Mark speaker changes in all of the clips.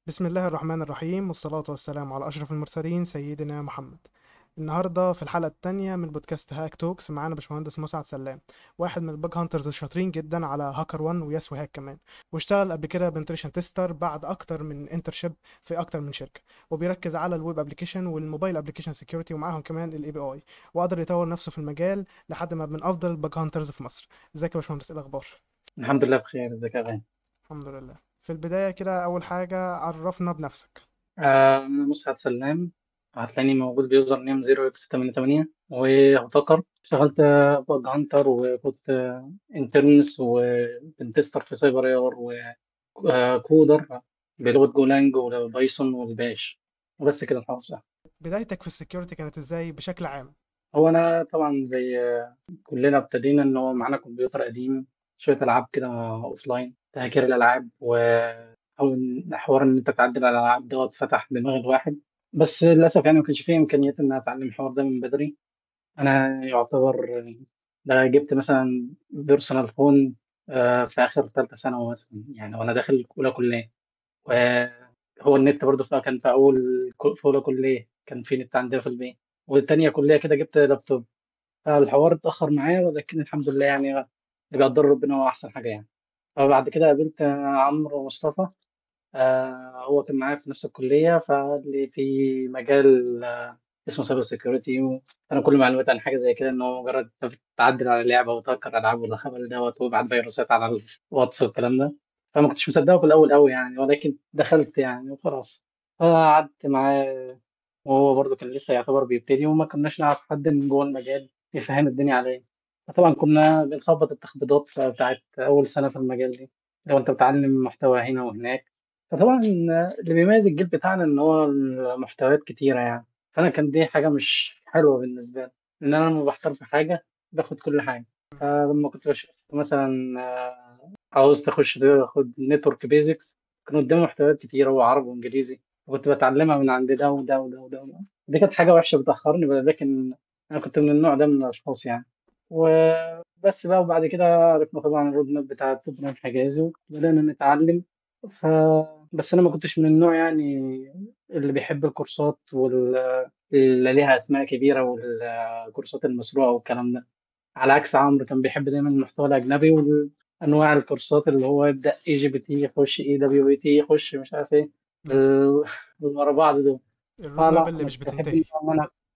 Speaker 1: بسم الله الرحمن الرحيم، والصلاة والسلام على أشرف المرسلين سيدنا محمد. النهاردة في الحلقة التانية من بودكاست Hack Talks معانا باشمهندس مسعد سلام، واحد من ال bug hunters الشاطرين جدا على HackerOne ويسوي هاك كمان، واشتغل قبل كده penetration tester بعد أكتر من internship في أكتر من شركة، وبيركز على ال web application وال mobile application security ومعاهم كمان ال API، وقدر يطور نفسه في المجال لحد ما من أفضل ال bug hunters في مصر. ازيك يا باشمهندس، ايه الأخبار؟
Speaker 2: الحمد لله بخير. ازيك يا غالي؟
Speaker 1: الحمد لله. في البداية كده أول حاجة عرفنا بنفسك.
Speaker 2: أنا مسعد سلام، هتلاقيني موجود ب username 0x88 وهتكر. اشتغلت bug hunter وكنت interns و pentester في CyberAR و coder بلغة Golang وال Python وال Bash، وبس كده خلاص.
Speaker 1: بدايتك في ال security كانت ازاي بشكل عام؟
Speaker 2: هو أنا طبعا زي كلنا ابتدينا إن هو معانا كمبيوتر قديم، شوية ألعاب كده offline، تهكير الألعاب و حوار إن أنت تعدل على الألعاب دوت فتح دماغ الواحد، بس للأسف يعني ما كانش فيه إمكانيات إن أنا أتعلم الحوار ده من بدري. أنا يعتبر ده جبت مثلا personal phone في آخر تالتة ثانوي مثلا يعني، وأنا داخل أولى كلية، وهو النت برضه كان في أول في أولى كلية كان في نت عندنا في البيت، والتانية كلية كده جبت لابتوب. فالحوار اتأخر معايا، ولكن الحمد لله يعني اللي بيقدر ربنا هو أحسن حاجة يعني. فبعد كده قابلت عمرو مصطفى، هو كان معايا في نفس الكلية، فقال لي في مجال اسمه cyber security. أنا كل معلوماتي عن حاجة زي كده إن هو مجرد تعدل على لعبة وتهكر ألعاب والهبل دوت ويبعت فيروسات على الواتس والكلام ده، فما كنتش مصدقه في الأول أوي يعني، ولكن دخلت يعني وخلاص. فقعدت معاه وهو برضه كان لسه يعتبر بيبتدي، وما كناش نعرف حد من جوه المجال يفهم الدنيا عليه. فطبعا كنا بنخبط التخبيطات بتاعت أول سنة في المجال دي، لو أنت بتعلم محتوى هنا وهناك. فطبعا اللي بيميز الجيل بتاعنا إن هو المحتويات كتيرة يعني، فأنا كان دي حاجة مش حلوة بالنسبة لي، إن أنا لما بحتار في حاجة باخد كل حاجة. فلما كنت بشوف مثلا عاوز تخش تاخد network basics، كان قدامي محتويات كتيرة وعربي وإنجليزي، وكنت بتعلمها من عند ده وده وده وده وده. دي كانت حاجة وحشة بتأخرني، لكن أنا كنت من النوع ده من الأشخاص يعني. وبس بقى. وبعد كده عرفنا طبعا ال road map بتاع إبراهيم حجازي وبدأنا نتعلم. بس أنا ما كنتش من النوع يعني اللي بيحب الكورسات اللي ليها أسماء كبيرة والكورسات المسروقة والكلام ده، على عكس عمرو كان بيحب دايما المحتوى الأجنبي وأنواع الكورسات اللي هو يبدأ اي جي بي تي يخش اي دبليو بي تي يخش مش عارف ايه ورا بعض دول.
Speaker 1: ال road map اللي مش بتنتهي.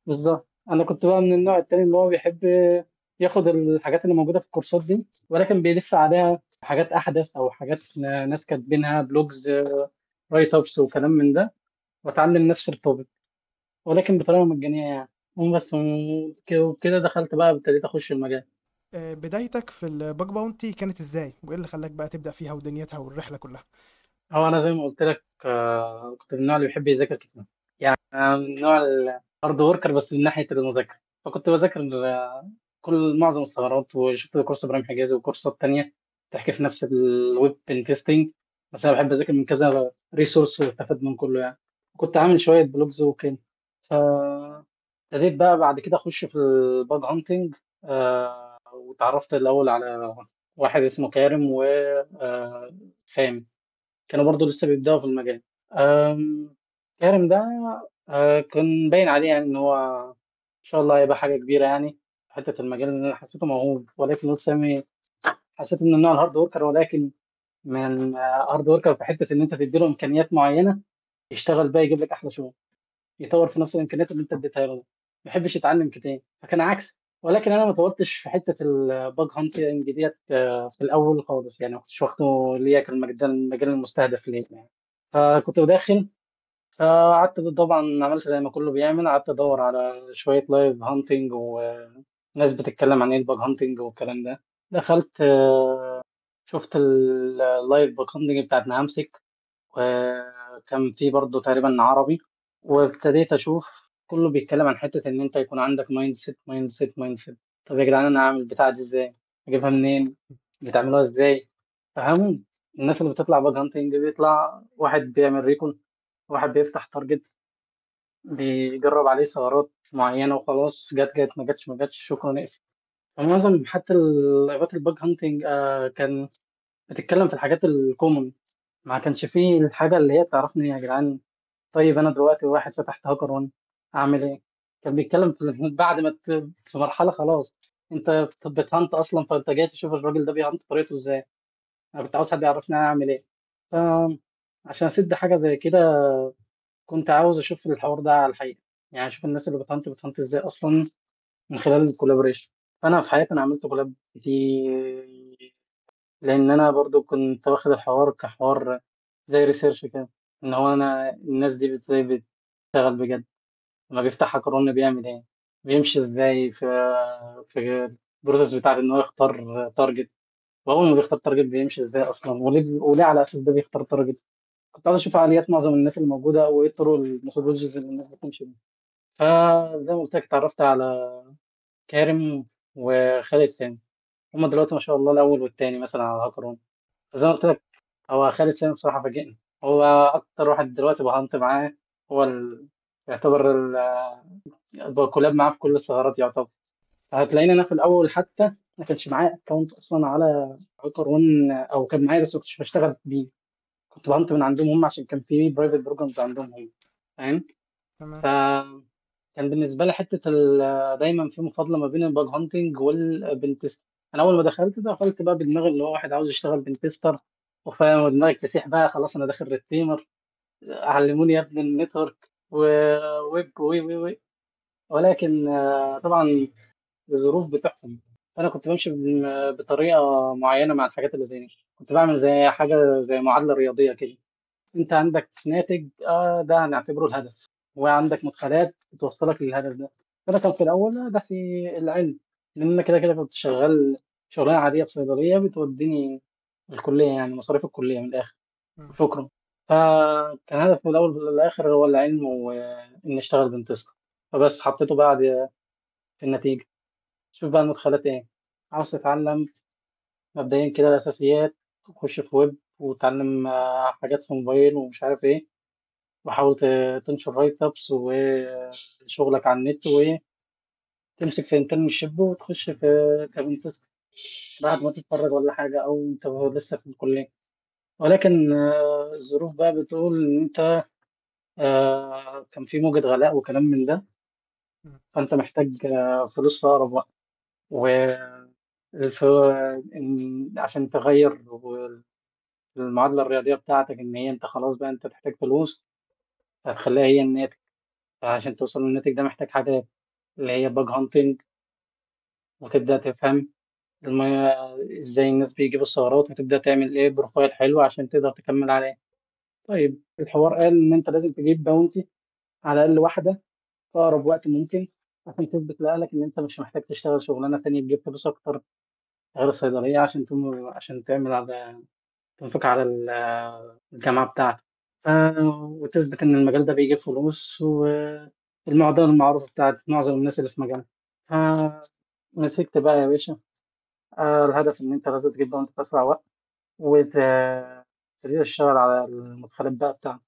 Speaker 2: بالظبط. أنا كنت بقى من النوع التاني اللي هو بيحب ياخد الحاجات اللي موجودة في الكورسات دي، ولكن بيلف عليها حاجات أحدث أو حاجات ناس كاتبينها blogs write ups وكلام من ده، وأتعلم نفس ال topic ولكن بطريقة مجانية يعني. وبس وكده دخلت بقى، ابتديت أخش المجال.
Speaker 1: بدايتك في ال bug bounty كانت إزاي؟ وإيه اللي خلاك بقى تبدأ فيها ودنيتها والرحلة كلها؟
Speaker 2: هو أنا زي ما قلت لك كنت من النوع اللي بيحب يذاكر كتير يعني، أنا من النوع ال hard worker بس من ناحية المذاكرة. فكنت بذاكر كل معظم الثغرات، وشفت كورس إبراهيم حجازي وكورسات تانية تحكي في نفس ال web pentesting، بس أنا بحب أذاكر من كذا resource واستفاد من كله يعني. كنت عامل شوية blogs وكده. فابتديت بقى بعد كده أخش في ال bug hunting، وتعرفت الأول على واحد اسمه كارم و سامي، كانوا برضو لسه بيبدأوا في المجال. كارم ده كان باين عليه يعني إن هو إن شاء الله هيبقى حاجة كبيرة يعني في حتة المجال، اللي أنا حسيته موهوب. ولكن سامي حسيته من النوع ال hard worker، ولكن من hard worker في حتة إن أنت تديله إمكانيات معينة يشتغل بقى يجيب لك أحلى شغل، يطور في نفس الإمكانيات اللي أنت اديتها له، ما بيحبش يتعلم كتير، فكان عكس. ولكن أنا ما طورتش في حتة ال bug hunting ديت في الأول خالص يعني، ما كنتش واخده ليا كان المجال المستهدف ليا يعني. فكنت داخل، فقعدت طبعا عملت زي ما كله بيعمل، قعدت ادور على شويه live hunting وناس بتتكلم عن ايه ال bug hunting والكلام ده. دخلت شفت ال live bug hunting بتاعت نهامسك، وكان في برضه تقريبا عربي، وابتديت اشوف كله بيتكلم عن حته ان انت يكون عندك mindset mindset mindset. طب يا جدعان انا هعمل البتاعه دي ازاي؟ اجيبها منين؟ بتعملوها ازاي؟ فهموا الناس اللي بتطلع bug hunting بيطلع واحد بيعمل recon، واحد بيفتح target بيجرب عليه ثغرات معينة وخلاص، جت جت ما جتش ما جتش شكرا اقفل. فمعظم حتى اللايفات ال bug hunting كان بتتكلم في الحاجات ال common، ما كانش فيه الحاجة اللي هي تعرفني يا جدعان. طيب أنا دلوقتي واحد فتحت HackerOne أعمل إيه؟ كان بيتكلم في بعد ما في مرحلة خلاص أنت بت hunt أصلا، فأنت جاي تشوف الراجل ده بي hunt طريقته إزاي. أنا كنت عاوز حد يعرفني أنا أعمل إيه. فعشان أسد حاجة زي كده كنت عاوز أشوف الحوار ده على الحقيقة، يعني أشوف الناس اللي بت hunt إزاي أصلا من خلال ال collaboration. فأنا في حياتي أنا عملت collab كتير، لأن أنا برضو كنت واخد الحوار كحوار زي research كده، إن هو أنا الناس دي إزاي بتشتغل بجد، لما بيفتح HackerOne بيعمل إيه، بيمشي إزاي في ال process بتاع إن هو يختار target، وأول ما بيختار target بيمشي إزاي أصلا، وليه على أساس ده بيختار target. كنت عاوز أشوف عقليات معظم الناس اللي موجودة وإيه الطرق ال methodologies اللي الناس بتمشي بيها. فزي ما قلت لك اتعرفت على كارم وخالد سامي، هما دلوقتي ما شاء الله الأول والتاني مثلا على HackerOne. زي ما قلت لك هو خالد سامي بصراحة فاجئني، هو أكتر واحد دلوقتي ب hunt معاه، هو يعتبر collab معاه في كل الثغرات يعتبر. هتلاقيني أنا في الأول حتى ما كانش معايا account أصلا على HackerOne، أو كان معايا بس ما كنتش بشتغل بيه، كنت ب hunt من عندهم هم عشان كان في private programs عندهم هم، فاهم؟
Speaker 1: تمام.
Speaker 2: فكان بالنسبة لي حتة دايما في مفاضلة ما بين ال bug hunting وال pentest. أنا أول ما دخلت بقى بدماغي اللي هو واحد عاوز يشتغل pentester، وفاهم ودماغك تسيح بقى، خلاص أنا داخل red teamer، علموني يا ابن ال network و web و و و ولكن طبعا الظروف بتحكم. فأنا كنت بمشي بطريقة معينة مع الحاجات اللي زي دي، كنت بعمل زي حاجة زي معادلة رياضية كده، أنت عندك ناتج ده هنعتبره الهدف، وعندك مدخلات بتوصلك للهدف ده. فأنا كان في الأول هدفي العلم، لأن أنا كده كده كنت شغال شغلانة عادية في صيدلية بتوديني الكلية، يعني مصاريف الكلية من الآخر، شكرا. فكان هدفي من الأول للآخر هو العلم وإن أشتغل pentester، فبس حطيته بعد في النتيجة. شوف بقى المدخلات إيه، عاوز تتعلم مبدئيا كده الأساسيات، تخش في ويب وتتعلم حاجات في موبايل ومش عارف إيه، وحاول تنشر write ups وشغلك على النت، وتمسك في internship وتخش في ك pentester بعد ما تتخرج ولا حاجة، أو أنت لسه في الكلية. ولكن الظروف بقى بتقول إن أنت كان في موجة غلاء وكلام من ده، فأنت محتاج فلوس في أقرب وقت، و عشان تغير المعادلة الرياضية بتاعتك إن هي أنت خلاص بقى أنت تحتاج فلوس، هتخليها هي الناتج. فعشان توصل للناتج ده محتاج حاجة اللي هي bug hunting، وتبدأ تفهم إزاي الناس بيجيبوا الثغرات، وتبدأ تعمل إيه profile حلو عشان تقدر تكمل عليه. طيب الحوار قال إن أنت لازم تجيب bounty على الأقل واحدة في أقرب وقت ممكن، عشان تثبت لأهلك إن أنت مش محتاج تشتغل شغلانة تانية تجيب فلوس أكتر غير الصيدلية، عشان تعمل على تنفق على الجامعة بتاعتك، وتثبت إن المجال ده بيجيب فلوس، والمعضلة المعروفة بتاعت معظم الناس اللي في مجالك. فمسكت بقى يا باشا، الهدف إن أنت لازم تجيب bounty في أسرع وقت، وتبتدي تشتغل على المدخلات بقى بتاعتك.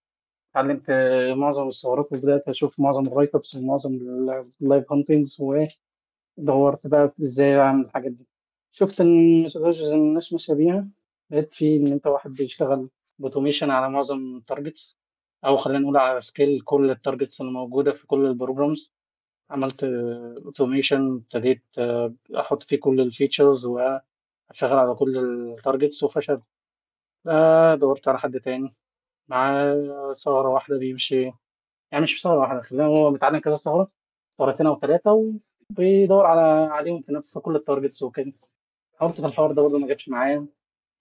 Speaker 2: اتعلمت معظم الثغرات، وبدأت أشوف معظم ال write ups ومعظم ال live huntings، ودورت بقى إزاي أعمل الحاجات دي. شفت إن الناس ماشية بيها، لقيت في إن أنت واحد بيشتغل ب automation على معظم ال targets، أو خلينا نقول على scale كل ال targets اللي موجودة في كل ال programs. عملت automation، ابتديت أحط فيه كل ال features وأشتغل على كل ال targets، وفشل. دورت على حد تاني معاه ثغرة واحدة بيمشي، يعني مش ثغرة واحدة، خلينا هو متعلم كذا ثغرة، ثغرتين أو ثلاثة، وبيدور عليهم في نفس كل ال targets وكده. حاولت في الحوار ده برضه ما جاتش معايا.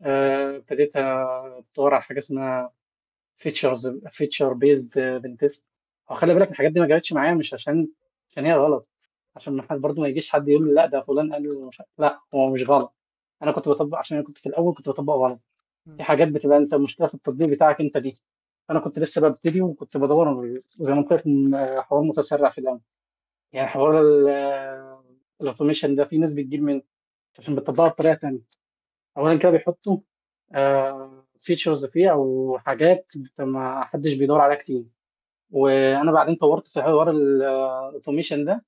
Speaker 2: ابتديت ادور على حاجة اسمها feature based pentest. وخلي بالك الحاجات دي ما جاتش معايا مش عشان هي غلط، عشان ما حد برضه ما يجيش حد يقول لي لا ده فلان قال مش، لا هو مش غلط، انا كنت بطبق عشان انا كنت في الاول كنت بطبق غلط. في حاجات بتبقى انت مشكلة في التطبيق بتاعك انت دي. انا كنت لسه ببتدي وكنت بدور زي ما قلت لك حوار متسرع في الاول، يعني حوار ال automation ده في ناس بتجيب من عشان بتطبقها بطريقة ثانية. اولا كده بيحطوا features فيه او حاجات ما حدش بيدور عليها كتير، وانا بعدين طورت في حوار ال automation ده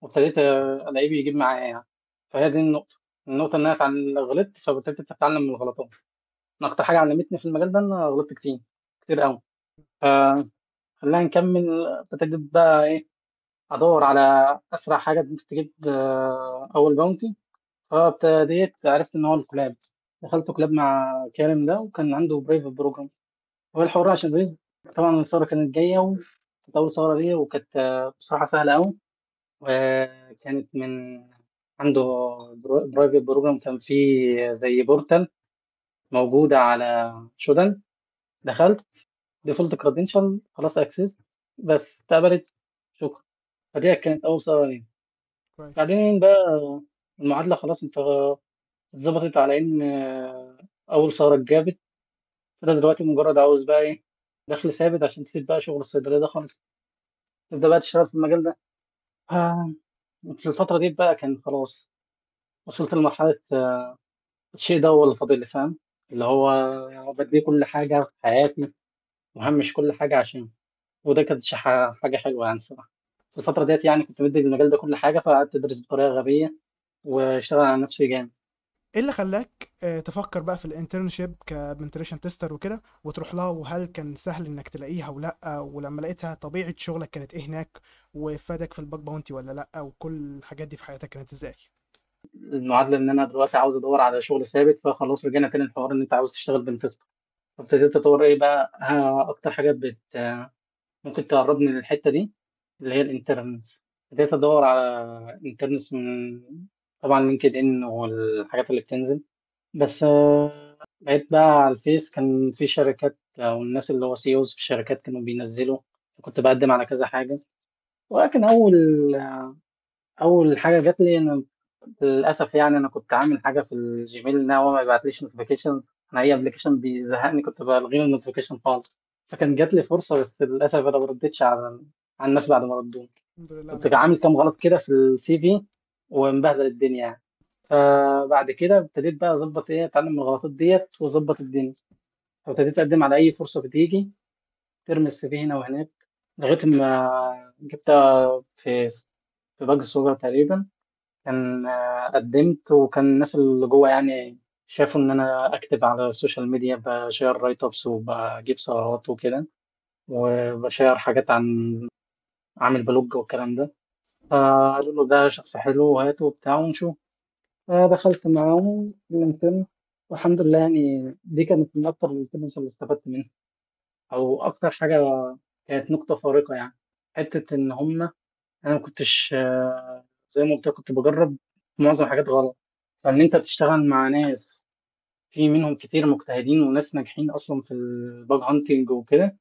Speaker 2: وابتديت الاقيه بيجيب معايا يعني. فهي دي النقطة ان انا غلطت، فابتديت اتعلم من الغلطات. أنا أكتر حاجة علمتني في المجال ده إن أنا غلطت كتير كتير أوي. فخلينا نكمل. ابتديت بقى إيه، أدور على أسرع حاجة ممكن تجيب أول bounty. فابتديت عرفت إن هو ال Colab. دخلت Colab مع كارم ده، وكان عنده private program. هو الحوار عشان ريز طبعا الثورة كانت جاية، وكانت أول ثورة ليا، وكانت بصراحة سهلة أوي، وكانت من عنده private program. كان فيه زي portal موجودة على Shodan. دخلت default credential، خلاص access، بس اتقبلت، شكرا. فدي كانت أول ثغرة ليا.
Speaker 1: كويس.
Speaker 2: بعدين بقى المعادلة خلاص انت اتظبطت على إن أول ثغرة اتجابت. فده دلوقتي مجرد عاوز بقى إيه، دخل ثابت عشان تسيب بقى شغل الصيدلية ده خالص، تبدأ بقى تشتغل في المجال ده. في الفترة دي بقى كان خلاص وصلت لمرحلة الشيء ده هو اللي فاضل لي، فاهم؟ اللي هو بدي كل حاجة في حياتي وهمش كل حاجة عشان، وده كانت حاجة حلوة يعني الصراحة. في الفترة ديت يعني كنت بدي المجال ده كل حاجة، فقعدت أدرس بطريقة غبية واشتغل على نفسي جامد.
Speaker 1: ايه اللي خلاك تفكر بقى في ال internship ك penetration tester وكده وتروح لها؟ وهل كان سهل انك تلاقيها ولا؟ ولما لقيتها طبيعة شغلك كانت ايه هناك، وفادك في ال bug bounty ولا لا، وكل الحاجات دي في حياتك كانت ازاي؟
Speaker 2: المعادلة ان انا دلوقتي عاوز ادور على شغل ثابت، فخلاص رجعنا تاني الحوار ان انت عاوز تشتغل pentester. فابتديت ادور ايه بقى، اكتر حاجات ممكن تقربني للحتة دي اللي هي ال interns. ابتديت ادور على interns من طبعا LinkedIn والحاجات اللي بتنزل، بس بقيت بقى على الفيس كان في شركات او الناس اللي هو CEOs في الشركات كانوا بينزلوا، كنت بقدم على كذا حاجة. ولكن اول حاجة جات لي ان للاسف يعني انا كنت عامل حاجة في ال Gmail ان هو ما يبعتليش notifications. انا اي application بيزهقني كنت بلغي ال notification خالص. فكان جات لي فرصة، بس للاسف انا ما ردتش على الناس بعد ما ردوني.
Speaker 1: الحمد لله
Speaker 2: كنت
Speaker 1: على كل
Speaker 2: عامل
Speaker 1: شيء.
Speaker 2: كام غلط كده في ال CV ومبهدل الدنيا يعني. فبعد كده ابتديت بقى اظبط ايه، اتعلم من الغلطات ديت واظبط الدنيا. فابتديت اقدم على اي فرصة بتيجي، ترمي ال CV هنا وهناك، لغاية ما جبتها في Bugzwagger تقريبا. كان قدمت، وكان الناس اللي جوه يعني شافوا ان انا active على ال social media، بشير write ups وبجيب ثغرات وكده، وبشير حاجات عن عامل blog والكلام ده. فقالوا له ده شخص حلو وهاته وبتاع ونشوف. فدخلت معاهم في ال intern، والحمد لله يعني دي كانت من اكتر ال interns اللي استفدت منها، او اكتر حاجة كانت نقطة فارقه يعني. حتة ان هم انا ما كنتش، زي ما قلت لك كنت بجرب معظم الحاجات غلط. فان انت تشتغل مع ناس في منهم كتير مجتهدين وناس ناجحين اصلا في ال bug hunting وكده،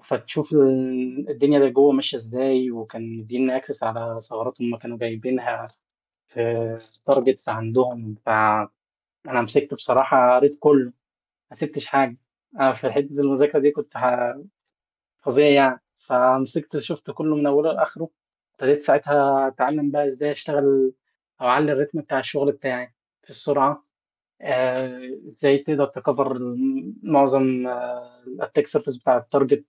Speaker 2: فتشوف الدنيا اللي جوه ماشية ازاي. وكان مدينا access على ثغرات هم كانوا جايبينها في targets عندهم. فانا مسكت بصراحة قريت كله، ما سبتش حاجة. انا في حتة المذاكرة دي كنت فظيع يعني. فمسكت شفت كله من اوله لاخره. ابتديت ساعتها اتعلم بقى ازاي اشتغل او اعلي ال rhythm بتاع الشغل بتاعي في السرعة، ازاي تقدر ت cover معظم ال attack surface بتاع ال target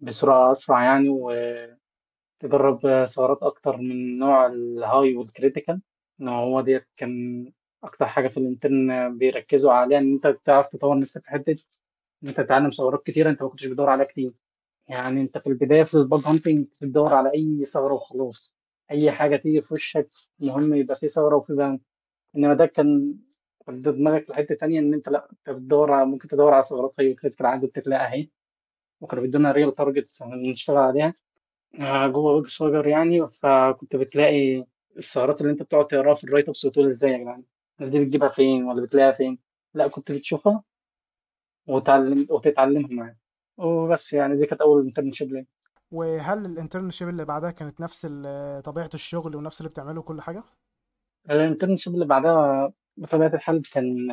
Speaker 2: بسرعة اسرع يعني، وتجرب ثغرات اكتر من نوع ال high وال critical. ان هو ديت كان اكتر حاجة في ال intern بيركزوا عليها، ان انت تعرف تطور نفسك في حتة ان انت تتعلم ثغرات كتيرة انت ما كنتش بتدور عليها كتير. يعني انت في البداية في ال bug hunting بتدور على اي ثغره وخلاص، اي حاجة تيجي في وشك المهم يبقى في ثغره وفي bounty. انما ده كان دماغك لحته تانية، ان انت لا، انت بتدور على، ممكن تدور على ثغرات high critical عادي بتلاقيها اهي، وكانوا بيدونا real targets نشتغل عليها جوه Bugzwagger يعني. فكنت بتلاقي الثغرات اللي انت بتقعد تقراها في ال write ups وتقول ازاي يا جدعان الناس دي بتجيبها فين ولا بتلاقيها فين، لا كنت بتشوفها وتتعلمها معاك وبس. يعني دي كانت اول internship ليا.
Speaker 1: وهل ال internship اللي بعدها كانت نفس طبيعة الشغل ونفس اللي بتعمله كل حاجة؟
Speaker 2: ال internship اللي بعدها بطبيعة الحال كان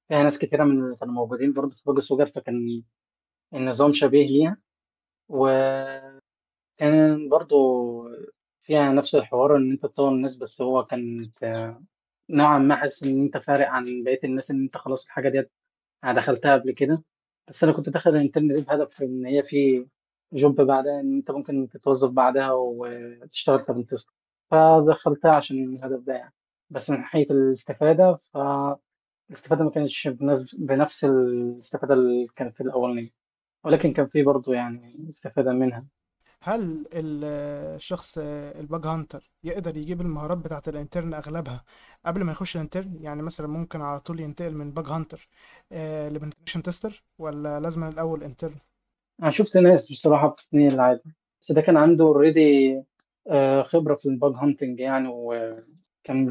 Speaker 2: فيها ناس كتيرة من اللي كانوا موجودين برضه في Bugzwagger، فكان النظام شبيه ليها، وكان برضه فيها نفس الحوار إن أنت تطور الناس، بس هو كانت نوعا ما حاسس إن أنت فارق عن بقية الناس، إن أنت خلاص الحاجة ديت أنا دخلتها قبل كده. بس أنا كنت داخل ال intern دي بهدف إن هي في job بعدها، إن أنت ممكن تتوظف بعدها وتشتغل ك pentester، فدخلتها عشان الهدف ده يعني. بس من حيث الاستفادة فأنا الاستفادة ما كانتش بنفس الاستفادة اللي كانت في الأولانية، ولكن كان في برضه يعني استفادة منها.
Speaker 1: هل الشخص ال bug hunter يقدر يجيب المهارات بتاعة ال intern اغلبها قبل ما يخش ال intern؟ يعني مثلا ممكن على طول ينتقل من bug hunter ل penetration tester، ولا لازم الاول intern؟
Speaker 2: انا شفت ناس بصراحة بتتنقل عادي، بس ده كان عنده already خبرة في ال bug hunting يعني، وكان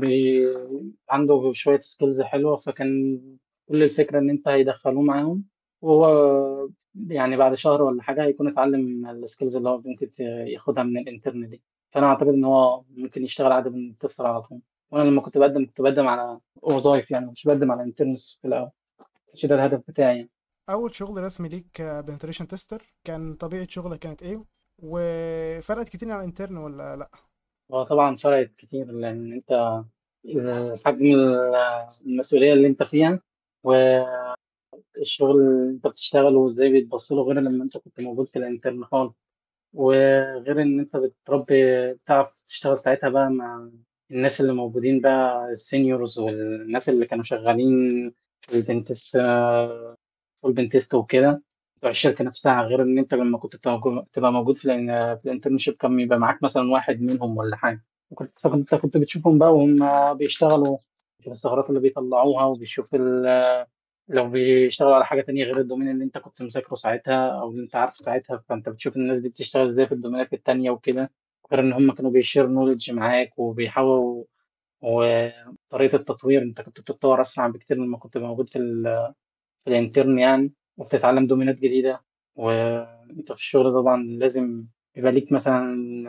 Speaker 2: عنده شوية skills حلوة، فكان كل الفكرة إن أنت هيدخلوه معاهم، وهو يعني بعد شهر ولا حاجة هيكون اتعلم ال skills اللي هو ممكن ياخدها من ال intern دي. فأنا أعتقد إن هو ممكن يشتغل عادي من tester على طول. وأنا لما كنت بقدم كنت بقدم على وظايف يعني، مش بقدم على interns في الأول، مش ده الهدف بتاعي يعني.
Speaker 1: أول شغل رسمي ليك penetration tester كان طبيعة شغلك كانت إيه؟ وفرقت كتير عن ال intern ولا لأ؟
Speaker 2: هو طبعا فرقت كتير، لأن أنت حجم المسؤولية اللي أنت فيها والشغل اللي أنت بتشتغله وإزاي بيتبص له، غير لما أنت كنت موجود في ال intern خالص، وغير إن أنت بتربي تعرف تشتغل ساعتها بقى مع الناس اللي موجودين بقى ال seniors والناس اللي كانوا شغالين في ال pentest وال pentest وكده بتوع الشركة نفسها. غير إن أنت لما كنت تبقى موجود في ال internship كان يبقى معاك مثلا واحد منهم ولا حاجة، فكنت كنت بتشوفهم بقى وهم بيشتغلوا في الثغرات اللي بيطلعوها، وبيشوف لو بيشتغلوا على حاجة تانية غير ال domain اللي أنت كنت مذاكرة ساعتها أو اللي أنت عارفه ساعتها، فأنت بتشوف الناس دي بتشتغل إزاي في ال domainات التانية وكده. غير إن هم كانوا بي share knowledge معاك وبيحاولوا، وطريقة التطوير أنت كنت بتتطور أسرع بكتير مما كنت موجود في ال intern يعني، وبتتعلم domainات جديدة. وأنت في الشغل طبعا لازم يبقى ليك مثلا إن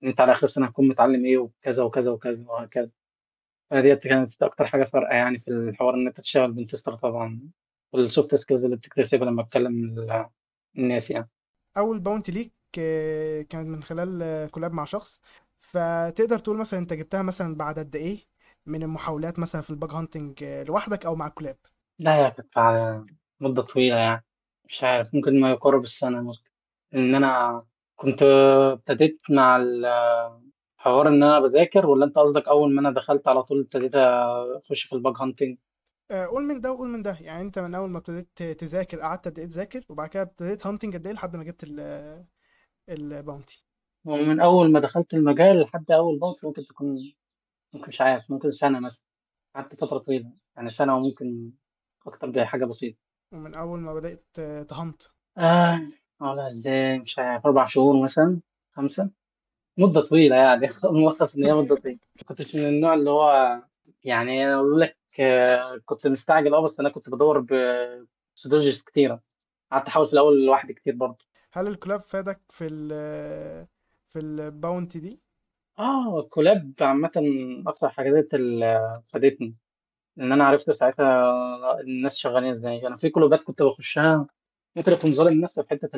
Speaker 2: أنت على آخر السنة هتكون متعلم إيه وكذا وكذا وكذا وهكذا. فديت كانت أكتر حاجة فارقة يعني في الحوار، إن أنت تشتغل pentester طبعا، وال soft skills اللي بتكتسبها لما تكلم الناس يعني.
Speaker 1: أول bounty ليك كانت من خلال collab مع شخص، فتقدر تقول مثلا أنت جبتها مثلا بعد قد إيه من المحاولات مثلا في ال bug hunting لوحدك أو مع ال collab؟
Speaker 2: لا يا كانت على مدة طويلة يعني، مش عارف، ممكن ما يقارب السنة ممكن. إن أنا كنت ابتديت مع الحوار إن أنا بذاكر، ولا أنت قصدك أول ما أنا دخلت على طول ابتديت أخش في ال bug hunting؟
Speaker 1: قول من ده وقول من ده يعني. أنت من أول ما ابتديت تذاكر قعدت قد إيه تذاكر، وبعد كده ابتديت hunting قد إيه لحد ما جبت ال bounty؟
Speaker 2: ومن أول ما دخلت المجال لحد أول bounty ممكن تكون، ممكن مش عارف، ممكن سنة مثلا، قعدت فترة طويلة يعني سنة وممكن أكتر بحاجة بسيطة.
Speaker 1: ومن أول ما بدأت ت hunt؟
Speaker 2: والله إزاي مش عارف، 4 شهور مثلا، 5، مدة طويلة يعني. ملخص إن هي مدة طويلة. كنتش من النوع اللي هو يعني أنا أقول لك، كنت مستعجل، بس أنا كنت بدور ب strategies كتيرة، قعدت أحاول في الأول لوحدي كتير برضه.
Speaker 1: هل ال collab فادك في ال bounty دي؟
Speaker 2: ال collab عامة أكتر حاجات اللي فادتني، إن أنا عرفت ساعتها الناس شغالين إزاي. أنا في collabات كنت بخشها ممكن أكون ظالم نفسي في حتة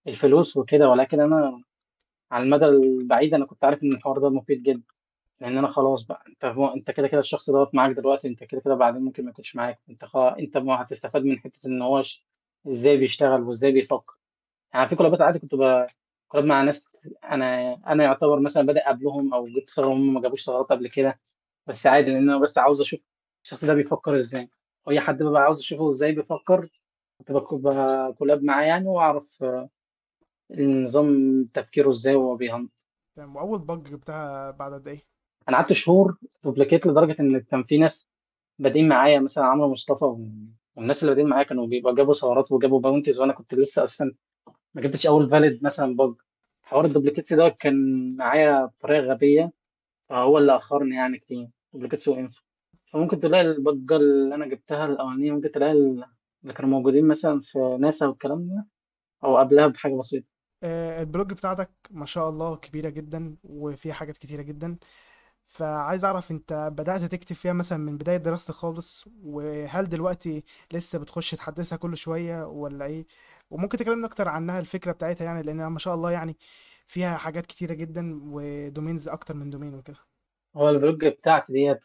Speaker 2: الفلوس وكده، ولكن أنا على المدى البعيد أنا كنت عارف إن الحوار ده مفيد جدا، لأن أنا خلاص بقى أنت كده كده الشخص دوت معاك دلوقتي، أنت كده كده بعدين ممكن ما يكونش معاك، أنت ما هتستفاد من حتة إن هو إزاي بيشتغل وإزاي بيفكر. يعني في collabات عادي كنت collab مع ناس أنا يعتبر مثلا بادئ قبلهم أو جبت ثغرة وهم ما جابوش ثغرات قبل كده، بس عادي لأن أنا بس عاوز أشوف الشخص ده بيفكر إزاي، وأي حد ببقى عاوز أشوفه إزاي بيفكر كنت collab معاه يعني، وأعرف النظام تفكيره إزاي وهو بي hunt.
Speaker 1: تمام. وأول bug جبتها بعد قد إيه؟
Speaker 2: أنا قعدت شهور duplicate، لدرجة إن كان في ناس بادئين معايا مثلا عمرو مصطفى والناس اللي بادئين معايا كانوا بيبقوا جابوا ثغرات وجابوا bounties، وأنا كنت لسه أصلا ما جبتش أول valid مثلا bug. حوار ال duplicates ده كان معايا بطريقة غبية، فهو اللي أخرني يعني كتير، duplicates و info. فممكن تلاقي ال bug اللي أنا جبتها الأولانية، ممكن تلاقي اللي كانوا موجودين مثلا في ناسا والكلام ده، أو قبلها بحاجة بسيطة.
Speaker 1: ال blog بتاعتك ما شاء الله كبيرة جدا وفيها حاجات كتيرة جدا، فعايز أعرف أنت بدأت تكتب فيها مثلا من بداية دراستك خالص، وهل دلوقتي لسه بتخش تحدثها كل شوية ولا إيه؟ وممكن تكلمنا أكتر عنها، الفكرة بتاعتها يعني، لأنها ما شاء الله يعني فيها حاجات كتيرة جدا و domains أكتر من domain وكده.
Speaker 2: هو ال blog بتاعتي ديت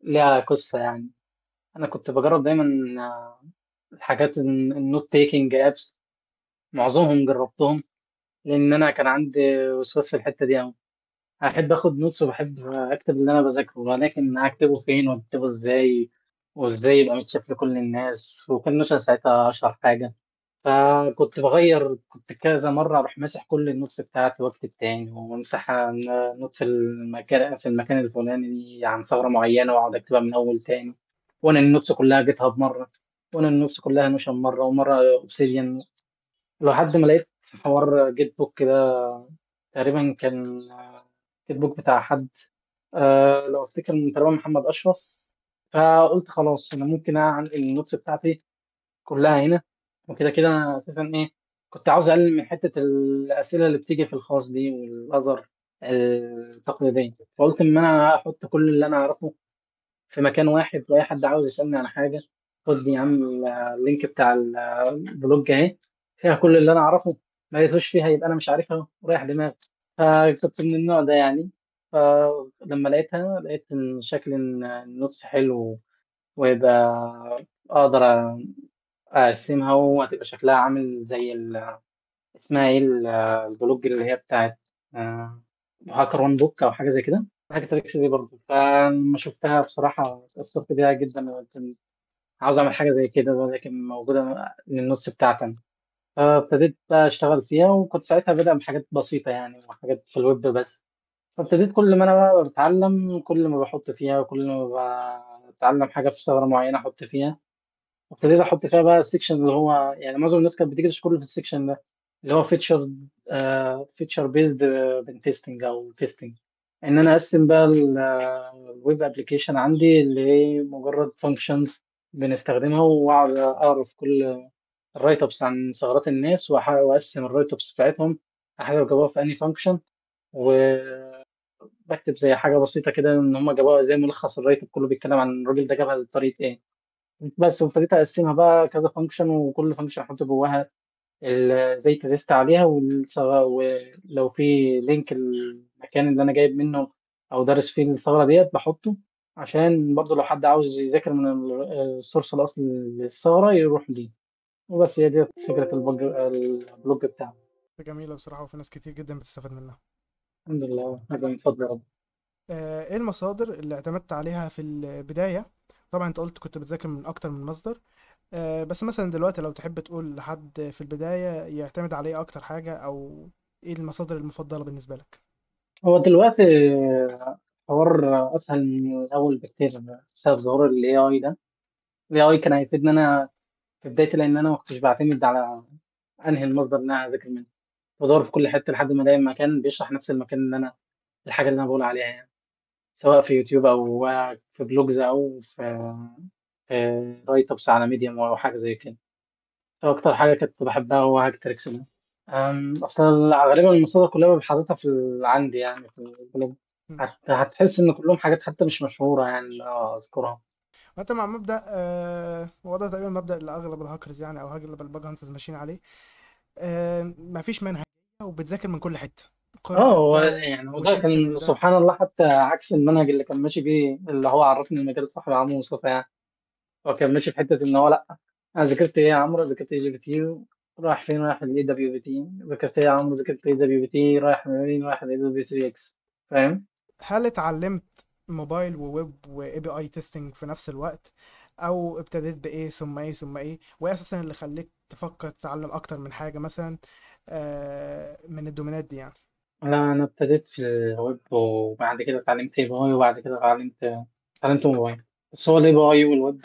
Speaker 2: ليها قصة يعني. أنا كنت بجرب دايما، الحاجات ال note taking apps، معظمهم جربتهم، لأن أنا كان عندي وسواس في الحتة دي أوي. أحب آخد notes وبحب أكتب اللي أنا بذاكره، ولكن أكتبه فين وأكتبه إزاي وإزاي يبقى متشاف لكل الناس، وكان Notion ساعتها أشهر حاجة. فكنت بغير، كنت كذا مرة أروح ماسح كل ال notes بتاعتي وأكتب تاني، وأمسحها note في المكان الفلاني عن ثغرة معينة وأقعد أكتبها من أول تاني. وأنا ال notes كلها GitHub مرة، وأنا ال notes كلها Notion مرة، ومرة Obsidian، لحد ما لقيت حوار GitBook كده. تقريبا كان GitBook بتاع حد، لو أفتكر من تقريبا محمد أشرف. فقلت خلاص أنا ممكن أعمل ال notes بتاعتي كلها هنا، وكده كده أنا أساساً كنت عاوز أقلل من حتة الأسئلة اللي بتيجي في الخاص دي والأذر التقليدية. فقلت إن أنا هحط كل اللي أنا أعرفه في مكان واحد، وأي حد عاوز يسألني على حاجة خد يا عم ال link بتاع ال blog أهي، فيها كل اللي أنا أعرفه، ما يسوش فيها يبقى أنا مش عارفها ورايح دماغي. فكنت من النوع ده يعني. فلما لقيتها لقيت إن شكل ال notes حلو، ويبقى أقدر أقسمها وهتبقى شكلها عامل زي اسمها إيه ال blog اللي هي بتاعت HackerOne book أو حاجة زي كده، حاجة تريكس دي برضه. فلما شفتها بصراحة اتأثرت بيها جدا، وقلت عاوز أعمل حاجة زي كده، ولكن موجودة لل notes بتاعتي أنا. فابتديت بقى أشتغل فيها، وكنت ساعتها بادئ بحاجات بسيطة يعني، وحاجات في الويب بس. فابتديت كل ما أنا بقى بتعلم، كل ما بحط فيها، وكل ما بتعلم حاجة في ثغرة معينة أحط فيها. وابتديت أحط فيها بقى ال section اللي هو يعني معظم الناس كانت بتيجي تشكر لي في ال section ده، اللي هو feature based pen testing أو testing، إن أنا أقسم بقى ال web application عندي اللي هي مجرد functions بنستخدمها، وأقعد أقرأ في كل ال write ups عن ثغرات الناس، وأقسم ال write ups بتاعتهم على حسب جابوها في أنهي function، وبكتب زي حاجة بسيطة كده إن هم جابوها زي ملخص ال write up كله بيتكلم عن الراجل ده جابها بطريقة إيه بس. وابتديت أقسمها بقى كذا function، وكل function أحط جواها إزاي ت test عليها، ولو في link المكان اللي أنا جايب منه أو دارس فيه الثغرة ديت بحطه، عشان برضه لو حد عاوز يذاكر من ال source الأصلي للثغرة يروح ليه. وبس هي ديت فكرة ال blog بتاعنا.
Speaker 1: جميلة بصراحة، وفي ناس كتير جدا بتستفاد منها.
Speaker 2: الحمد لله، هذا من فضل ربنا.
Speaker 1: إيه المصادر اللي اعتمدت عليها في البداية؟ طبعا انت قلت كنت بتذاكر من أكتر من مصدر، بس مثلا دلوقتي لو تحب تقول لحد في البداية يعتمد عليه أكتر حاجة، أو إيه المصادر المفضلة بالنسبة لك؟
Speaker 2: هو دلوقتي حوار أسهل من الأول بكتير بسبب ظهور ال AI ده. ال AI كان هيفيدني أنا في بدايتي، لأن أنا ما كنتش بعتمد على أنهي المصدر اللي أنا هذاكر منه، بدور في كل حتة لحد ما ألاقي مكان بيشرح نفس المكان اللي أنا الحاجة اللي أنا بقول عليها يعني، سواء في يوتيوب أو في blogs أو في write ups على Medium أو حاجة زي كده. فأكتر حاجة كنت بحبها هو HackTricks ده. أصلاً غالباً المصادر كلها ببقى حاططها في عندي يعني في ال blog. هتحس إن كلهم حاجات حتى مش مشهورة يعني اللي أنا أذكرها.
Speaker 1: وأنت مع مبدأ، هو ده تقريباً مبدأ اللي أغلب الهاكرز يعني أو أغلب ال bug hunters ماشيين عليه. مفيش منهج وبتذاكر من كل حتة. قراءة
Speaker 2: هو
Speaker 1: ده
Speaker 2: وده
Speaker 1: و tips
Speaker 2: كان
Speaker 1: من ده.
Speaker 2: سبحان الله حتى عكس المنهج اللي كان ماشي بيه اللي هو عرفني المجال صاحبي عمرو مصطفى يعني. هو كان ماشي في حتة إن هو لأ، أنا ذاكرت إيه يا عمرو؟ ذاكرت إيه JWT؟ رايح فين؟ رايح ال JWT. ذاكرت إيه يا عمرو؟ ذاكرت إيه JWT؟ رايح فين؟ رايح ال JWT X. فاهم؟
Speaker 1: هل اتعلمت موبايل وويب و API testing في نفس الوقت، أو ابتديت بإيه ثم إيه ثم إيه؟ وإيه أساساً اللي خليك تفكر تتعلم أكتر من حاجة مثلاً، من الدومينات دي يعني؟
Speaker 2: لا، أنا ابتديت في الويب، وبعد كده اتعلمت API، وبعد كده اتعلمت موبايل. بس هو ال API والويب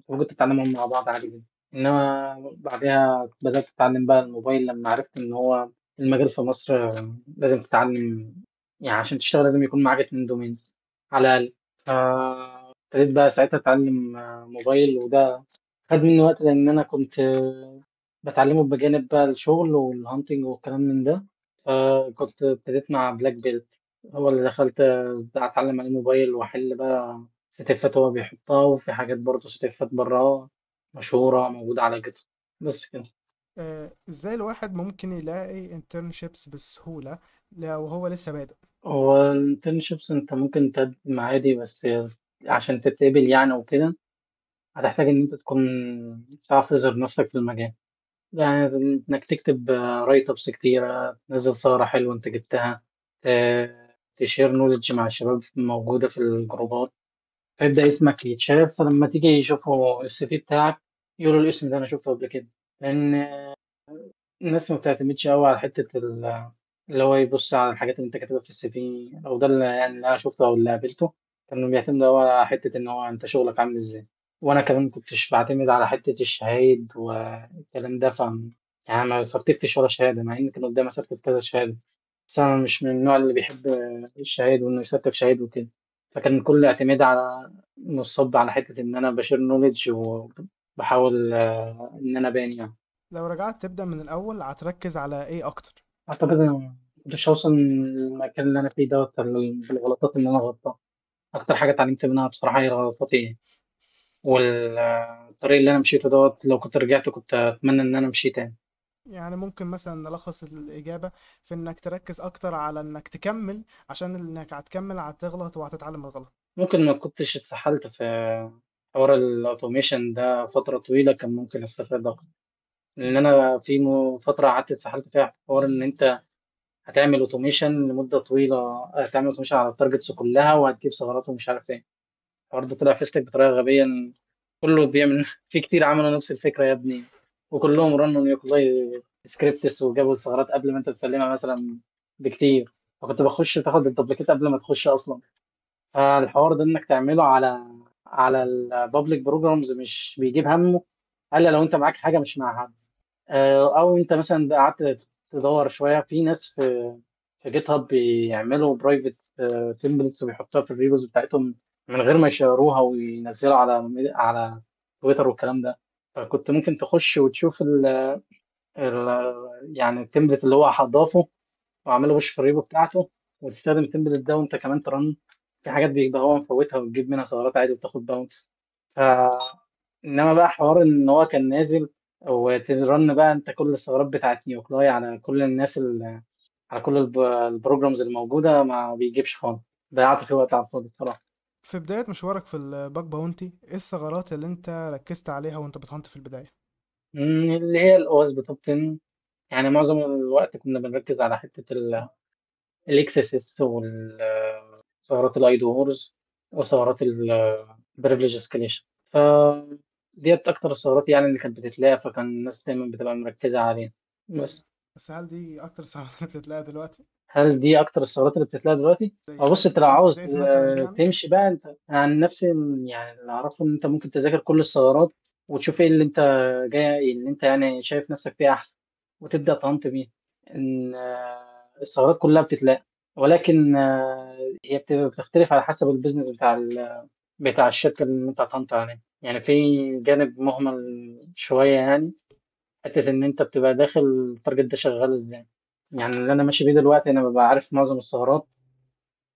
Speaker 2: ممكن تتعلمهم مع بعض عادي جدا. إنما بعدها بدأت أتعلم بقى الموبايل لما عرفت إن هو المجال في مصر لازم تتعلم يعني عشان تشتغل لازم يكون معاك 2 domains على الأقل. فابتديت بقى ساعتها أتعلم موبايل، وده خد مني وقت لأن أنا كنت بتعلمه بجانب بقى الشغل وال hunting والكلام من ده. فكنت ابتديت مع Black Belt، هو اللي دخلت أتعلم عليه موبايل وأحل بقى CTF ات هو بيحطها، وفي حاجات برضه CTF ات برا مشهورة موجودة على GitHub. بس كده.
Speaker 1: إزاي الواحد ممكن يلاقي internships بسهولة لو هو لسه بادئ؟
Speaker 2: هو internships أنت ممكن تقدم عادي، بس عشان تتقبل يعني وكده هتحتاج إن أنت تكون تعرف تظهر نفسك في المجال، يعني إنك تكتب write ups كتيرة، تنزل ثغرة حلوة أنت جبتها، ت share knowledge مع الشباب موجودة في الجروبات فيبدأ اسمك يتشاف، فلما تيجي يشوفوا ال CV بتاعك يقولوا الاسم ده أنا شفته قبل كده. لأن الناس ما بتعتمدش أوي على حتة اللي هو يبص على الحاجات اللي أنت كاتبها في ال CV، أو ده اللي يعني اللي أنا شفته أو اللي قابلته، كانوا بيعتمدوا أوي على حتة إن هو أنت شغلك عامل إزاي. وأنا كمان ما كنتش بعتمد على حتة الشهايد والكلام ده، يعني ما سرتفتش ولا شهادة، مع إن كان قدامي أسرتف كذا شهادة، بس أنا مش من النوع اللي بيحب الشهايد وإنه يسرتف شهايد وكده. فكان كل اعتماد على مصب على حتة إن أنا بشير knowledge وبحاول إن أنا أبان يعني.
Speaker 1: لو رجعت تبدأ من الأول هتركز على إيه أكتر؟
Speaker 2: أعتقد إن أنا مش هوصل للمكان اللي أنا فيه دوت بالغلطات اللي أنا غلطتها. أكتر حاجة اتعلمت منها بصراحة هي غلطاتي إيه، والطريق اللي أنا مشيته دوت لو كنت رجعت كنت أتمنى إن أنا أمشي تاني.
Speaker 1: يعني ممكن مثلا نلخص الإجابة في إنك تركز أكتر على إنك تكمل، عشان إنك هتكمل هتغلط وهتتعلم الغلط.
Speaker 2: ممكن ما كنتش اتسحلت في حوار ال automation ده فترة طويلة، كان ممكن استفاد أكتر. لأن أنا في فترة قعدت اتسحلت فيها في حوار إن أنت هتعمل automation لمدة طويلة، هتعمل automation على ال targets كلها وهتجيب ثغرات ومش عارف إيه. الحوار ده طلع فيستك بطريقة غبية، إن كله بيعمل في كتير عملوا نفس الفكرة يا ابني، وكلهم رنوا nuclei scripts وجابوا الثغرات قبل ما انت تسلمها مثلا بكتير، فكنت بخش تاخد ال duplicate قبل ما تخش اصلا. فالحوار ده انك تعمله على ال public programs مش بيجيب همه، الا لو انت معاك حاجه مش مع حد، او انت مثلا قعدت تدور شويه. في ناس في GitHub بيعملوا private templates وبيحطوها في ال repos بتاعتهم من غير ما يشيروها وينزلوا على تويتر والكلام ده. فكنت ممكن تخش وتشوف ال template اللي هو هضافه وعمله push في ال repo بتاعته، وتستخدم ال template ده وانت كمان ت run. في حاجات بيبقى هو مفوتها وتجيب منها ثغرات عادي وبتاخد bounties. انما بقى حوار ان هو كان نازل وت run بقى انت كل الثغرات بتاعت nuclei على كل الناس على كل ال programs اللي موجوده، ما بيجيبش خالص. ضيعت في وقت على الفاضي بصراحه.
Speaker 1: في بدايه مشوارك في ال bug bounty، ايه الثغرات اللي انت ركزت عليها وانت بت hunt في البدايه؟
Speaker 2: اللي هي ال OWASP top 10. معظم الوقت كنا بنركز على حته ال XSS والثغرات ال IDORs وثغرات ال privilege escalation. ف ديت اكتر الثغرات اللي كانت بتتلاقى، فكان الناس دايما بتبقى مركزه عليها.
Speaker 1: بس هل دي اكتر الثغرات اللي بتتلاقى دلوقتي؟
Speaker 2: هل دي اكتر الثغرات اللي بتتلاقى دلوقتي؟
Speaker 1: زي
Speaker 2: هو بص، انت لو عاوز
Speaker 1: زي مثلاً دي يعني؟
Speaker 2: تمشي بقى، انت عن نفسي اللي اعرفه ان انت ممكن تذاكر كل الثغرات وتشوف ايه اللي انت جاي، اللي انت شايف نفسك فيه احسن، وتبدا ت hunt بيه. ان الثغرات كلها بتتلاقى، ولكن هي بتختلف على حسب ال business بتاع الشركه اللي انت هت hunt عليها. في جانب مهمل شويه، حته ان انت بتبقى داخل ال target ده شغال ازاي. اللي انا ماشي بيه دلوقتي انا ببقى عارف معظم الثغرات،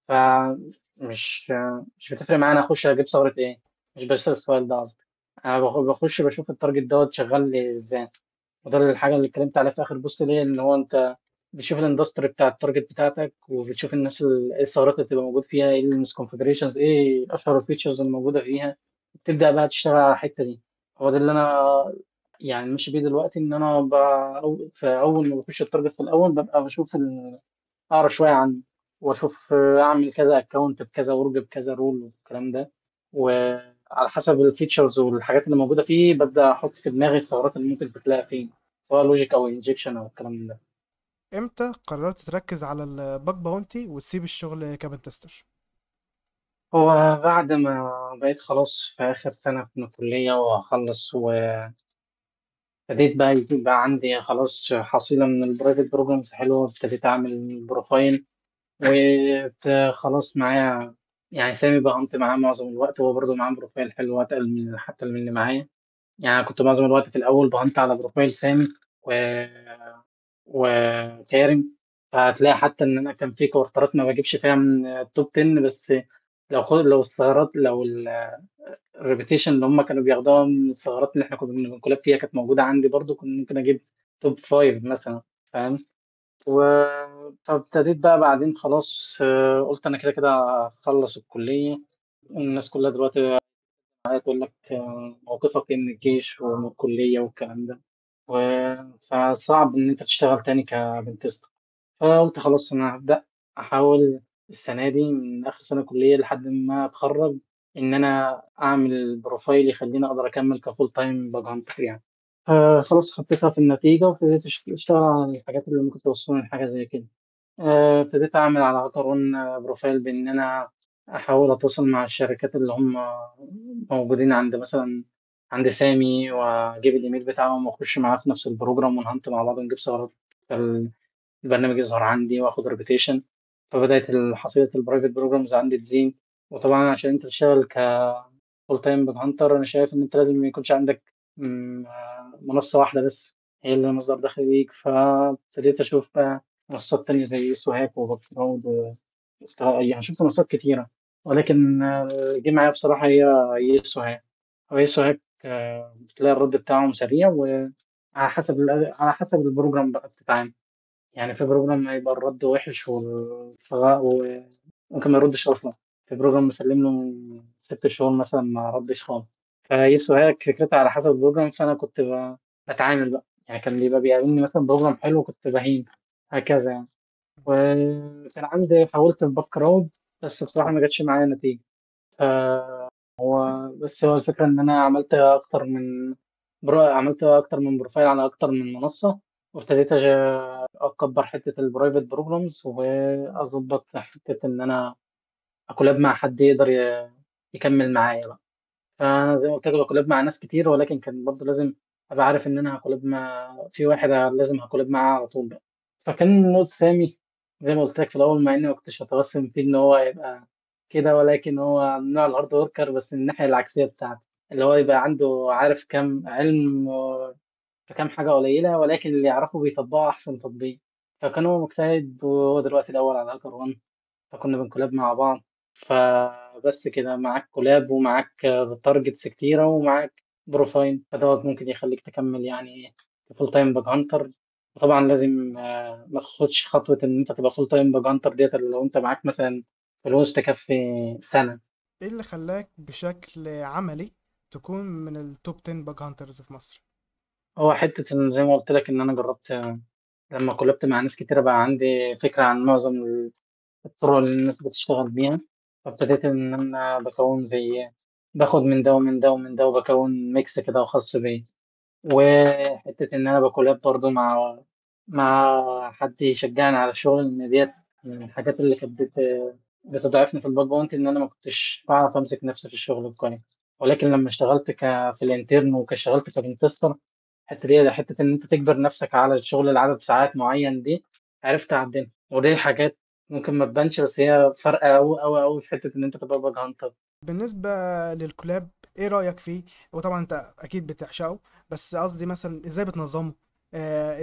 Speaker 2: فمش مش بتفرق معايا انا اخش اجيب ثغره ايه. مش بس السؤال ده قصدي، انا بخش بشوف ال target دوت شغال لي ازاي. وده الحاجه اللي اتكلمت عليها في اخر post ليه، ان هو انت بتشوف ال industry بتاع ال target بتاعتك، وبتشوف الناس ايه الثغرات اللي بتبقى موجود فيها، ايه ال misconfigurations، ايه اشهر ال features اللي موجوده فيها، تبدا بقى تشتغل على الحته دي. هو ده اللي انا ماشي بيه دلوقتي، ان انا في اول ما بخش ال target في الاول ببقى بشوف اقرا شويه عنه، واشوف اعمل كذا account بكذا org بكذا role والكلام ده، وعلى حسب ال features والحاجات اللي موجوده فيه ببدا احط في دماغي الثغرات اللي ممكن تتلاقى فيه، سواء logic او injection او الكلام ده.
Speaker 1: امتى قررت تركز على ال bug bounty وتسيب الشغل ك pentester؟
Speaker 2: هو بعد ما بقيت خلاص في اخر سنه في الكليه وهخلص، و ابتديت بقى يبقى عندي خلاص حصيله من ال private programs حلوه، ابتديت اعمل profile، وخلاص معايا سامي ب hunt معاه معظم الوقت، وهو برضه معاه profile حلو اتقل حتى من اللي معايا. كنت معظم الوقت في الاول ب hunt على profile سامي وكارم، فهتلاقي حتى ان انا كان في quarter ات ما بجيبش فيها من ال top 10، بس لو خد، لو الثغرات، لو ال reputation اللي هم كانوا بياخدوها من الثغرات اللي احنا كنا بن collab فيها كانت موجوده عندي برضو، كنت ممكن اجيب top 5 مثلا، فاهم؟ فابتديت بقى بعدين خلاص، قلت انا كده كده هخلص الكليه، والناس كلها دلوقتي تقول لك، موقفك ايه من الجيش ومن الكليه والكلام ده، فصعب ان انت تشتغل تاني ك pentester. فقلت خلاص انا هبدا احاول السنه دي من اخر سنه كليه لحد ما اتخرج، إن أنا أعمل profile يخليني أقدر أكمل ك full time bug hunter يعني. فخلاص حطيتها في النتيجة وابتديت أشتغل على الحاجات اللي ممكن توصلني لحاجة زي كده. ابتديت أعمل على HackerOne profile بإن أنا أحاول أتواصل مع الشركات اللي هم موجودين عند مثلا عند سامي، وأجيب الإيميل بتاعهم وأخش معاه في نفس ال program ون hunt مع بعض ونجيب ثغرات، فالبرنامج يظهر عندي وآخد reputation. فبدأت حصيلة ال private programs عندي تزيد. وطبعا عشان أنت تشتغل ك full time bug hunter، أنا شايف إن أنت لازم ما يكونش عندك منصة واحدة بس هي اللي مصدر دخل ليك. فابتديت أشوف بقى منصات تانية زي YesWeHack و Bugcrowd يعني شفت منصات كتيرة، ولكن جه معايا بصراحة هي YesWeHack. هو YesWeHack بتلاقي الرد بتاعهم سريع، وعلى حسب على حسب ال program بقى بتتعامل. يعني في program هيبقى الرد وحش والصغاء وممكن ما يردش أصلا، في program مسلم له 6 شهور مثلا ما ردش خالص. ف YesWeHack فكرتها على حسب ال program، فأنا كنت بتعامل بقى، يعني كان بيبقى بيقابلني مثلا program حلو كنت بهين هكذا يعني. وكان عندي حاولت ال Bugcrowd بس بصراحة ما جاتش معايا نتيجة. هو بس هو الفكرة إن أنا عملت أكتر من عملت أكتر من profile على أكتر من منصة، وابتديت أكبر حتة ال private programs وأظبط حتة إن أنا أ collab مع حد يقدر يكمل معايا بقى. فأنا زي ما قلت لك ب collab مع ناس كتير، ولكن كان برضه لازم أبقى عارف إن أنا ه collab مع في واحد لازم ه collab معاه على طول بقى. فكان نوت سامي زي ما قلت لك في الأول، مع إني ما كنتش متوسم فيه إن هو يبقى كده، ولكن هو من نوع ال hard worker بس من الناحية العكسية بتاعته، اللي هو يبقى عنده عارف كام علم في كام حاجة قليلة، ولكن اللي يعرفه بيطبقه أحسن تطبيق. فكان هو مجتهد وهو دلوقتي الأول على HackerOne، فكنا بن collab مع بعض. فبس كده معاك collab ومعاك targets كتيرة ومعاك profile، فدوت ممكن يخليك تكمل يعني full time bug hunter. وطبعا لازم ما تاخدش خطوة إن أنت تبقى full time bug hunter ديت لو أنت معاك مثلا فلوس تكفي سنة.
Speaker 1: إيه اللي خلاك بشكل عملي تكون من ال top 10 bug hunters في مصر؟
Speaker 2: هو حتة إن زي ما قلت لك إن أنا جربت لما collab ت مع ناس كتيرة بقى عندي فكرة عن معظم الطرق اللي الناس بتشتغل بيها. فابتديت إن أنا بكون زي باخد من ده ومن ده ومن ده وبكون mix كده خاص بيا. وحتة إن أنا ب collab برضو مع حد يشجعني على الشغل، إن ديت من الحاجات اللي كانت بتضعفني في ال bug bounty، إن أنا ما كنتش بعرف أمسك نفسي في الشغل كويس. ولكن لما اشتغلت في ال intern وكشتغلت ك pentester، الحتة دي حتة إن أنت تجبر نفسك على الشغل لعدد ساعات معين دي عرفت أعدلها. ودي حاجات ممكن ما تبانش بس هي فرقة أوي أوي أوي في حتة إن أنت تبقى bug hunter.
Speaker 1: بالنسبة لل collab إيه رأيك فيه؟ وطبعا أنت أكيد بتعشقه، بس قصدي مثلا إزاي بتنظمه؟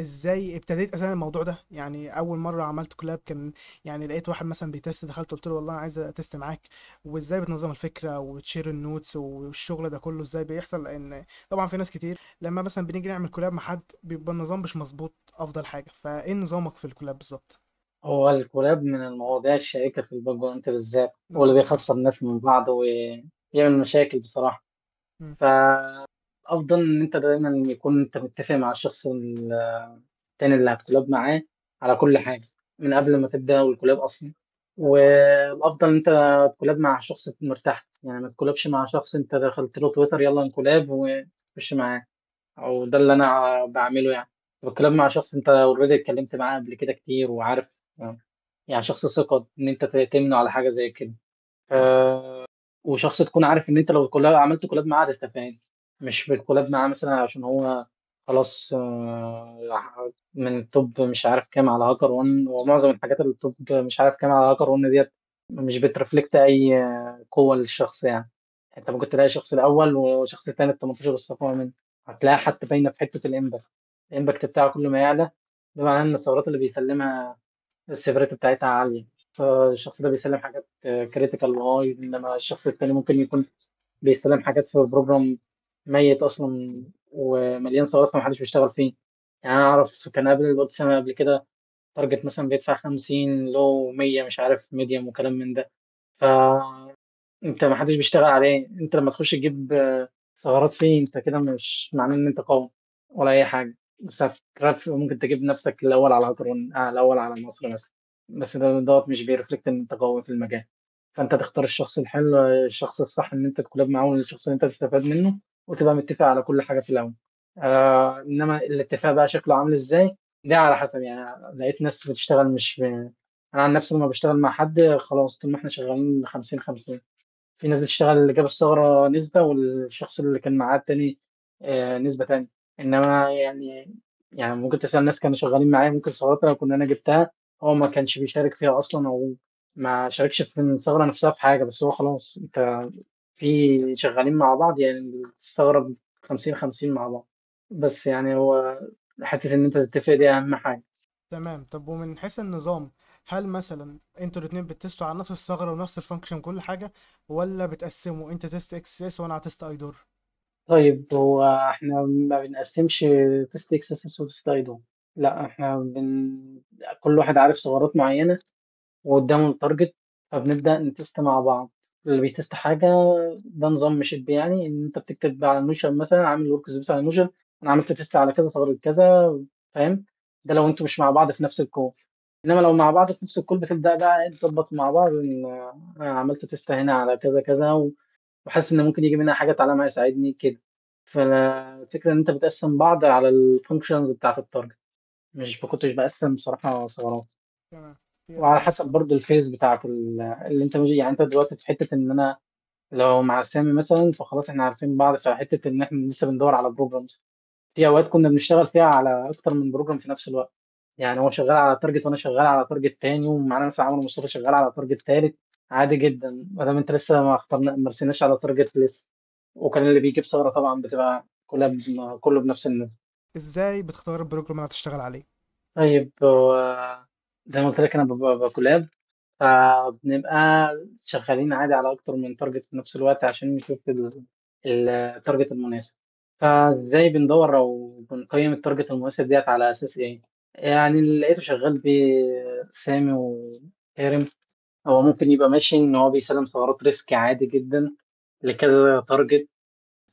Speaker 1: إزاي ابتديت أساسا الموضوع ده؟ يعني أول مرة عملت collab كان يعني لقيت واحد مثلا بي test، دخلت قلت له والله أنا عايز أ test معاك، وإزاي بتنظم الفكرة وت share ال notes والشغل ده كله إزاي بيحصل؟ لأن طبعا في ناس كتير لما مثلا بنيجي نعمل collab مع حد بيبقى النظام مش مظبوط أفضل حاجة. فإيه نظامك في ال collab بالظبط؟
Speaker 2: هو ال collab من المواضيع الشائكة في ال bug bounty بالذات، هو اللي بيخسر الناس من بعض ويعمل مشاكل بصراحة. فأفضل إن أنت دايماً يكون أنت متفق مع الشخص التاني اللي هت collab معاه على كل حاجة من قبل ما تبدأ ال collab أصلاً. والأفضل إن أنت ت collab مع شخص مرتاح، يعني ما ت collab ش مع شخص أنت دخلت له تويتر يلا ن collab وخش معاه، أو ده اللي أنا بعمله. يعني بت collab مع شخص أنت already اتكلمت معاه قبل كده كتير وعارف، يعني شخص ثقة إن أنت تأتمنه على حاجة زي كده. وشخص تكون عارف إن أنت لو عملت collab معاه هتستفاد، مش بت collab معاه مثلاً عشان هو خلاص من ال top مش عارف كام على HackerOne، ومعظم الحاجات اللي ال top مش عارف كام على HackerOne ديت مش بت reflect أي قوة للشخص. يعني أنت ممكن تلاقي شخص الأول وشخص التاني التمنتاشر بالصفوة منه، هتلاقيها حتى باينة في حتة ال impact، ال impact بتاعه كل ما يعلى ده معناه إن الثغرات اللي بيسلمها ال severity بتاعتها عالية، فالشخص ده بيسلم حاجات critical high، إنما الشخص التاني ممكن يكون بيسلم حاجات في program ميت أصلاً ومليان ثغرات فمحدش بيشتغل فيه. يعني أنا أعرف كان قبل الواد سامي قبل كده target مثلاً بيدفع 50 لو 100 مش عارف medium وكلام من ده، ف أنت ما حدش بيشتغل عليه. أنت لما تخش تجيب ثغرات فيه أنت كده مش معناه إن أنت قوي ولا أي حاجة، بس هتعرف ممكن تجيب نفسك الأول على HackerOne، الأول على مصر مثلاً، بس ده دوت مش بي reflect إن أنت قوي في المجال. فأنت تختار الشخص الحلو، الشخص الصح إن أنت ت collab معاه، والشخص اللي أنت تستفاد منه، وتبقى متفق على كل حاجة في الأول. إنما الاتفاق بقى شكله عامل إزاي ده على حسب، يعني لقيت ناس بتشتغل مش أنا عن نفسي لما بشتغل مع حد خلاص طول ما إحنا شغالين 50-50، في ناس بتشتغل اللي جاب الثغرة نسبة والشخص اللي كان معاه التاني نسبة تانية. إنما يعني ممكن تسأل ناس كانوا شغالين معايا، ممكن ثغرات لو كنا أنا جبتها هو ما كانش بيشارك فيها أصلاً أو ما شاركش في الثغرة نفسها في حاجة، بس هو خلاص أنت في شغالين مع بعض، يعني الثغرة 50-50 مع بعض. بس يعني هو حتة إن أنت تتفق دي أهم حاجة.
Speaker 1: تمام. طب ومن حيث النظام، هل مثلا انتوا الاتنين بت test وا على نفس الثغرة ونفس ال function كل حاجة، ولا بتقسموا انت test XSS وانا test IDOR؟
Speaker 2: طيب هو احنا ما بنقسمش test XSS و test IDOR، لا احنا كل واحد عارف ثغرات معينة وقدامه ال target، فبنبدأ ن test مع بعض. اللي بي test حاجة ده نظام مشيت بيه، يعني إن أنت بتكتب على Notion مثلا، عامل workspace على Notion، أنا عملت test على كذا ثغرة كذا، فاهم؟ ده لو أنتوا مش مع بعض في نفس ال call. إنما لو مع بعض في نفس ال call بتبدأ بقى تظبط مع بعض إن أنا عملت test هنا على كذا كذا وحاسس إن ممكن يجي منها حاجة تعالى ما يساعدني كده. فالفكرة إن أنت بتقسم بعض على ال functions بتاعة ال target، مش كنتش بقسم صراحة ثغرات.
Speaker 1: تمام.
Speaker 2: وعلى حسب برضو ال phase بتاعت اللي انت مش، يعني انت دلوقتي في حتة ان انا لو مع سامي مثلا فخلاص احنا عارفين بعض، في حتة ان احنا لسه بندور على programs. في اوقات كنا بنشتغل فيها على اكتر من program في نفس الوقت، يعني هو شغال على target وانا شغال على target تاني، ومعانا مثلا عمرو مصطفى شغال على target تالت، عادي جدا ما دام انت لسه ما اخترنا، ما رسيناش على target لسه. وكان اللي بيجيب ثغره طبعا بتبقى كلها كله بنفس النسبه.
Speaker 1: ازاي بتختار ال program اللي هتشتغل عليه؟
Speaker 2: طيب هو زي ما قلت لك انا ببقى ب collab، فبنبقى شغالين عادي على اكتر من target في نفس الوقت عشان نشوف ال target المناسب. فازاي بندور او بنقيم ال target المناسب ديت على اساس ايه؟ يعني اللي لقيته شغال بسامي وكارم، هو ممكن يبقى ماشي ان هو بيسلم ثغرات risk عادي جدا لكذا target،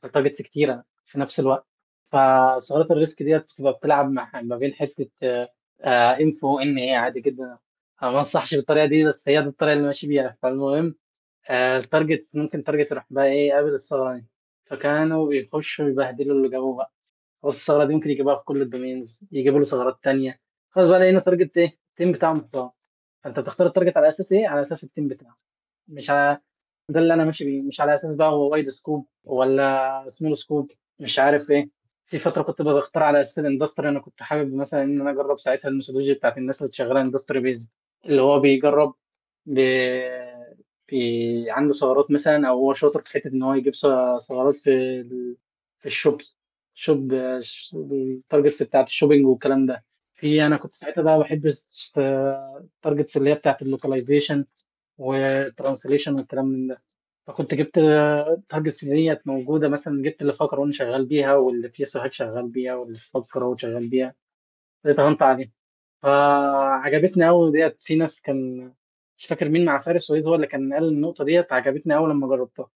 Speaker 2: targets كتيره في نفس الوقت. فثغرات ال risk ديت بتبقى بتلعب ما بين حته info NA عادي جدا. انا ما انصحش بالطريقه دي، بس هي دي الطريقه اللي ماشي بيها. فالمهم، ال target ممكن target يروح بقى ايه قابل الثغره دي، فكانوا بيخشوا يبهدلوا اللي جابوه بقى. بص الثغره دي ممكن يجيبوها في كل ال domains، يجيبوا له ثغرات تانية. خلاص بقى لقينا target ايه ال team بتاعه محترم، فانت بتختار ال target على اساس ايه؟ على اساس ال team بتاعه، مش على ده اللي انا ماشي بيه، مش على اساس بقى هو wide scope ولا small scope مش عارف ايه. في فتره كنت بختار على اساس ال industry، انا كنت حابب مثلا ان انا اجرب ساعتها ال methodology بتاعت الناس اللي شغاله industry base، اللي هو بيجرب عنده ثغرات مثلا، او هو شاطر في حته ان هو يجيب ثغرات في ال shops، shop ال targets بتاعت ال shopping والكلام ده. في انا كنت ساعتها بقى بحب ال targets اللي هي بتاعت ال localization وال translation والكلام من ده، فكنت جبت ال targets ديت موجوده، مثلا جبت اللي في HackerOne شغال بيها، واللي في سوهاج شغال بيها، واللي في فكر شغال بيها، اتهنت عليها فعجبتني قوي ديت. في ناس كان مش فاكر مين مع فارس وليد هو اللي كان قال النقطه ديت، عجبتني قوي لما جربتها،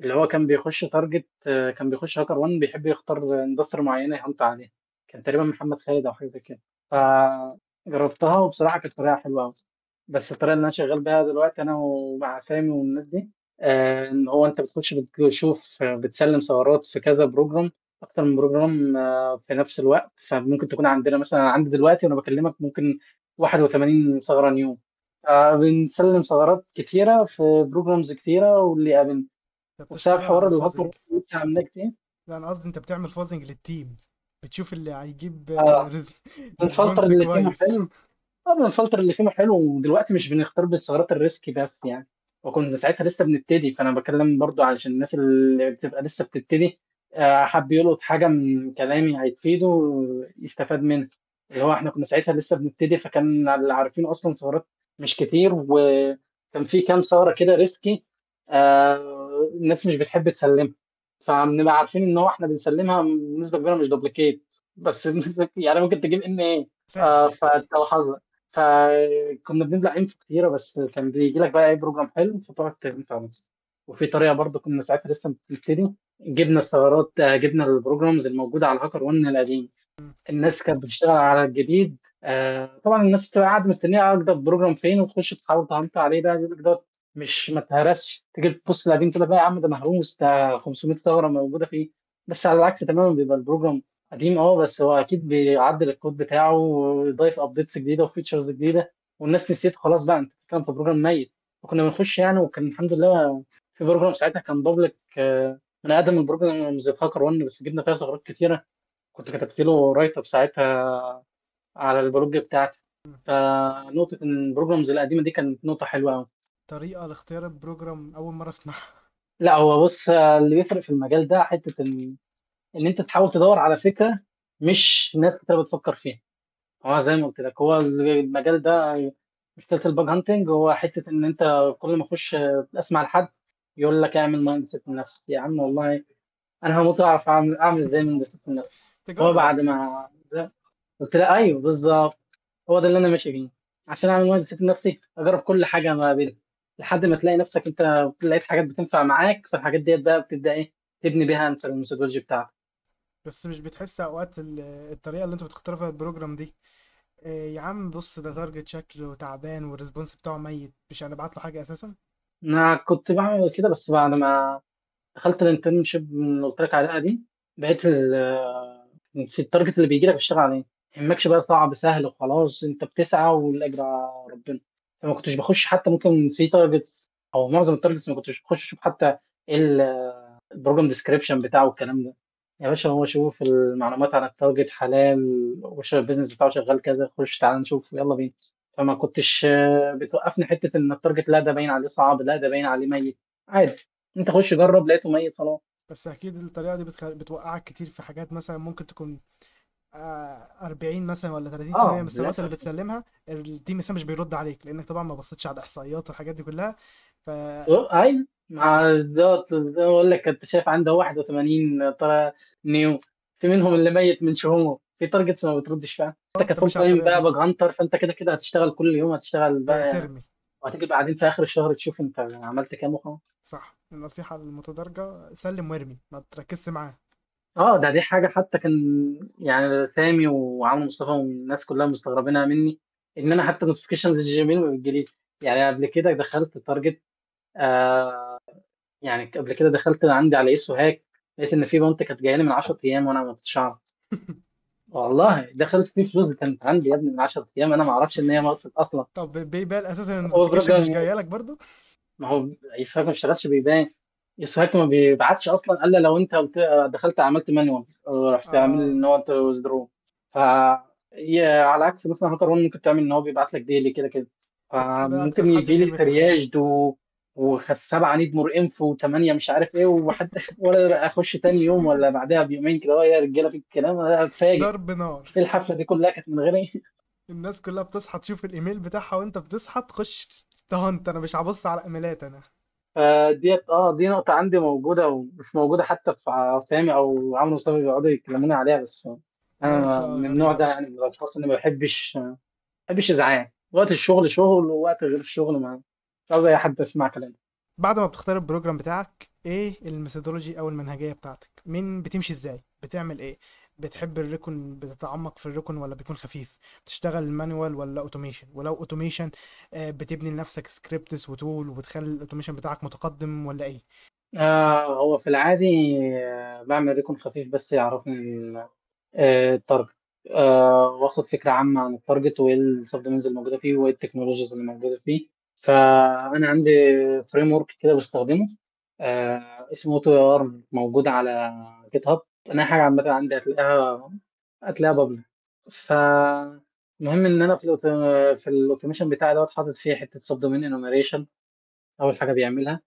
Speaker 2: اللي هو كان بيخش target، كان بيخش HackerOne بيحب يختار industry معينه ي hunt عليها، كان تقريبا محمد خالد او حاجه زي كده. فجربتها وبصراحه كانت طريقه حلوه قوي. بس الطريقه اللي انا شغال بيها دلوقتي انا ومع سامي والناس دي، ان هو انت بتخش بتشوف بتسلم ثغرات في كذا program، اكتر من program في نفس الوقت. فممكن تكون عندنا مثلا، عندي دلوقتي وانا بكلمك ممكن 81 ثغره new، بنسلم ثغرات كتيره في programs كتيره واللي يقابلنا.
Speaker 1: انت
Speaker 2: وبسبب
Speaker 1: بتشتغل
Speaker 2: حوار
Speaker 1: على
Speaker 2: الهاكر
Speaker 1: ال fuzzing؟
Speaker 2: لسه عاملاه كتير.
Speaker 1: لا انا قصدي انت بتعمل fuzzing لل team، بتشوف اللي هيجيب
Speaker 2: بنفلتر
Speaker 1: response
Speaker 2: اللي team ه
Speaker 1: كويس.
Speaker 2: حلو. بنفلتر اللي team ه حلو. ودلوقتي مش بنختار بالثغرات ال risky بس يعني، وكنا ساعتها لسه بنبتدي. فانا بكلم برضو عشان الناس اللي بتبقى لسه بتبتدي، حب يلقط حاجه من كلامي هيتفيده يستفاد منها. اللي هو احنا كنا ساعتها لسه بنبتدي، فكان اللي عارفينه اصلا ثغرات مش كتير، وكان في كام ثغره كده risky، الناس مش بتحب تسلمها، فبنبقى عارفين ان هو احنا بنسلمها بنسبه كبيره مش duplicate، بس بنسبه يعني ممكن تجيب NA، فانت وحظك. فكنا بنبلع info كتيره، بس كان بيجي لك بقى اي program حلو فتقعد تنفع عليه. وفي طريقه برضو كنا ساعتها لسه بنبتدي، جبنا الثغرات، جبنا ال programs الموجوده على HackerOne القديم، الناس كانت بتشتغل على الجديد. طبعا الناس بتبقى قاعده مستنيه اجدد program فين، وتخش تحاول ت hunt عليه، ده يقول لك ده مش ما تهرسش، تيجي تبص للقديم تقول لك بقى يا عم ده مهروس، ده 500 ثغره موجودة فيه. بس على العكس تماما بيبقى ال program قديم، اه بس هو اكيد بيعدل الكود بتاعه ويضيف updates جديدة و features جديدة، والناس نسيت خلاص بقى، انت بتتكلم في program ميت. وكنا بنخش يعني، وكان الحمد لله في program ساعتها كان public، من اقدم ال programs في هاكر 1، بس جبنا فيها ثغرات كتيرة، كنت كتبت له write up ساعتها على ال blog بتاعتي. فنقطه ان ال programs القديمة دي كانت نقطة حلوة قوي.
Speaker 1: طريقه لاختيار ال program اول مرة اسمعها.
Speaker 2: لا هو بص، اللي بيفرق في المجال ده حتة ان انت تحاول تدور على فكرة مش ناس كتير بتفكر فيها. هو زي ما قلت لك، هو المجال ده مشكلة ال bug hunting هو حتة ان انت كل ما اخش اسمع لحد يقول لك اعمل mindset لنفسك. يا عم والله انا هموت اعرف اعمل ازاي mindset لنفسي. هو
Speaker 1: تجرب.
Speaker 2: بعد ما قلت له ايوه بالظبط، هو ده اللي انا ماشي فيه. عشان اعمل mindset لنفسي اجرب كل حاجة ما بينها، لحد ما تلاقي نفسك انت لقيت حاجات بتنفع معاك، فالحاجات ديت بقى بتبدا ايه تبني بيها انت ال methodology بتاعتك.
Speaker 1: بس مش بتحس اوقات الطريقة اللي انتوا بتختاروا فيها ال program دي، إيه يا عم بص ده target شكله تعبان وال response بتاعه ميت، مش هنبعت له حاجة اساسا؟
Speaker 2: انا كنت بعمل كده، بس بعد ما دخلت ال internship اللي قلت لك عليها دي، بقيت في ال target اللي بيجي لك بتشتغل عليه، ما يهمكش بقى صعب سهل، وخلاص انت بتسعى والاجر على ربنا. فما كنتش بخش حتى، ممكن في targets او معظم ال targets ما كنتش بخش اشوف حتى ايه ال program description بتاعه والكلام ده. يا باشا هو شوف المعلومات عن ال target حلال، وش ال business بتاعه شغال كذا، خش تعال نشوف يلا بينا. فما كنتش بتوقفني حتة ان ال target لا ده باين عليه صعب، لا ده باين عليه ميت، عادي انت خش جرب، لقيته ميت خلاص.
Speaker 1: بس اكيد الطريقة دي بتوقعك كتير في حاجات، مثلا ممكن تكون 40 مثلا ولا 30% من الثغرات اللي
Speaker 2: للاسف.
Speaker 1: بتسلمها ال team مثلا مش بيرد عليك، لانك طبعا ما بصيتش على الاحصائيات والحاجات دي كلها. ف
Speaker 2: ايوه مع دوت زي ما بقول لك، كنت شايف عنده 81 طلع new، في منهم اللي ميت من شهور، في targets ما بتردش فعلا. انت
Speaker 1: انت
Speaker 2: ك full
Speaker 1: ماشي على
Speaker 2: time
Speaker 1: الطريقة
Speaker 2: بقى
Speaker 1: دي
Speaker 2: bug hunter، فانت كده كده هتشتغل كل يوم، هتشتغل بقى
Speaker 1: ترمي.
Speaker 2: وهتيجي بعدين في اخر الشهر تشوف انت عملت كام وخلاص.
Speaker 1: صح، النصيحة المتدرجه، سلم وارمي، ما تركزش معاه.
Speaker 2: ده دي حاجة حتى كان يعني سامي وعمرو مصطفى والناس كلها مستغربينها مني، ان انا حتى notifications ال Gmail ما بتجيليش. يعني قبل كده دخلت target، يعني قبل كده دخلت عندي على YesWeHack، لقيت ان في bounty كانت جاية لي من 10 ايام وانا ما كنتش اعرف. والله دخلت في فلوس كانت عندي يا ابني من 10 ايام، انا ما اعرفش ان هي نقصت اصلا.
Speaker 1: طب PayPal اساسا
Speaker 2: هو
Speaker 1: ال notification مش
Speaker 2: program
Speaker 1: جاية لك برضو؟
Speaker 2: ما هو YesWeHack ما اشتغلش PayPal، YesWeHack ما بيبعتش اصلا الا لو انت دخلت عملت manual، رحت عامل ان هو انت withdraw. ف يا على عكس مثلا هاكر 1 ممكن تعمل ان هو بيبعت لك daily كده كده،
Speaker 1: طب كده اكتر
Speaker 2: فممكن
Speaker 1: حد
Speaker 2: يجي لي
Speaker 1: بيرمي في الحياة.
Speaker 2: triaged وسبعة need more info وثمانية مش عارف ايه، وحد ولا اخش تاني يوم ولا بعدها بيومين كده، يا رجاله في الكلام، انا اتفاجئ
Speaker 1: ضرب نار.
Speaker 2: ايه الحفلة دي كلها كانت من غيري.
Speaker 1: الناس كلها بتصحى تشوف الايميل بتاعها، وانت بتصحى تخش ت hunt، انا مش هبص على ايميلات انا.
Speaker 2: فديت دي نقطة عندي موجودة ومش موجودة حتى في سامي او عمرو مصطفى بيقعدوا يتكلموني عليها، بس انا
Speaker 1: نقطة
Speaker 2: من النوع
Speaker 1: غريبة.
Speaker 2: ده يعني، من الاشخاص اللي ما بحبش ازعاج. وقت الشغل شغل، ووقت غير الشغل ما مش عاوز اي حد يسمع كلامي.
Speaker 1: بعد ما بتختار ال program بتاعك، ايه ال methodology او المنهجية بتاعتك؟ مين بتمشي ازاي؟ بتعمل ايه؟ بتحب ال recon؟ بتتعمق في ال recon ولا بيكون خفيف؟ بتشتغل manual ولا automation؟ ولو automation، بتبني لنفسك scripts و tool وبتخلي ال automation بتاعك متقدم ولا ايه؟
Speaker 2: هو في العادي، بعمل recon خفيف بس يعرفني ال target، واخد فكرة عامة عن ال target وايه ال subdomains الموجودة فيه وايه ال technologies اللي موجودة فيه. فانا عندي framework كده بستخدمه، اسمه AutoAR، موجود على GitHub. انا حاجة عامة عندي هتلاقيها public. فالمهم ان انا في ال automation بتاعي دوت حاطط فيه حتة subdomain enumeration. اول حاجة بيعملها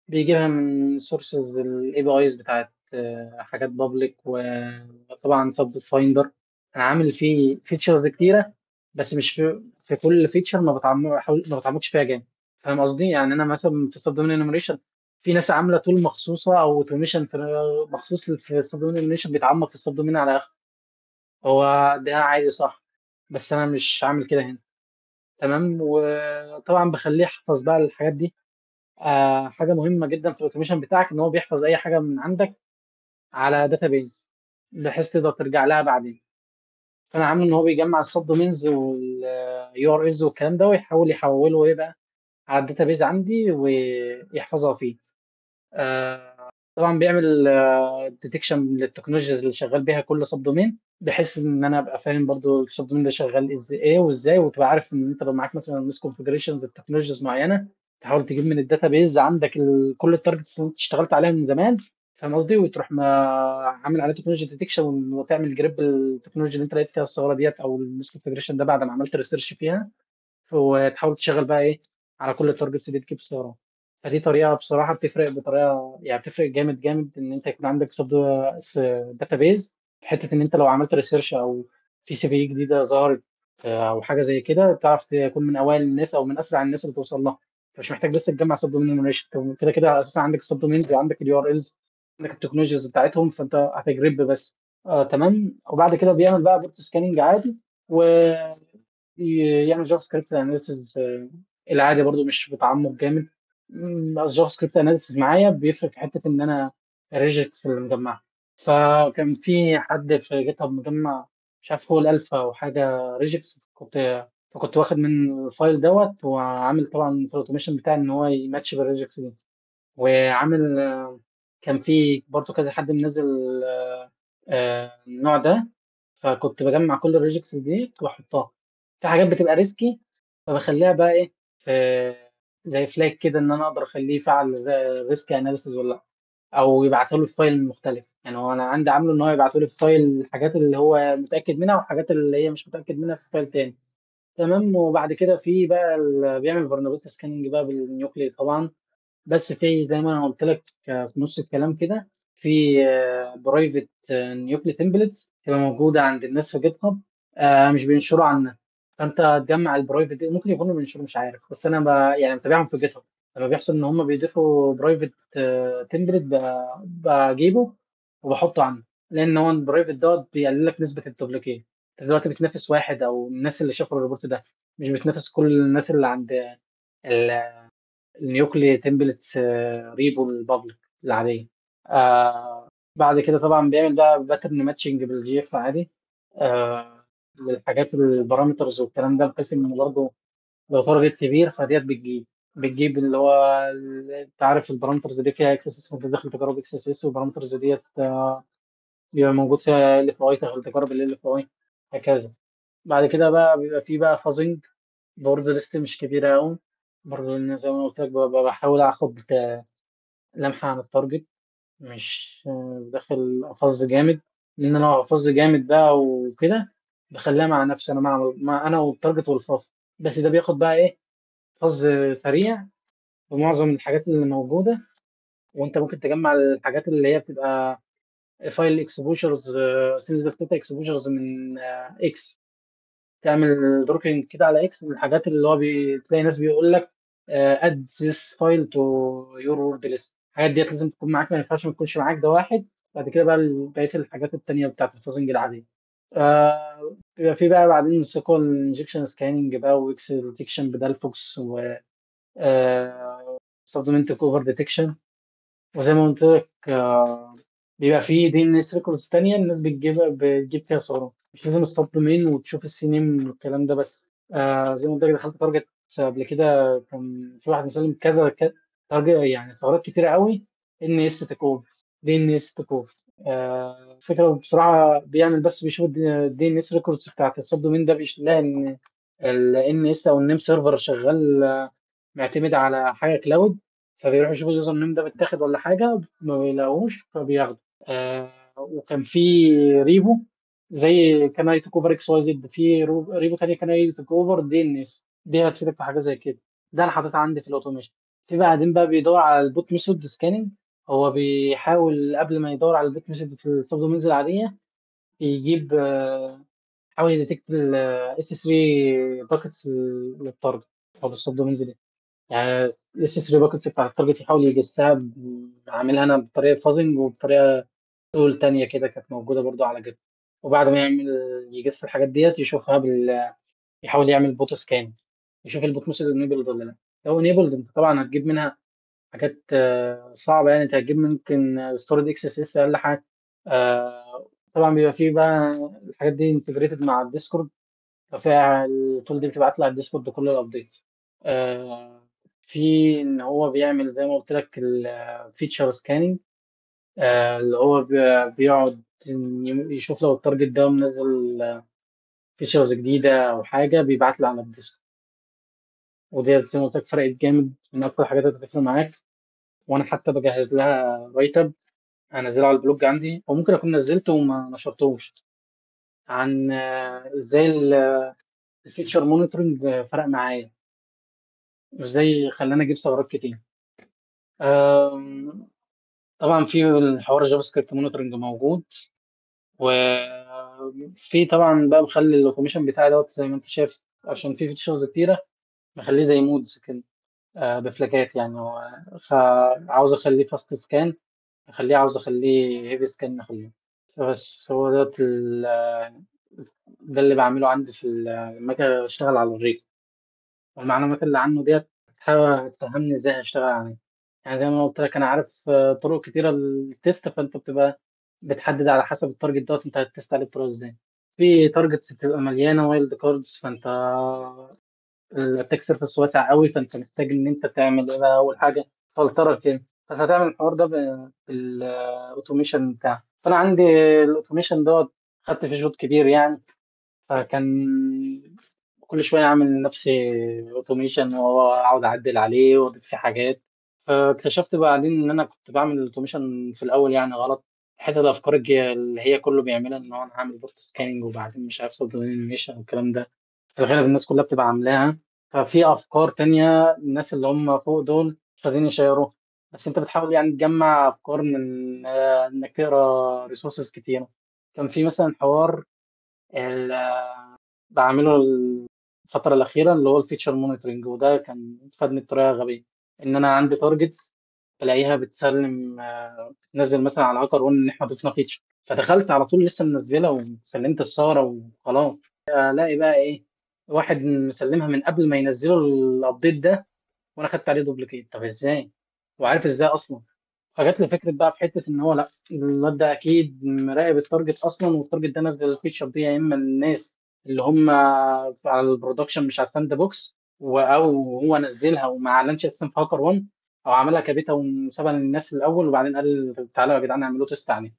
Speaker 2: بيجيبها من sources ال APIs بتاعت حاجات public، وطبعا subfinder. انا عامل فيه features كتيرة، بس مش في كل feature ما بتعمقش فيها جامد، فاهم قصدي؟ يعني انا مثلا في subdomain enumeration في ناس عامله tool مخصوصة او automation مخصوص في subdomain enumeration بيتعمق في ال subdomain على اخره، هو ده عادي صح، بس انا مش عامل كده هنا. تمام. وطبعا بخليه يحفظ بقى الحاجات دي. حاجة مهمة جدا في ال automation بتاعك ان هو بيحفظ اي حاجة من عندك على database بحيث تقدر ترجع لها بعدين. فانا عامل ان هو بيجمع ال subdomains وال URLs والكلام ده، ويحاول يحوله ايه بقى على ال database عندي ويحفظها فيه. طبعا بيعمل detection لل technologies اللي شغال بيها كل subdomain، بحيث ان انا ابقى فاهم برضو ال subdomain ده شغال ازاي ايه وازاي، وتبقى عارف ان انت لو معاك مثلا misconfigurations ال technologies معينة تحاول تجيب من ال database عندك كل ال targets اللي انت اشتغلت عليها من زمان، فاهم قصدي؟ وتروح ما عامل عليها technology detection وتعمل grep ال technology اللي انت لقيت فيها الثغرة ديت او ال misconfiguration ده بعد ما عملت research فيها، وتحاول تشغل بقى ايه على كل ال targets دي تجيب ثغره. فدي طريقه بصراحة بتفرق بطريقة، يعني بتفرق جامد جامد ان انت يكون عندك sub database، في حتة ان انت لو عملت research او في CVE جديدة ظهرت او حاجة زي كده، تعرف تكون من اوائل الناس او من اسرع الناس اللي توصل لها. فمش محتاج لسه تجمع subdomain enumeration، كده كده اساسا عندك ال subdomains وعندك ال URLs، عندك ال technologies بتاعتهم، فانت هت grep بس. تمام. وبعد كده بيعمل بقى port scanning عادي، ويعمل JavaScript analysis العادي برضو مش بتعمق جامد. ال JavaScript analysis معايا بيفرق في حتة ان انا ال regex اللي مجمعها. فكان في حد في GitHub مجمع، مش عارف هو الالفا او حاجة regex، فكنت واخد من ال file دوت وعامل طبعا في ال automation بتاعي ان هو ي match بال regex دي. وعامل كان في برضو كذا حد منزل النوع ده، فكنت بجمع كل ال regex دي واحطها في حاجات بتبقى risky، فبخليها بقى ايه في زي flag كده، ان انا اقدر اخليه يفعل risk analysis ولا لا، او يبعته له في file مختلف. يعني هو انا عندي عامله ان هو يبعته لي في file الحاجات اللي هو متاكد منها وحاجات اللي هي مش متاكد منها في file تاني. تمام. وبعد كده في بقى بيعمل vulnerability scanning بقى بال Nuclei طبعا، بس في زي ما انا قلت لك في نص الكلام كده، في private Nuclei templates تبقى موجودة عند الناس في GitHub، مش بينشروا عنها، فانت تجمع ال private دي، ممكن يكونوا بينشروا مش عارف، بس انا يعني متابعهم في GitHub. لما بيحصل ان هم بيضيفوا private template بجيبه وبحطه عنده، لان هو ال private دوت بيقلل لك نسبه ال duplicate. انت دلوقتي بتنافس واحد او الناس اللي شافوا ال report ده، مش بتنافس كل الناس اللي عند ال Nuclei templates repo ال public العادية. بعد كده طبعا بيعمل بقى pattern matching بال GF عادي، للحاجات ال parameters والكلام ده، بحيث ان برضه لو target كبير فديت بتجيب اللي هو انت عارف ال parameters دي فيها XSS، فانت داخل تجرب XSS، وال parameters ديت بيبقى موجود فيها LFI، داخل تجرب LFI هكذا. بعد كده بقى بيبقى فيه بقى fuzzing برضه list مش كبيرة قوي برضه، لان زي ما قلت لك بحاول اخد لمحه عن ال target، مش داخل ا fuzz جامد، لان انا لو ا fuzz جامد بقى وكده بخليها مع نفسي انا، مع انا وال target وال fuzz، بس ده بياخد بقى ايه fuzz سريع بمعظم الحاجات اللي موجودة. وانت ممكن تجمع الحاجات اللي هي بتبقى file exposures، sensitive data exposures من X، تعمل dorking كده على X من الحاجات اللي هو بتلاقي ناس بيقول لك add this file to your word list. الحاجات ديت لازم تكون معاك، ما ينفعش ما تكونش معاك. ده واحد. بعد كده بقى بقية الحاجات التانية بتاعت ال fuzzing العادية. بيبقى في بقى بعدين SQL injection scanning بقى، و XSS detection ب Dalfox، و subdomain takeover detection. وزي ما قلت لك بيبقى في DNS records تانية الناس بتجيب فيها صورة، مش لازم ال subdomain وتشوف ال CNAME والكلام ده بس. زي ما قلت لك دخلت target قبل كده، كان في واحد مسلم كذا target، يعني ثغرات كتيرة قوي، ان اس تيك اوفر، دي ان اس تيك اوفر. الفكرة بصراحة بيعمل بس بيشوف ال DNS records بتاعت ال subdomain ده، بيلاقي ان ال NS او ال name server شغال معتمد على حاجة cloud، فبيروح يشوف ال username ده بيتاخد ولا حاجة، ما بيلاقوش فبياخده. وكان في repo زي can I take over XYZ، في repo تاني can I take over DNS، دي هتفيدك في حاجة زي كده. ده انا حاططها عندي في ال automation. في بعدين بقى بيدور على ال bot method scanning، هو بيحاول قبل ما يدور على ال bot method في ال subdomains العادية يجيب حاول ي detect ال S3 buckets لل target او لل subdomains دي. يعني ال S3 buckets بتاع ال target يحاول يجسها، عاملها انا بطريقة fuzzing وبطريقة tool تانية كده كانت موجودة برضو على Git. وبعد ما يعمل يجس الحاجات ديت يشوفها يحاول يعمل bot scan، يشوف ال bot method enabled ولا لا. لو enabled انت طبعا هتجيب منها حاجات صعبة، يعني انت هتجيب ممكن stored XSS اقل حاجة. طبعا بيبقى فيه بقى الحاجات دي integrated مع ال Discord، ففيها ال tool دي بتبعت لها على ال Discord كل ال updates. في إن هو بيعمل زي ما قلت لك ال feature scanning، اللي هو بيقعد يشوف لو ال target ده منزل features جديدة أو حاجة بيبعت له على ال Discord. ودي زي ما قلت لك فرقت جامد، من أكتر الحاجات اللي بتفرق معاك. وأنا حتى بجهز لها write up هنزله على ال blog عندي، وممكن أكون نزلته وما نشرتوش، عن إزاي ال feature monitoring فرق معايا، وإزاي خلاني أجيب ثغرات كتير. طبعا في الحوار JavaScript monitoring موجود، وفي طبعا بقى مخلي ال automation بتاعي دوت زي ما انت شايف، عشان في features كتيرة مخليه زي modes كده، ب flagات يعني. عاوز اخليه fast scan اخليه، عاوز اخليه heavy scan اخليه. بس هو دوت ده اللي بعمله عندي في لما اجي اشتغل على ال recon. والمعلومات اللي عنه ديت هتفهمني ازاي هشتغل عليه. يعني زي ما قلت لك انا عارف طرق كتيرة لل test، فانت بتبقى بتحدد على حسب ال target دوت انت هت test عليه بطريقة ازاي. في targets بتبقى مليانة wild cards، فانت ال attack surface واسع قوي، فانت محتاج ان انت تعمل ايه بقى؟ اول حاجة فلترة كده، بس هتعمل الحوار ده بال automation بتاعك. فانا عندي ال automation دوت خدت فيه شوط كبير يعني، فكان كل شوية اعمل لنفسي automation واقعد اعدل عليه واضيف فيه حاجات. فاكتشفت بعدين ان انا كنت بعمل ال automation في الاول يعني غلط، حتة الافكار اللي هي كله بيعملها ان هو انا هعمل port scanning وبعدين مش عارف subdomain والكلام ده، في الغالب الناس كلها بتبقى عاملاها. ففي افكار تانية الناس اللي هم فوق دول مش عايزين يشيروها، بس انت بتحاول يعني تجمع افكار من انك تقرا resources كتيرة. كان في مثلا حوار بعمله الفترة الاخيرة اللي هو ال feature monitoring، وده كان فادني بطريقة غبية، ان انا عندي targets بلاقيها بتسلم، بتنزل مثلا على هاكر 1 ان احنا ضفنا feature، فدخلت على طول لسه منزله وسلمت الثغرة وخلاص، الاقي بقى ايه واحد مسلمها من قبل ما ينزلوا ال update ده وانا خدت عليه duplicate. طب ازاي؟ وعارف ازاي اصلا؟ فجات لي فكرة بقى في حتة ان هو لا، الواد ده اكيد مراقب ال target اصلا، وال target ده نزل ال feature دي يا اما الناس اللي هم على ال production مش على ال sandbox، او هو نزلها وما اعلنش اساسا في هاكر 1، او عملها كبيتا وسابها للناس الاول وبعدين قال تعالوا يا جدعان اعملوا test عليه.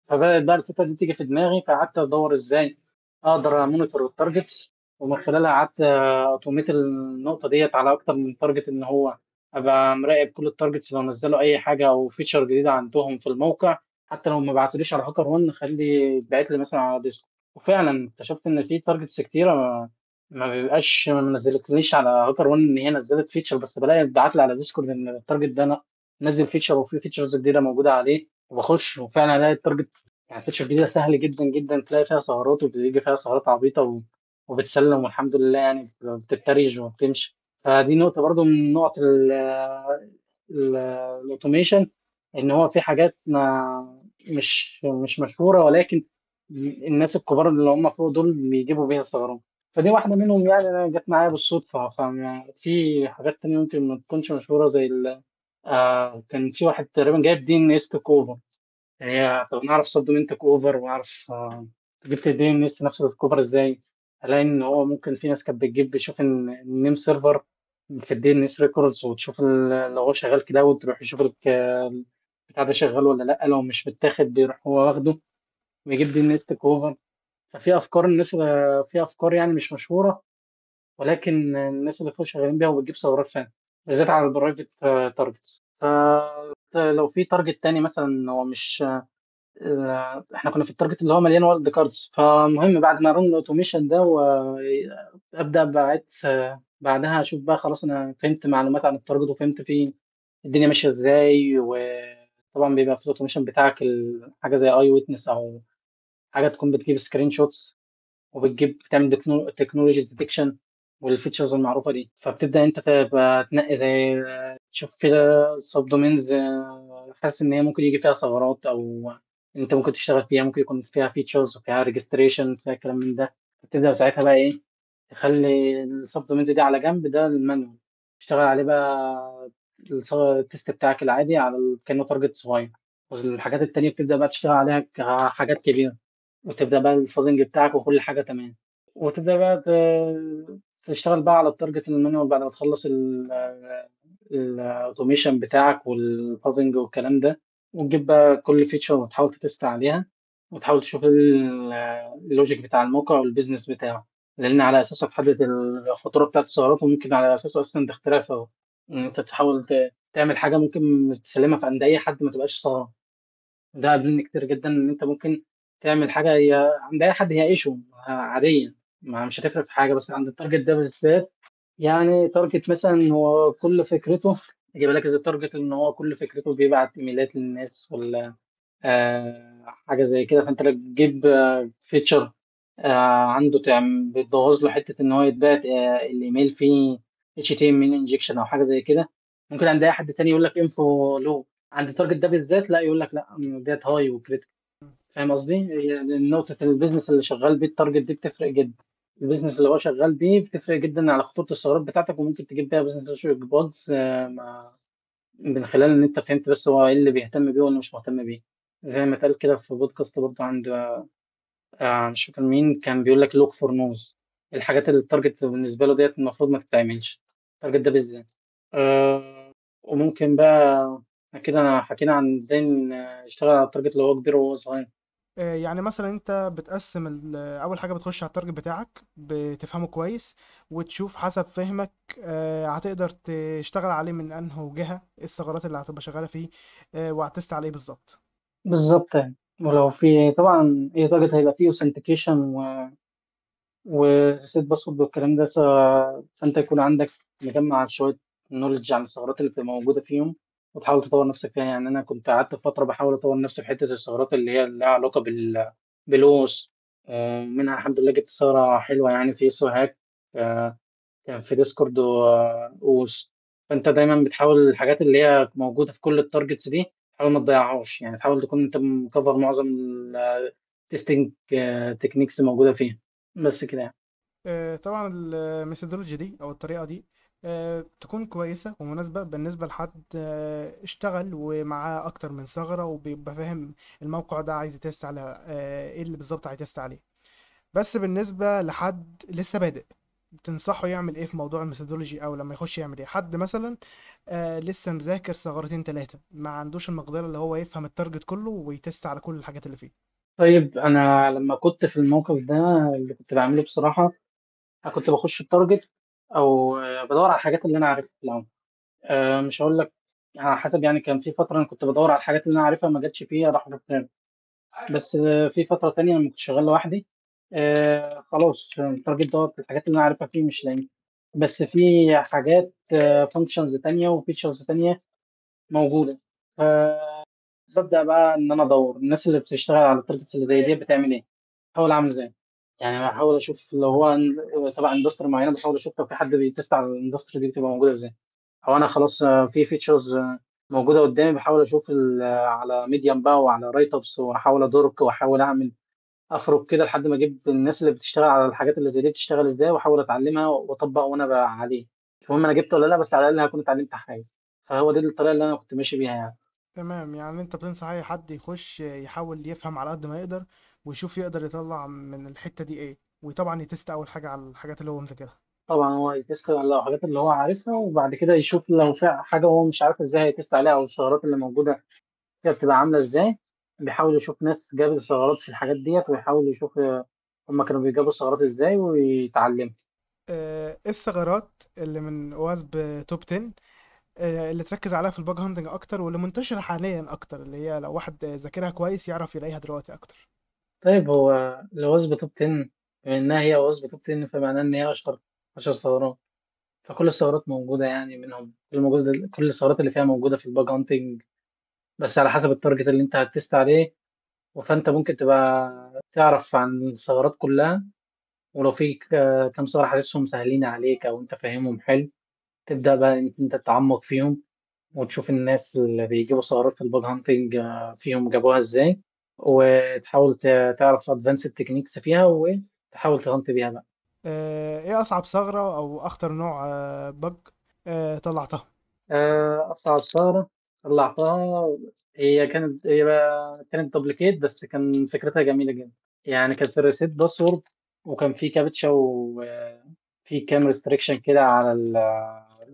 Speaker 2: فبدات بقى الفكرة دي تيجي في دماغي، فقعدت ادور ازاي اقدر ا monitor ال targets، ومن خلالها قعدت automate النقطة ديت على اكتر من target، ان هو ابقى مراقب كل ال targets لو نزلوا اي حاجة او feature جديدة عندهم في الموقع، حتى لو ما بعتوليش على هاكر 1 خلي يتبعت لي مثلا على Discord. وفعلا اكتشفت ان في targets كتيرة ما بيبقاش ما نزلتليش على هاكر 1 ان هي نزلت feature، بس بلاقي اتبعت لي على Discord ان ال target ده نزل feature وفي features جديدة موجودة عليه، وبخش وفعلا الاقي ال target يعني feature جديدة سهل جدا جدا تلاقي فيها ثغرات، وبيجي فيها ثغرات عبيطه وبتسلم والحمد لله يعني بتتريج وبتمشي. فدي نقطة برضو من نقط ال automation، ان هو في حاجات ما مش مشهورة، ولكن الناس الكبار اللي هم فوق دول بيجيبوا بيها ثغرات، فدي واحدة منهم يعني انا جت معايا بالصدفة. ففي حاجات تانية ممكن ما تكونش مشهورة زي كان في واحد تقريبا جايب DNS takeover، هي طب انا اعرف subdomain takeover واعرف جبت DNS نفسه takeover ازاي، الاقي ان هو ممكن في ناس كانت بتجيب بتشوف ان ال name server في ال DNS records، وتشوف لو هو شغال cloud تروح يشوف البتاع ده شغال ولا لا، لو مش متاخد بيروح هو واخده ويجيب DNS takeover. ففي افكار الناس، في افكار يعني مش مشهورة، ولكن الناس اللي فوق شغالين بيها وبتجيب ثغرات فعلا، بالذات على ال private targets. فلو في target تاني مثلا هو مش احنا كنا في ال target اللي هو مليان wild cards، فالمهم بعد ما run ال automation ده وابدا بعت بعدها اشوف بقى خلاص انا فهمت معلومات عن ال target وفهمت فيه الدنيا ماشية ازاي. وطبعا بيبقى في ال automation بتاعك حاجة زي eyewitness او حاجة تكون بتجيب screenshots وبتجيب بتعمل technology detection وال features المعروفة دي، فبتبدا انت تبقى تنقي زي تشوف كده subdomains حاسس ان هي ممكن يجي فيها ثغرات او انت ممكن تشتغل فيها، ممكن يكون فيها features وفيها registration فيها كلام من ده. تبدا ساعتها بقى ايه تخلي ال subdomains دي على جنب، ده ال manual تشتغل عليه بقى ال test بتاعك العادي على كانه target صغير، والحاجات التانية بتبدا بقى تشتغل عليها كحاجات كبيرة، وتبدا بقى ال fuzzing بتاعك وكل حاجة تمام، وتبدا بقى تشتغل بقى على ال target ال manual بعد ما تخلص ال automation بتاعك وال fuzzing والكلام ده، وتجيب بقى كل feature وتحاول ت test عليها، وتحاول تشوف ال logic بتاع الموقع وال business بتاعه، لان على اساسه تحدد الخطورة بتاعت الثغرات، وممكن على اساسه اصلا تخترع ثغره. انت تحاول تعمل حاجة ممكن تسلمها في عند اي حد ما تبقاش ثغره. ده قابلني كتير جدا ان انت ممكن تعمل حاجة هي عند اي حد هي issue عادية، ما مش هتفرق في حاجة، بس عند ال target ده بالذات. يعني target مثلا هو كل فكرته، اجيب لك ازاي target ان هو كل فكرته بيبعت ايميلات للناس ولا حاجة زي كده، فانت لو تجيب feature عنده بتبوظ له حتة ان هو يتبعت الايميل فيه HTML injection او حاجة زي كده، ممكن عند اي حد تاني يقول لك info low، عند ال target ده بالذات لا، يقول لك لا ديت high و critical. فاهم قصدي؟ هي نقطة ال business اللي شغال بيه ال target دي بتفرق جدا، ال business اللي هو شغال بيه بتفرق جدا على خطوط الثغرات بتاعتك، وممكن تجيب بيها business bugs من خلال ان انت فهمت بس هو ايه اللي بيهتم بيه واللي مش مهتم بيه. زي ما اتقال كده في بودكاست برضه عند مش فاكر مين كان بيقول لك look for no's، الحاجات اللي ال target بالنسبة له ديت المفروض ما تتعملش، ال target ده بالذات. وممكن بقى كده انا حكينا عن ازاي نشتغل على ال target اللي هو كبير وهو صغير.
Speaker 1: يعني مثلا انت بتقسم اول حاجة بتخش على ال target بتاعك بتفهمه كويس، وتشوف حسب فهمك هتقدر تشتغل عليه من انه جهة، ايه الثغرات اللي هتبقى شغالة فيه، وهت test عليه بالظبط.
Speaker 2: بالظبط يعني. ولو في طبعا اي target هيبقى فيه authentication و reset password والكلام ده، فانت يكون عندك مجمع شوية knowledge عن الثغرات اللي بتبقى موجودة فيهم وتحاول تطور نفسك فيها. يعني انا كنت قعدت فترة بحاول اطور نفسي في حتة الثغرات اللي هي لها علاقة بال OAuth، ومنها الحمد لله جبت ثغره حلوة يعني في SOHACK، كان في Discord OAuth. فانت دايما بتحاول الحاجات اللي هي موجودة في كل ال targets دي تحاول ما تضيعهاش، يعني تحاول تكون انت مكفر معظم ال testing techniques الموجودة فيها بس كده يعني.
Speaker 1: طبعا ال methodology دي او الطريقة دي تكون كويسة ومناسبة بالنسبة لحد اشتغل ومعاه اكتر من ثغره وبيبقى فاهم الموقع ده عايز ي test على ايه اللي بالظبط عايز ي test عليه. بس بالنسبة لحد لسه بادئ تنصحه يعمل ايه في موضوع ال methodology، او لما يخش يعمل ايه؟ حد مثلا لسه مذاكر ثغرتين ثلاثة، ما عندوش المقدرة اللي هو يفهم ال target كله وي test على كل الحاجات اللي فيه.
Speaker 2: طيب انا لما كنت في الموقف ده اللي كنت بعمله بصراحة، انا كنت بخش ال target او بدور على الحاجات اللي انا عارفها في الاول. مش هقول لك على حسب، يعني كان في فترة انا كنت بدور على الحاجات اللي انا عارفها ما جاتش فيها راح اروح. بس في فترة تانية لما كنت شغال لوحدي، خلاص ال target دوت الحاجات اللي انا عارفها فيه مش لاقيها، بس في حاجات functions تانية و features تانية موجودة. فببدا بقى ان انا ادور الناس اللي بتشتغل على ال targets اللي زي دي بتعمل ايه، بحاول اعمل زيها. يعني بحاول اشوف لو هو تبع industry معينة، بحاول اشوف لو في حد بي test على ال industry دي بتبقى موجودة ازاي، او انا خلاص في features موجودة قدامي بحاول اشوف على Medium بقى وعلى write ups، واحاول ادورك واحاول اعمل افرك كده لحد ما اجيب الناس اللي بتشتغل على الحاجات اللي زي دي بتشتغل ازاي، واحاول اتعلمها واطبق وانا بقى عليه. المهم انا جبت ولا لا، بس على الاقل هكون اتعلمت حاجة. فهو دي الطريقة اللي انا كنت ماشي بيها يعني.
Speaker 1: تمام، يعني انت بتنصح اي حد يخش يحاول يفهم على قد ما يقدر ويشوف يقدر يطلع من الحتة دي ايه، وطبعا ي test اول حاجة على الحاجات اللي هو مذاكرها.
Speaker 2: طبعا هو ي test على الحاجات اللي هو عارفها، وبعد كده يشوف لو في حاجة هو مش عارف ازاي هي test عليها، او الثغرات اللي موجودة فيها بتبقى عامله ازاي. بيحاول يشوف ناس جابت ثغرات في الحاجات ديت، ويحاول يشوف هما كانوا بيجابوا ثغرات ازاي ويتعلم.
Speaker 1: ايه الثغرات اللي من OWASP top 10 اللي تركز عليها في ال bug hunting اكتر، واللي منتشرة حاليا اكتر، اللي هي لو واحد ذاكرها كويس يعرف يلاقيها دلوقتي اكتر؟
Speaker 2: طيب هو ال OWASP top 10، بما انها هي OWASP top 10 فمعناه ان هي اشهر 10 ثغرات، فكل الثغرات موجودة يعني منهم، كل الثغرات اللي فيها موجودة في ال bug hunting، بس على حسب ال target اللي انت هت test عليه. فانت ممكن تبقى تعرف عن الثغرات كلها، ولو في كام ثغرة حاسسهم سهلين عليك او انت فاهمهم حلو، تبدأ بقى ان انت تتعمق فيهم وتشوف الناس اللي بيجيبوا ثغرات في ال bug hunting فيهم جابوها ازاي، وتحاول تعرف advanced techniques فيها وتحاول ت hunt بيها بقى.
Speaker 1: ايه اصعب ثغرة او اخطر نوع bug طلعتها؟
Speaker 2: اصعب ثغرة طلعتها هي كانت duplicate، بس كان فكرتها جميلة جدا. يعني كانت في ال reset password، وكان في كابتشا وفي كام restriction كده على ال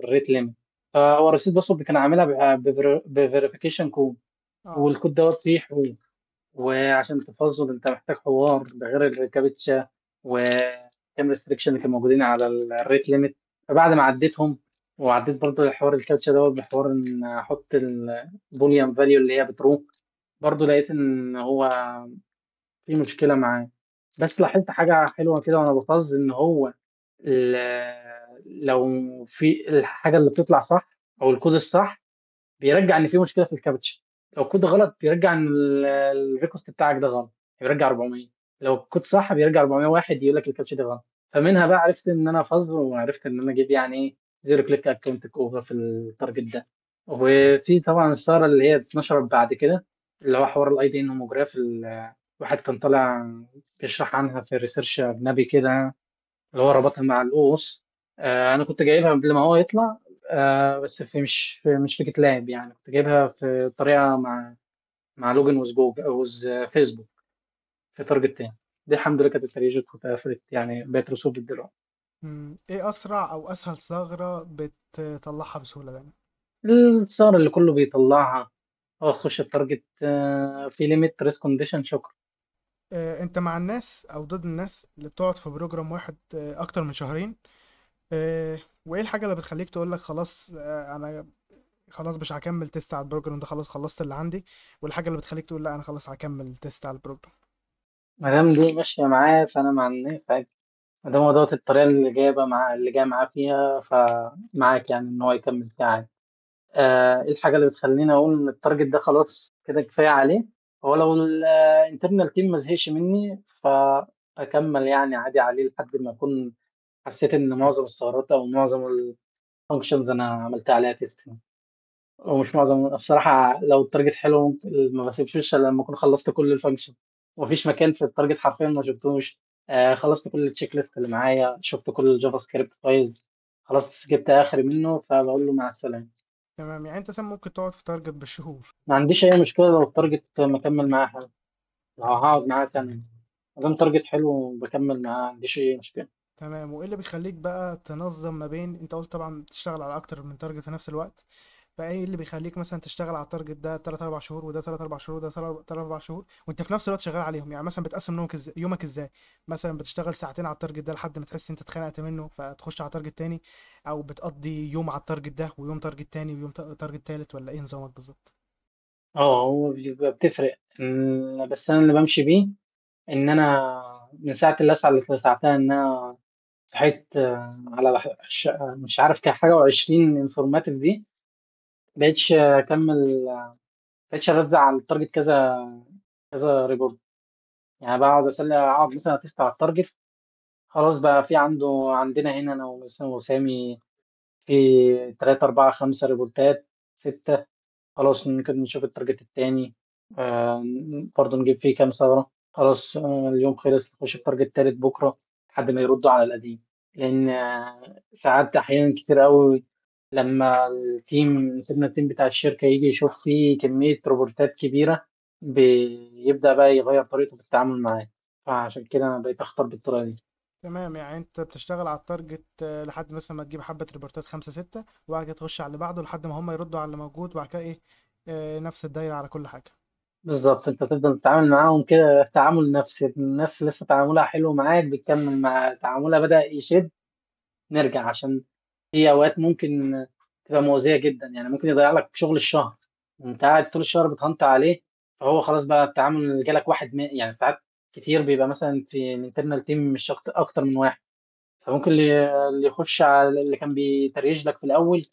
Speaker 2: rate limit. فهو reset password كان عاملها ب verification code، والكود دوت فيه حروف، وعشان تفظه انت محتاج حوار، ده غير الكابتشا وكام restriction اللي كانوا موجودين على ال rate limit. فبعد ما عديتهم وعديت برضه حوار الكابتشا دوت بحوار ان احط ال boolean value اللي هي ب true، برضه لقيت ان هو في مشكلة معاه. بس لاحظت حاجة حلوة كده وانا بفظ، ان هو لو في الحاجة اللي بتطلع صح او الكود الصح بيرجع ان في مشكلة في الكابتشا، لو الكود غلط بيرجع ان ال request بتاعك ده غلط، بيرجع 400، لو الكود صح بيرجع 401 يقول لك الكابتشا دي غلط. فمنها بقى عرفت ان انا fuzz، وعرفت ان انا اجيب يعني ايه zero click account takeover في ال target ده. وفي طبعا الثغرة اللي هي اتنشرت بعد كده، اللي هو حوار ال ID homograph، واحد كان طالع بيشرح عنها في research اجنبي كده، اللي هو ربطها مع ال OAuth. انا كنت جايبها قبل ما هو يطلع، بس في مش في GitLab يعني، كنت جايبها في طريقه مع login with Google او with Facebook في target تاني. دي الحمد لله كانت اتريجت واتقفلت، يعني بقت رسوب دلوقتي.
Speaker 1: ايه اسرع او اسهل ثغره بتطلعها بسهولة دايما؟
Speaker 2: الثغرة اللي كله بيطلعها، خش ال target، في limit race condition، شكرا.
Speaker 1: انت مع الناس او ضد الناس اللي بتقعد في program واحد اكتر من شهرين؟ وايه الحاجة اللي بتخليك تقول لك خلاص، انا خلاص مش هكمل test على ال program ده، خلاص خلصت اللي عندي؟ والحاجة اللي بتخليك تقول لا انا خلاص هكمل test على ال program؟
Speaker 2: ما دام دي ماشية معايا فانا مع الناس عادي، ما دام هو دوت الطريقة اللي جايبه مع اللي جاي معاه فيها فمعاك، يعني ان هو يكمل فيها عادي. ايه الحاجة اللي بتخليني اقول ان ال target ده خلاص كده كفاية عليه؟ هو لو ال internal team ما زهقش مني فاكمل يعني عادي عليه لحد ما اكون حسيت ان معظم الثغرات او معظم ال functions انا عملت عليها testing. ومش معظم الصراحة، لو ال target حلو ما بسيبش الا لما اكون خلصت كل ال function، ومفيش مكان في ال target حرفيا ما شفتوش. خلصت كل ال checklist اللي معايا، شفت كل ال JavaScript files، خلاص جبت اخر منه، فبقول له مع السلامة.
Speaker 1: تمام، يعني انت مثلا ممكن تقعد في target بالشهور؟
Speaker 2: ما عنديش اي مشكلة لو ال target مكمل معاه حلو، لو هقعد معاه سنة ما دام target حلو بكمل معاه، ما عنديش اي مشكلة.
Speaker 1: تمام. وايه اللي بيخليك بقى تنظم ما بين، انت قلت طبعا بتشتغل على اكتر من target في نفس الوقت، فايه اللي بيخليك مثلا تشتغل على ال target ده 3-4 شهور، وده 3-4 شهور، وده 3-4 شهور، وانت في نفس الوقت شغال عليهم؟ يعني مثلا بتقسم يومك ازاي؟ مثلا بتشتغل ساعتين على ال target ده لحد ما تحس انت اتخنقت منه فتخش على target تاني، او بتقضي يوم على ال target ده ويوم target تاني ويوم target تالت، ولا ايه نظامك بالظبط؟
Speaker 2: هو بيبقى بتفرق. بس انا اللي بمشي بيه ان انا من ساعة اللسعه اللي اتلسعتها ان انا صحيت، على مش عارف كان حاجة وعشرين informative دي، بقيتش اكمل، بقيتش ارزع على ال target كذا كذا report. يعني بقعد اسلي، اقعد مثلا ا test على ال target، خلاص بقى في عندنا هنا انا وسامي في 3 4 5 ريبورتات 6، خلاص ممكن نشوف ال target التاني، برضه نجيب فيه كام ثغرة، خلاص، اليوم خلص نخش ال target التالت بكرة لحد ما يردوا على القديم. لأن، ساعات أحيانا كتير قوي لما ال team بتاع الشركة يجي يشوف فيه كمية ريبورتات كبيرة بيبدأ بقى يغير طريقته في التعامل معاه، فعشان كده أنا بقيت أختار بالطريقة دي.
Speaker 1: تمام، يعني أنت بتشتغل على ال target، لحد مثلا ما تجيب حبة ريبورتات 5 6، وبعد كده تخش على اللي بعده لحد ما هم يردوا على اللي موجود، وبعد كده إيه، نفس الدايرة على كل حاجة.
Speaker 2: بالظبط، أنت تفضل تتعامل معاهم كده تعامل نفسي، الناس لسه تعاملها حلو معاك بتكمل، مع تعاملها بدأ يشد نرجع، عشان في أوقات ممكن تبقى مؤذية جدا، يعني ممكن يضيع لك شغل الشهر، انت قاعد طول الشهر بتهنط عليه، فهو خلاص بقى التعامل اللي جالك واحد يعني ساعات كتير بيبقى مثلا في ال internal team مش اكتر من واحد، فممكن اللي يخش على اللي كان بيتريج لك في الاول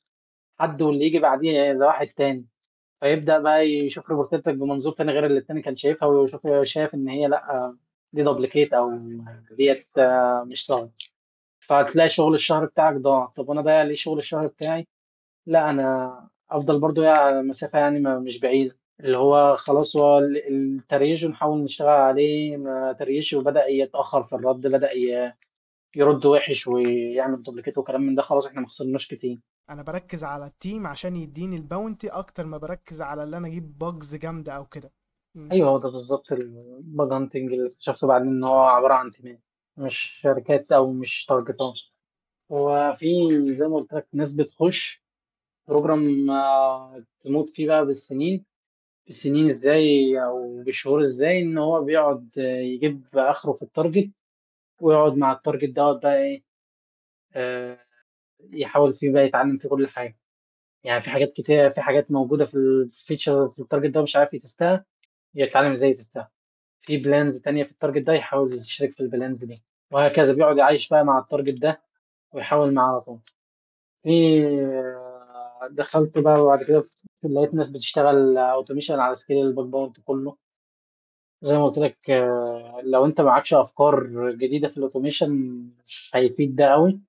Speaker 2: حد، واللي يجي بعديه ده واحد تاني، فيبدا بقى يشوف ريبورتاتك بمنظور تاني غير اللي التاني كان شايفها، ويشوف شايف ان هي لا دي duplicate او ديت مش صح، فهتلاقي شغل الشهر بتاعك ضاع. طب انا ضايع ليه شغل الشهر بتاعي؟ لا انا افضل برضو على مسافة يعني مش بعيدة، اللي هو خلاص هو التريج ونحاول نشتغل عليه، ما تريش وبدا يتاخر في الرد، بدا يرد وحش ويعمل duplicate وكلام من ده، خلاص احنا ما خسرناش كتير.
Speaker 1: انا بركز على ال team عشان يديني ال bounty اكتر ما بركز على اللي انا اجيب bugs جامدة او كده.
Speaker 2: ايوه هو ده بالظبط ال bug hunting اللي اكتشفته بعدين، ان هو عبارة عن تيمات مش شركات او مش تارجتات. وفي زي ما قلت لك ناس بتخش program تموت فيه بقى بالسنين، بالسنين ازاي او بالشهور ازاي، ان هو بيقعد يجيب اخره في ال target، ويقعد مع ال target دوت بقى ايه، يحاول فيه بقى يتعلم فيه كل حاجة. يعني في حاجات كتير، في حاجات موجودة في ال feature في ال target ده مش عارف يتستها، يتعلم ازاي يتستها. في plans تانية في ال target ده يحاول يشترك في ال plans دي، وهكذا. بيقعد يعيش بقى مع ال target ده ويحاول معاه على طول. في دخلت بقى وبعد كده لقيت ناس بتشتغل automation على scale ال bug bounty كله. زي ما قلت لك، لو انت معكش افكار جديدة في ال automation مش هيفيد ده قوي.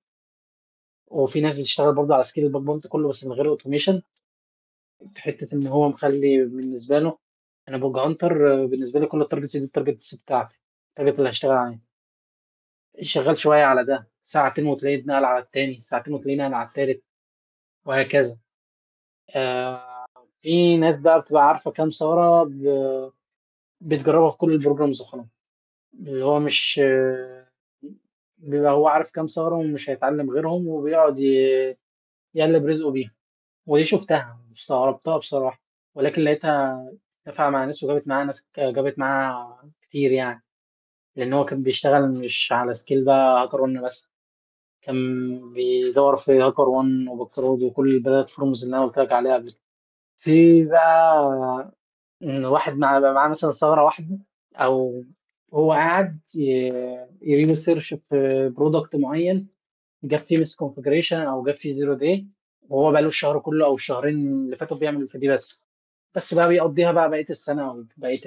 Speaker 2: وفي ناس بتشتغل برضه على scale ال bug bounty كله بس من غير automation، في حتة ان هو مخلي بالنسبة له انا bug hunter، بالنسبة لي كل ال targets دي ال targets بتاعتي، ال target اللي هشتغل عليه. شغال شوية على ده ساعتين وتلاقيه اتنقل على التاني، ساعتين وتلاقيه نقل على التالت، وهكذا. في ناس بقى بتبقى عارفه كام ثغره بتجربها في كل ال programs وخلاص، اللي هو مش بيبقى هو عارف كام ثغره ومش هيتعلم غيرهم، وبيقعد يقلب رزقه بيهم. ودي شفتها واستغربتها بصراحة، ولكن لقيتها نفع مع ناس وجابت معاها ناس، جابت معاها كتير يعني، لان هو كان بيشتغل مش على scale بقى HackerOne بس، كان بيدور في HackerOne و Bugcrowd وكل ال platforms اللي انا قلت لك عليها قبل. في بقى إن واحد معاه مثلا ثغرة واحدة، أو هو قاعد ي research في product معين جاب فيه misconfiguration أو جاب فيه zero day، وهو بقى له الشهر كله أو الشهرين اللي فاتوا بيعمل في دي بس بقى بيقضيها بقى بقية السنة أو بقية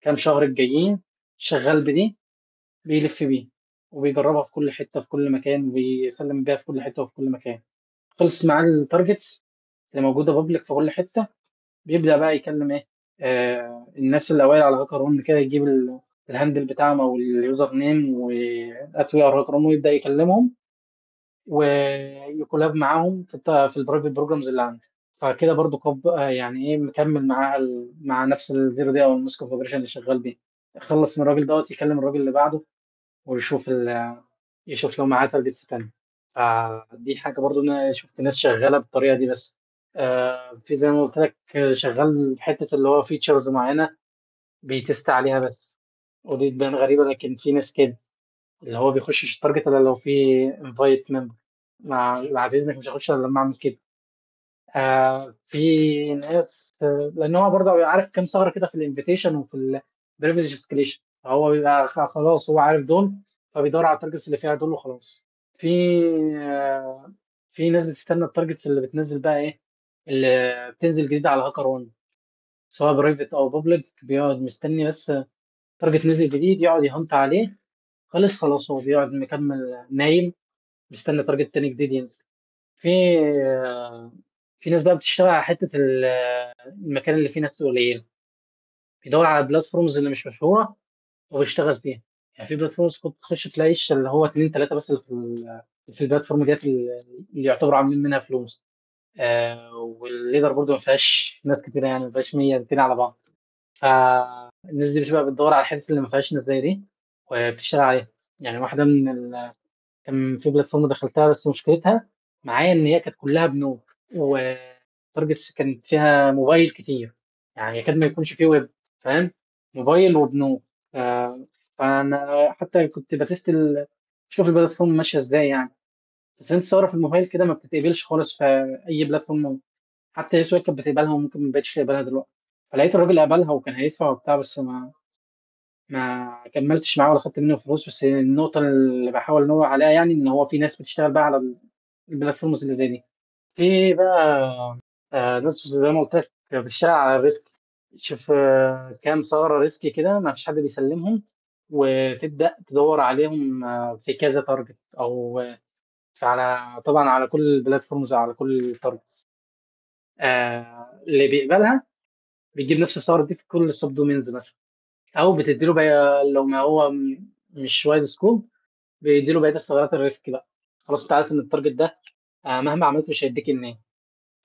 Speaker 2: كام شهر الجايين شغال بدي، بيلف بيه وبيجربها في كل حتة في كل مكان، وبيسلم بيها في كل حتة وفي كل مكان. خلص معاه ال targets اللي موجودة public في كل حتة، بيبدأ بقى يكلم إيه، الناس الأوائل على HackerOne كده، يجيب ال handle بتاعهم أو ال username و @weareHackerOne، ويبدأ يكلمهم وي collab معاهم في ال private programs اللي عنده. فكده برضو يعني إيه، مكمل معاها مع نفس ال zero day أو ال misconfiguration اللي شغال بيه. خلص من الراجل دوت يكلم الراجل اللي بعده ويشوف يشوف لو معاه targets تانية. فدي حاجة برضو أنا شفت ناس شغالة بالطريقة دي. بس في زي ما قلت لك شغال حتة اللي هو features معينة بي test عليها بس، ودي تبان غريبة، لكن في ناس كده اللي هو بيخشش ال target إلا لو في invite member، بعد إذنك مش هخش إلا لما أعمل كده. في ناس، لأن هو برضه بيبقى عارف كام ثغرة كده في ال invitation وفي ال privilege escalation، فهو بيبقى خلاص هو عارف دول، فبيدور على ال targets اللي فيها دول وخلاص. في ناس بتستنى ال targets اللي بتنزل بقى إيه، اللي بتنزل جديد على HackerOne، سواء private أو public، بيقعد مستني بس target نزل جديد يقعد ي hunt عليه، خلص خلاص هو بيقعد مكمل نايم مستني target تاني جديد ينزل. في ناس بقى بتشتغل على حتة المكان اللي فيه ناس قليلة، بيدور على ال platforms اللي مش مشهورة وبيشتغل فيها. يعني في platforms كنت تخش تلاقيش اللي هو 2 3 بس اللي في ال platform ديت اللي يعتبروا عاملين منها فلوس، وال leaderboard ما فيهاش ناس كتيرة، يعني ما فيهاش 100 200 على بعض. فالناس دي بتبقى بتدور على الحتة اللي ما فيهاش ناس زي دي وبتشتغل عليها. يعني واحدة من كان في platform دخلتها، بس مشكلتها معايا إن هي كانت كلها بنوك، و targets كانت فيها موبايل كتير، يعني يكاد ما يكونش فيه ويب، فاهم، موبايل وبنوك. فأنا حتى كنت ب test شوف ال platform ماشية إزاي يعني. بس انت ثغرة في الموبايل كده ما بتتقبلش خالص في أي platform، حتى يسوع كانت بتقبلها وممكن ما بقتش تقبلها دلوقتي. فلقيت الراجل قبلها وكان هيدفع وبتاع، بس ما كملتش معاه ولا خدت منه فلوس. بس النقطة اللي بحاول انوه عليها يعني إن هو في ناس بتشتغل بقى على ال platforms اللي زي دي. في بقى ناس زي ما قلت لك بتشتغل على ال risk، تشوف كام ثغرة risk كده ما فيش حد بيسلمهم، وتبدأ تدور عليهم في كذا target أو على طبعا على كل ال platforms على كل ال targets. اللي بيقبلها بيجيب نفس الثغرة دي في كل ال subdomains مثلا، أو بتديله بقى لو ما هو مش wide scope بيديله بقية الثغرات ال risk بقى. خلاص انت عارف ان ال target ده مهما عملت مش هيديك النية،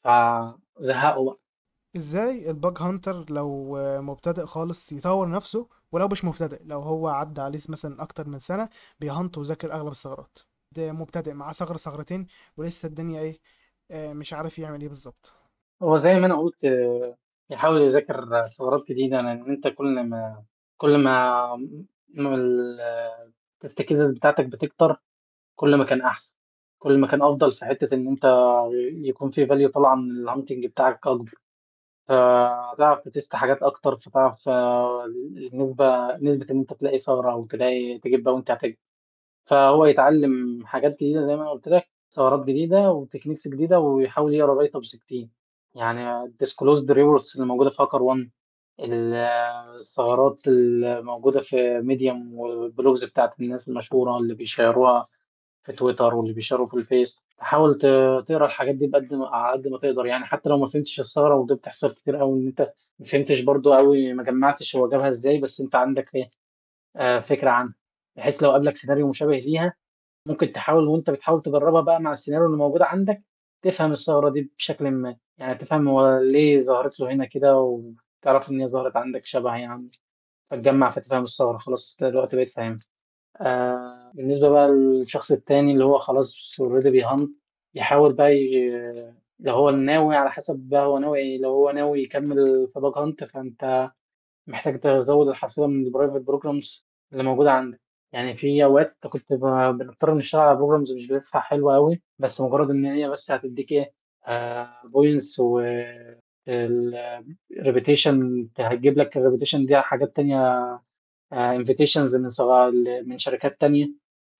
Speaker 2: فزهقه بقى.
Speaker 1: ازاي ال bug hunter لو مبتدئ خالص يطور نفسه، ولو مش مبتدئ لو هو عدى عليه مثلا اكتر من سنة بي hunt وذاكر اغلب الثغرات، ده مبتدئ معاه ثغرة ثغرتين ولسه الدنيا ايه مش عارف يعمل ايه بالظبط؟
Speaker 2: هو زي ما انا قلت، يحاول يذاكر ثغرات جديدة، لان انت كل ما التركيزات بتاعتك بتكتر، كل ما كان احسن، كل ما كان افضل في حتة ان انت يكون في value طالعة من ال hunting بتاعك اكبر، فتعرف تفتح حاجات اكتر، فتعرف نسبة ان انت تلاقي ثغرة او تلاقي تجيب bounty هتجيب. فهو يتعلم حاجات جديدة زي ما انا قلت لك، ثغرات جديدة و techniques جديدة، ويحاول يقرا write-ups كتير. يعني ال disclosed reports اللي موجودة في HackerOne، الثغرات الموجودة في Medium وال blogs بتاعت الناس المشهورة اللي بيشيروها في تويتر واللي بيشيروا في الفيس، تحاول تقرا الحاجات دي على قد ما تقدر. يعني حتى لو ما فهمتش الثغرة، وده بتحصل كتير قوي ان انت ما فهمتش برضو قوي، ما جمعتش هو جابها ازاي، بس انت عندك ايه، فكرة عنها، بحيث لو قابلك سيناريو مشابه ليها ممكن تحاول وانت بتحاول تجربها بقى مع السيناريو اللي موجود عندك، تفهم الثغرة دي بشكل ما، يعني تفهم هو ليه ظهرت له هنا كده، وتعرف ان هي ظهرت عندك شبه يعني، فتجمع فتفهم الثغرة. خلاص دلوقتي بقيت فاهمها. بالنسبة بقى للشخص التاني اللي هو خلاص already بي hunt، يحاول بقى لو هو ناوي، على حسب بقى هو ناوي ايه، لو هو ناوي يكمل في bug hunt فانت محتاج تزود الحصيلة من ال private programs اللي موجودة عندك. يعني في اوقات انت كنت بنضطر نشتغل على programs مش بتدفع حلوة قوي، بس مجرد ان هي بس هتديك ايه، points و ال reputation، هتجيب لك ال reputation دي على حاجات تانية، invitations من شركات تانية.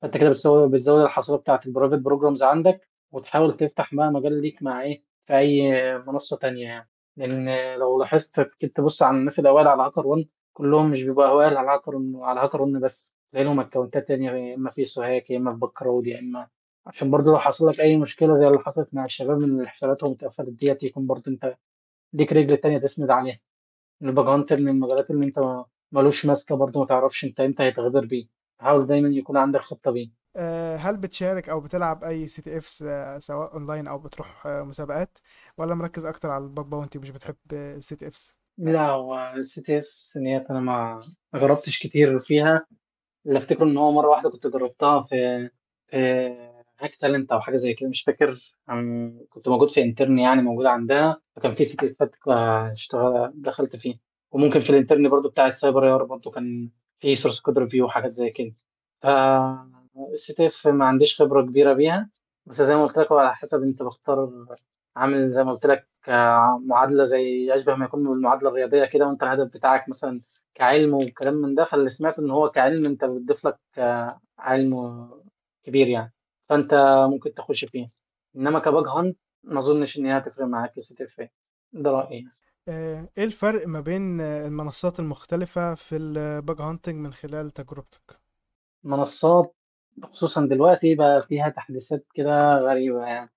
Speaker 2: فانت كده بتزود الحصيلة بتاعت ال private programs عندك، وتحاول تفتح بقى مجال ليك مع ايه في اي منصة تانية يعني. لان لو لاحظت كنت تبص على الناس الاوائل على هاكر 1، كلهم مش بيبقوا اوائل على هاكر 1 بس، تلاقي لهم اكونتات تانية، يا اما في سوهاك يا اما في Bugcrowd، يا اما عشان برضو لو حصل لك اي مشكلة زي اللي حصلت مع الشباب اللي حساباتهم اتقفلت ديت، يكون برضو انت ليك رجل تانية تسند عليها. ال bug hunter من المجالات اللي انت ملوش ماسكه، برضو ما تعرفش انت امتى هيتغدر بيه، حاول دايما يكون عندك خطه بيه.
Speaker 1: هل بتشارك او بتلعب اي CTFs، سواء اونلاين او بتروح مسابقات، ولا مركز اكتر على ال bug bounty ومش بتحب ال CTFs؟
Speaker 2: لا، هو ال CTFs ديت انا ما جربتش كتير فيها. اللي افتكره ان هو مرة واحدة كنت جربتها في Hack Talent او حاجة زي كده، مش فاكر، كنت موجود في intern يعني موجود عندها، فكان في CTF ات اشتغل دخلت فيه. وممكن في ال intern برضو بتاع السايبر يار برضو كان في source code review وحاجات زي كده. ف ال CTF ما عنديش خبره كبيرة بيها، بس زي ما قلت لك هو على حسب انت بختار، عامل زي ما قلت لك، معادلة زي اشبه ما يكون بالمعادله الرياضية كده، وانت الهدف بتاعك مثلا كعلم وكلام من ده. فاللي سمعت ان هو كعلم انت بتضيف لك، علم كبير يعني، فانت ممكن تخش فيه. انما ك bug hunt ما اظنش ان هي هتفرق معاك ال CTF، ده رايي.
Speaker 1: ايه الفرق ما بين المنصات المختلفة في ال bug hunting من خلال تجربتك؟
Speaker 2: منصات خصوصا دلوقتي بقى فيها تحديثات كده غريبة يعني.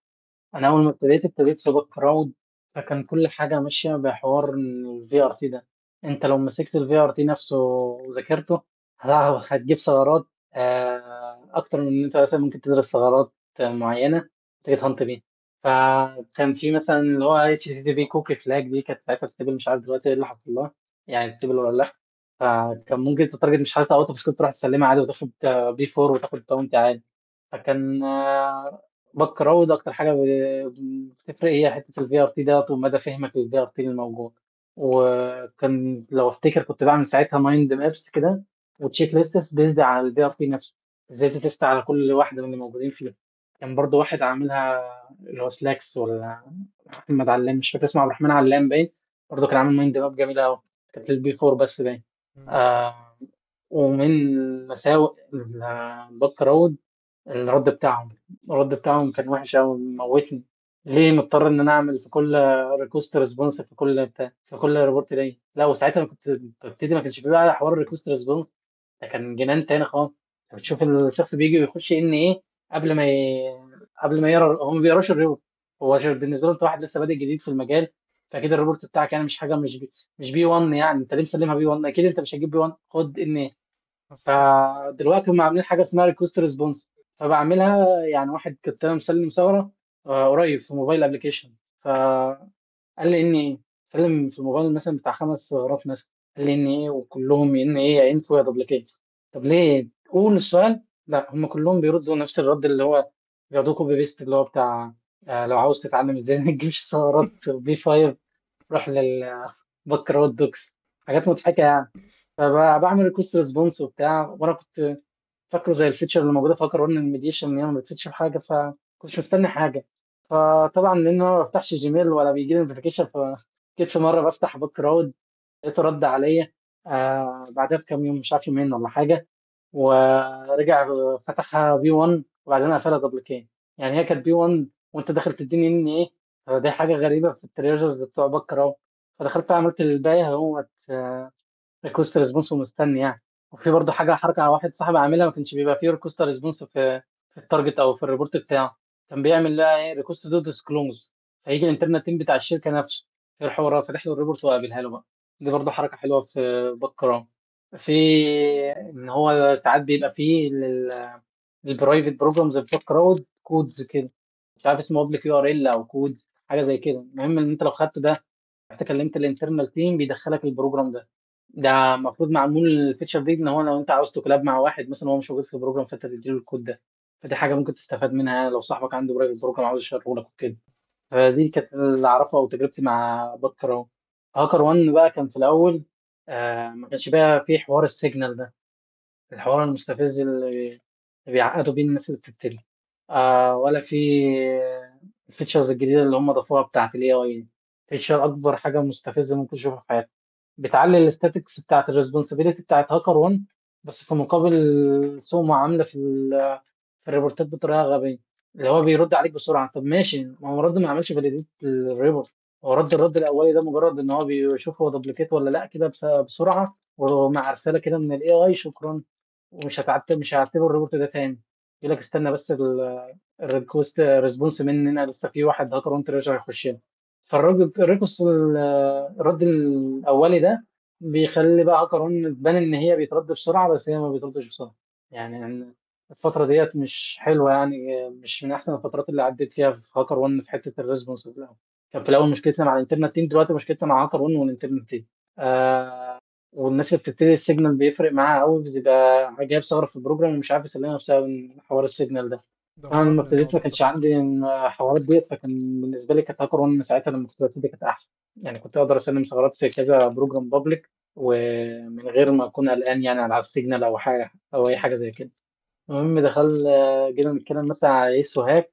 Speaker 2: انا اول ما ابتديت في Bugcrowd، فكان كل حاجة ماشية بحوار ال VRT ده. انت لو مسكت ال VRT نفسه وذاكرته هتجيب ثغرات، اكتر من ان انت مثلا ممكن تدرس ثغرات معينة تيجي ت hunt بيها. فكان في مثلا اللي هو HTTP cookie flag دي، كانت ساعتها بتتقبل، مش عارف دلوقتي ايه اللي حصل لها يعني، بتتقبل ولا لا. فكان ممكن ت target مش حاطط out of scope، تروح تسلمها عادي وتاخد P4 وتاخد bounty عادي. فكان Bugcrowd اكتر حاجة بتفرق هي حتة ال VRT دوت ومدى فهمك لل VRT الموجود. وكان لو افتكر كنت بعمل ساعتها mind maps كده و checklists based على ال VRT نفسه، ازاي ت test على كل واحدة من اللي موجودين فيه. كان برضو واحد عاملها اللي هو سلاكس ولا محمد علام، مش فاكر اسمه، عبد الرحمن علام باين، برضو كان عامل mind map جميلة قوي، كانت لل P4 بس باين. ومن مساوئ ال Bugcrowd الرد بتاعهم كان وحش قوي، موتني. ليه مضطر ان انا اعمل في كل request response في كل بتاع، في كل report ليا؟ لا، وساعتها كنت ببتدي ما كانش في بقى حوار ال request response ده، كان جنان تاني خالص. بتشوف الشخص بيجي ويخش ان ايه قبل ما يقرا، هو ما بيقراش ال report، هو بالنسبة له انت واحد لسه بادئ جديد في المجال، فاكيد ال report بتاعك يعني مش حاجة، مش P1 يعني، انت ليه مسلمها P1؟ اكيد انت مش هتجيب P1، خد N/A. فدلوقتي هم عاملين حاجة اسمها request response، فبعملها يعني. واحد كنت انا مسلم ثغره، قريب في mobile application، فقال لي N/A سلم في الموبايل مثلا بتاع 5 ثغرات مثلا، قال لي N/A، وكلهم N/A يا info يا duplicate. طب ليه قول السؤال؟ لا، هم كلهم بيردوا نفس الرد اللي هو بياخدوه copy paste اللي هو بتاع لو عاوز تتعلم ازاي ما تجيبش ثغرات P5، روح لل Bugcrowd docs، حاجات مضحكة يعني. فبعمل request response وبتاع، وانا كنت فاكره زي ال feature اللي موجودة في هاكر 1 ال mediation ان هي ما بتفيدش في حاجة، فكنتش مستني حاجة. فطبعا لان انا ما بفتحش Gmail ولا بيجي لي notification، فجيت في مرة بفتح Bugcrowd لقيته رد عليا بعدها بكام يوم، مش عارف يومين ولا حاجة، ورجع فتحها P1 وبعدين قفلها duplicate. يعني هي كانت P1 وانت داخل تديني ان ايه، فدي حاجة غريبة في ال triagers بتوع Bugcrowd. فدخلت عملت الباقي اهوت request response ومستني يعني. وفي برضه حاجة حركة على واحد صاحبي عاملها، ما كانش بيبقى فيه request response في ال target او في ال report بتاعه، كان بيعمل لها ايه request to disclose، فيجي ال internal team بتاع الشركة نفسه يروح وراه فاتح له ال report وقابلها له بقى. دي برضه حركة حلوة في Bugcrowd. في ان هو ساعات بيبقى فيه لل private programs بتوع Bugcrowd codes كده، مش عارف اسمه public URL او كود حاجة زي كده. المهم ان انت لو خدته ده رحت كلمت ال internal team بيدخلك ال program ده. ده المفروض معمول ال feature دي ان هو لو انت عاوز ت collab مع واحد مثلا هو مش موجود في ال program، فانت تديله الكود ده. فدي حاجة ممكن تستفاد منها لو صاحبك عنده private program عاوز يشيره لك وكده. فدي كانت اللي اعرفها وتجربتي مع Bugcrowd. HackerOne بقى كان في الاول ما كانش بقى في حوار ال signal ده، الحوار المستفز اللي بيعقدوا بيه الناس اللي بتبتدي، ولا في ال features الجديدة اللي هم ضافوها بتاعت ال AI. feature اكبر حاجة مستفزة ممكن تشوفها في حياتك، بتعلي ال statistics بتاعت ال responsibility بتاعت هاكر 1، بس في مقابل سوء معاملة في ال reportات بطريقة غبية، اللي هو بيرد عليك بسرعة. طب ماشي، ما هو رد ما عملش validate ال report، هو رد الرد الاولي ده مجرد ان هو بيشوف هو duplicate ولا لا كده بسرعة، ومع رسالة كده من ال AI شكرا، ومش مش هعتبر ال report ده تاني. يقول لك استنى بس ال request response مننا لسه في واحد هاكر 1 triager هيخش لنا. فالراجل ال request الرد الاولي ده بيخلي بقى هاكر 1 تبان ان هي بيترد بسرعة، بس هي ما بيتردش بسرعة. يعني الفترة ديت مش حلوة، يعني مش من احسن الفترات اللي عديت فيها في هاكر 1 في حتة ال response. في الاول كان في الاول مشكلتنا مع ال internal team، دلوقتي مشكلتنا مع هاكر 1 وال internal team. والناس اللي بتبتدي ال signal بيفرق معاها قوي، بتبقى جايب ثغره في ال program ومش عارف يسلمها بسبب حوار ال signal ده. انا لما
Speaker 1: دمرني
Speaker 2: ابتديت ما
Speaker 1: الموضوع ده
Speaker 2: كانش
Speaker 1: فترة.
Speaker 2: عندي الحوارات ديت، فكان بالنسبة لي كانت هاكر 1 ساعتها لما كنت ببتدي كانت احسن. يعني كنت اقدر اسلم ثغرات في كذا program public ومن غير ما اكون قلقان يعني على ال signal او حاجة او اي حاجة زي كده. المهم دخل جينا نتكلم مثلا على YesWeHack،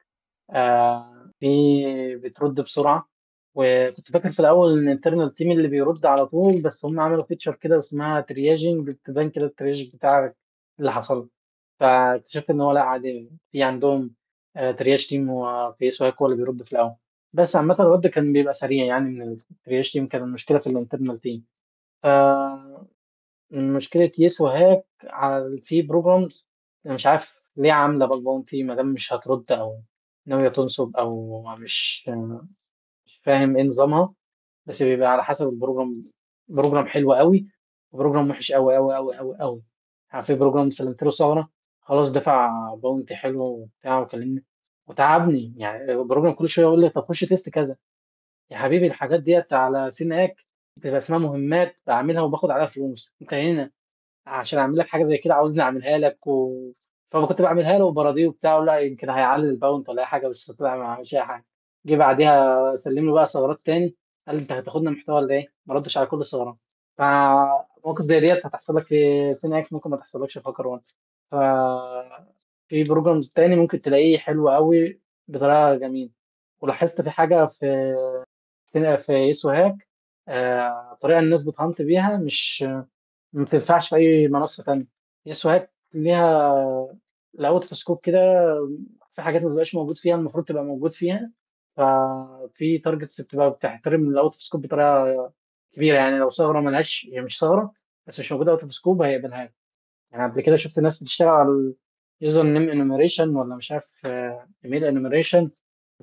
Speaker 2: في بترد بسرعة، وكنت فاكر في الاول ان ال internal team اللي بيرد على طول، بس هم عملوا feature كده اسمها triaging، بتبان كده ال triage بتاعك اللي حصل. فاكتشفت ان هو لا عادي، في عندهم triage team وفي YesWeHack هو اللي بيرد في الاول. بس عامة الرد كان بيبقى سريع يعني من ال triage team، كان المشكلة في ال internal team. ف مشكلة YesWeHack على في programs انا مش عارف ليه عامله bug bounty ما دام مش هترد او ناوية تنصب او مش فاهم ايه نظامها. بس بيبقى على حسب ال program، program حلو قوي و program وحش قوي قوي قوي قوي قوي. يعني في program سلمت له ثغره خلاص دفع bounty حلو وبتاع وكلمني وتعبني، يعني ال program كل شوية يقول لي طب خش test كذا. يا حبيبي الحاجات ديت على Synack بتبقى اسمها مهمات بعملها وباخد عليها فلوس، انت هنا عشان اعمل لك حاجة زي كده عاوزني اعملها لك فكنت بعملها له وبراضيه وبتاع، لا يمكن هيعلي ال bounty ولا اي حاجة، بس طلع ما عملش اي حاجة. جه بعديها سلم له بقى ثغرات تاني، قال لي انت هتاخدنا محتوى ولا ايه؟ ما ردش على كل الثغرات. فمواقف زي ديت هتحصل لك في Synack، ممكن ما تحصلكش في هاكر 1. ف في program تاني ممكن تلاقيه حلو قوي بطريقة جميلة. ولاحظت في حاجة في YesWeHack، طريقه الناس بت hunt بيها مش ما تنفعش في اي منصة تانية. YesWeHack ليها ال out of scope كده، في حاجات ما بتبقاش موجود فيها المفروض تبقى موجود فيها. ففي targets بتبقى بتحترم ال out of scope بطريقة كبيرة، يعني لو ثغره ملهاش، هي مش ثغره بس مش موجودة out of scope هيقبلها لك. يعني قبل كده شفت ناس بتشتغل على ال username enumeration ولا مش عارف email enumeration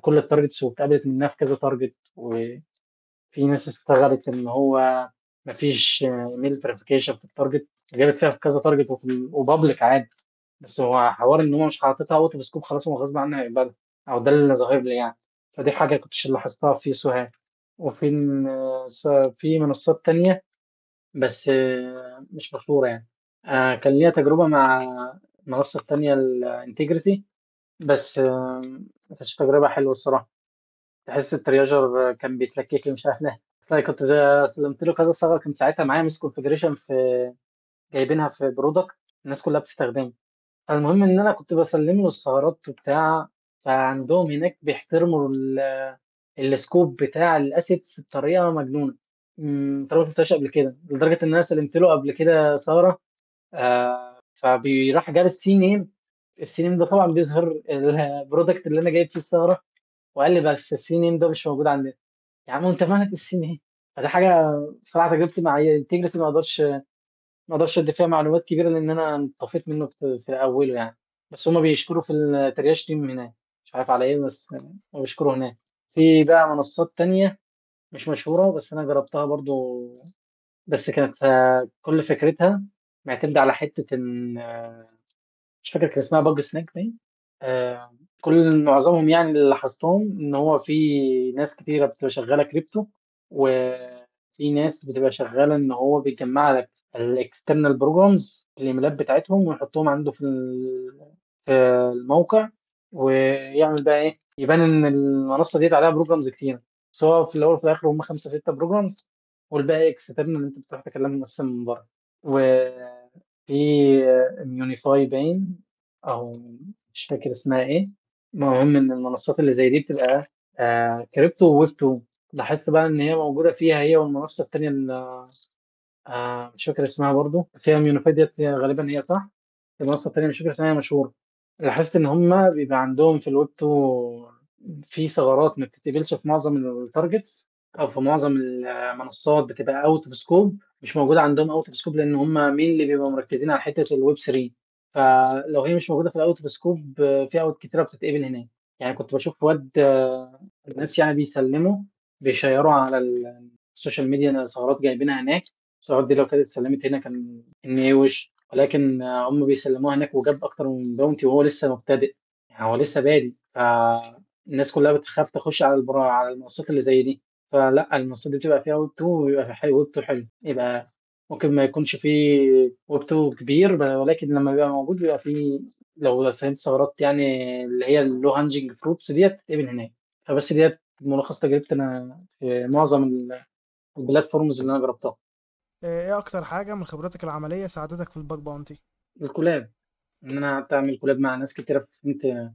Speaker 2: كل ال targets، واتقابلت منها في كذا target. وفي ناس اشتغلت ان هو مفيش email verification في ال target، جابت فيها في كذا target و public عادي، بس هو حوار ان هو مش حاططها out of scope خلاص هو غصب عنه هيقبلها، او ده اللي ظاهر لي يعني. فدي حاجة كنتش لاحظتها في سوهاج. وفي في منصات تانية بس مش مشهورة يعني. كان ليا تجربه مع المنصة التانية ال Intigriti، بس ما كانتش تجربه حلوة الصراحة. تحس ال triager كان بيتلكك لي مش عارف ليه. كنت سلمت له كذا ثغره، كان ساعتها معايا misconfiguration في جايبينها في product الناس كلها بتستخدمه. فالمهم ان انا كنت بسلم له الثغرات وبتاع، فعندهم هناك بيحترموا ال scope بتاع ال assets بطريقة مجنونة، طريقه ما شفتهاش قبل كده، لدرجة ان انا سلمت له قبل كده ثغره، فبيروح جاب ال CNAME. ال CNAME ده طبعا بيظهر ال product اللي انا جايب فيه الثغرة، وقال لي بس ال CNAME ده مش موجود عندنا. يا عم انت مالك ال CNAME؟ فده حاجة صراحة تجربتي مع Intigriti ما اقدرش ادي فيها معلومات كبيرة لان انا انطفيت منه في اوله يعني. بس هما بيشكروا في ال triage team هناك، مش عارف على ايه، بس هما بيشكروا هناك. في بقى منصات تانية مش مشهورة بس انا جربتها برضو، بس كانت كل فكرتها معتمدة على حتة ان مش فاكر كان اسمها Bugsnag باين. كل معظمهم يعني اللي لاحظتهم ان هو في ناس كتيرة بتبقى شغالة كريبتو، وفي ناس بتبقى شغالة ان هو بيجمع لك ال external programs الايميلات بتاعتهم ويحطهم عنده في الموقع، ويعمل بقى ايه، يبان ان المنصة دي عليها programs كتير، بس هو في الاول وفي الاخر هم 5-6 programs والباقي external اللي انت بتروح تكلمهم بس من بره. وفي Immunefi باين او مش فاكر اسمها ايه. المهم ان المنصات اللي زي دي بتبقى crypto و web 2. لاحظت بقى ان هي موجودة فيها هي والمنصه الثانية اللي مش فاكر اسمها برضو، فيها Immunefi ديت غالبا هي صح، المنصة الثانية مش فاكر اسمها، هي مشهورة. لاحظت ان هم بيبقى عندهم في الويب 2 في ثغرات ما بتتقبلش في معظم ال targets او في معظم المنصات، بتبقى out of scope، مش موجودة عندهم out of scope لان هم مين اللي بيبقوا مركزين على حتة الويب 3. فلو هي مش موجودة في ال out of scope في out كتيرة بتتقبل هناك. يعني كنت بشوف واد الناس يعني بيسلموا بيشيروا على ال social media ان ثغرات جايبينها هناك، الثغرات دي لو كانت اتسلمت هنا كان ان ايه وش، ولكن هم بيسلموها هناك وجاب اكتر من bounty وهو لسه مبتدئ، يعني هو لسه بادئ. فالناس كلها بتخاف تخش على على المنصات اللي زي دي. فلا المنصات دي بتبقى فيها ويب 2 وبيبقى في ويب 2 حلو، يبقى ممكن ما يكونش فيه ويب 2 كبير، ولكن لما بيبقى موجود بيبقى فيه لو سلمت ثغرات يعني اللي هي ال low hanging fruits ديت تتقبل هناك. فبس ديت ملخص تجربتي انا في معظم ال platforms اللي انا جربتها.
Speaker 1: ايه اكتر حاجة من خبرتك العملية ساعدتك في ال bug bounty؟
Speaker 2: ال collab، ان انا قعدت اعمل collab مع ناس كتيرة، فهمت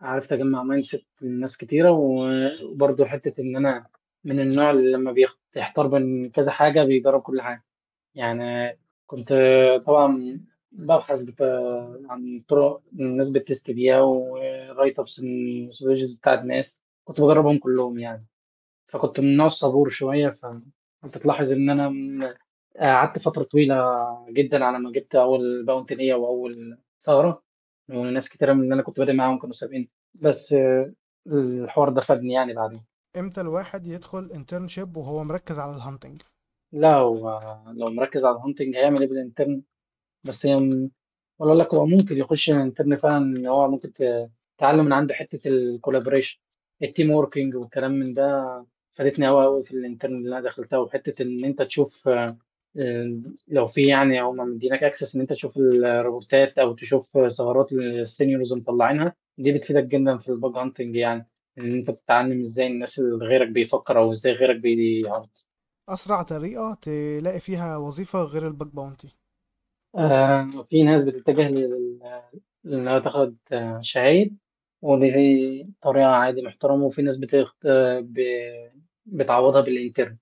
Speaker 2: عرفت اجمع mindset من ناس كتيرة، وبرده حتة ان انا من النوع اللي لما بيحتار بين كذا حاجة بيجرب كل حاجة. يعني كنت طبعا ببحث عن طرق الناس بت test بيها و write ups ال methodologies بتاعت الناس، كنت بجربهم كلهم يعني. فكنت من النوع الصبور شوية، فانت تلاحظ ان انا قعدت فترة طويلة جدا على ما جبت اول bounty ليا واول ثغره، وناس كتيرة من اللي انا كنت بادئ معاهم كانوا سابقين، بس الحوار ده فادني يعني بعدين.
Speaker 1: امتى الواحد يدخل internship وهو مركز على ال hunting؟
Speaker 2: لا هو لو مركز على ال hunting هيعمل ايه بال intern؟ بس هي ولا اقول لك هو ممكن يخش intern فعلا، ان هو ممكن تتعلم من عنده حتة ال collaboration ال team working والكلام من ده. فادتني قوي قوي في ال intern اللي انا دخلتها، وحتة ان انت تشوف لو في يعني هم مدينك access ان انت تشوف ال report ات او تشوف ثغرات ال seniors مطلعينها، دي بتفيدك جدا في ال bug hunting، يعني ان انت بتتعلم ازاي الناس اللي غيرك بيفكر او ازاي غيرك بي hunt.
Speaker 1: اسرع طريقه تلاقي فيها وظيفة غير ال bug bounty؟
Speaker 2: في ناس بتتجه انها تاخد شهايد، ودي طريقه عادي محترمه، وفي ناس بتعوضها بال intern،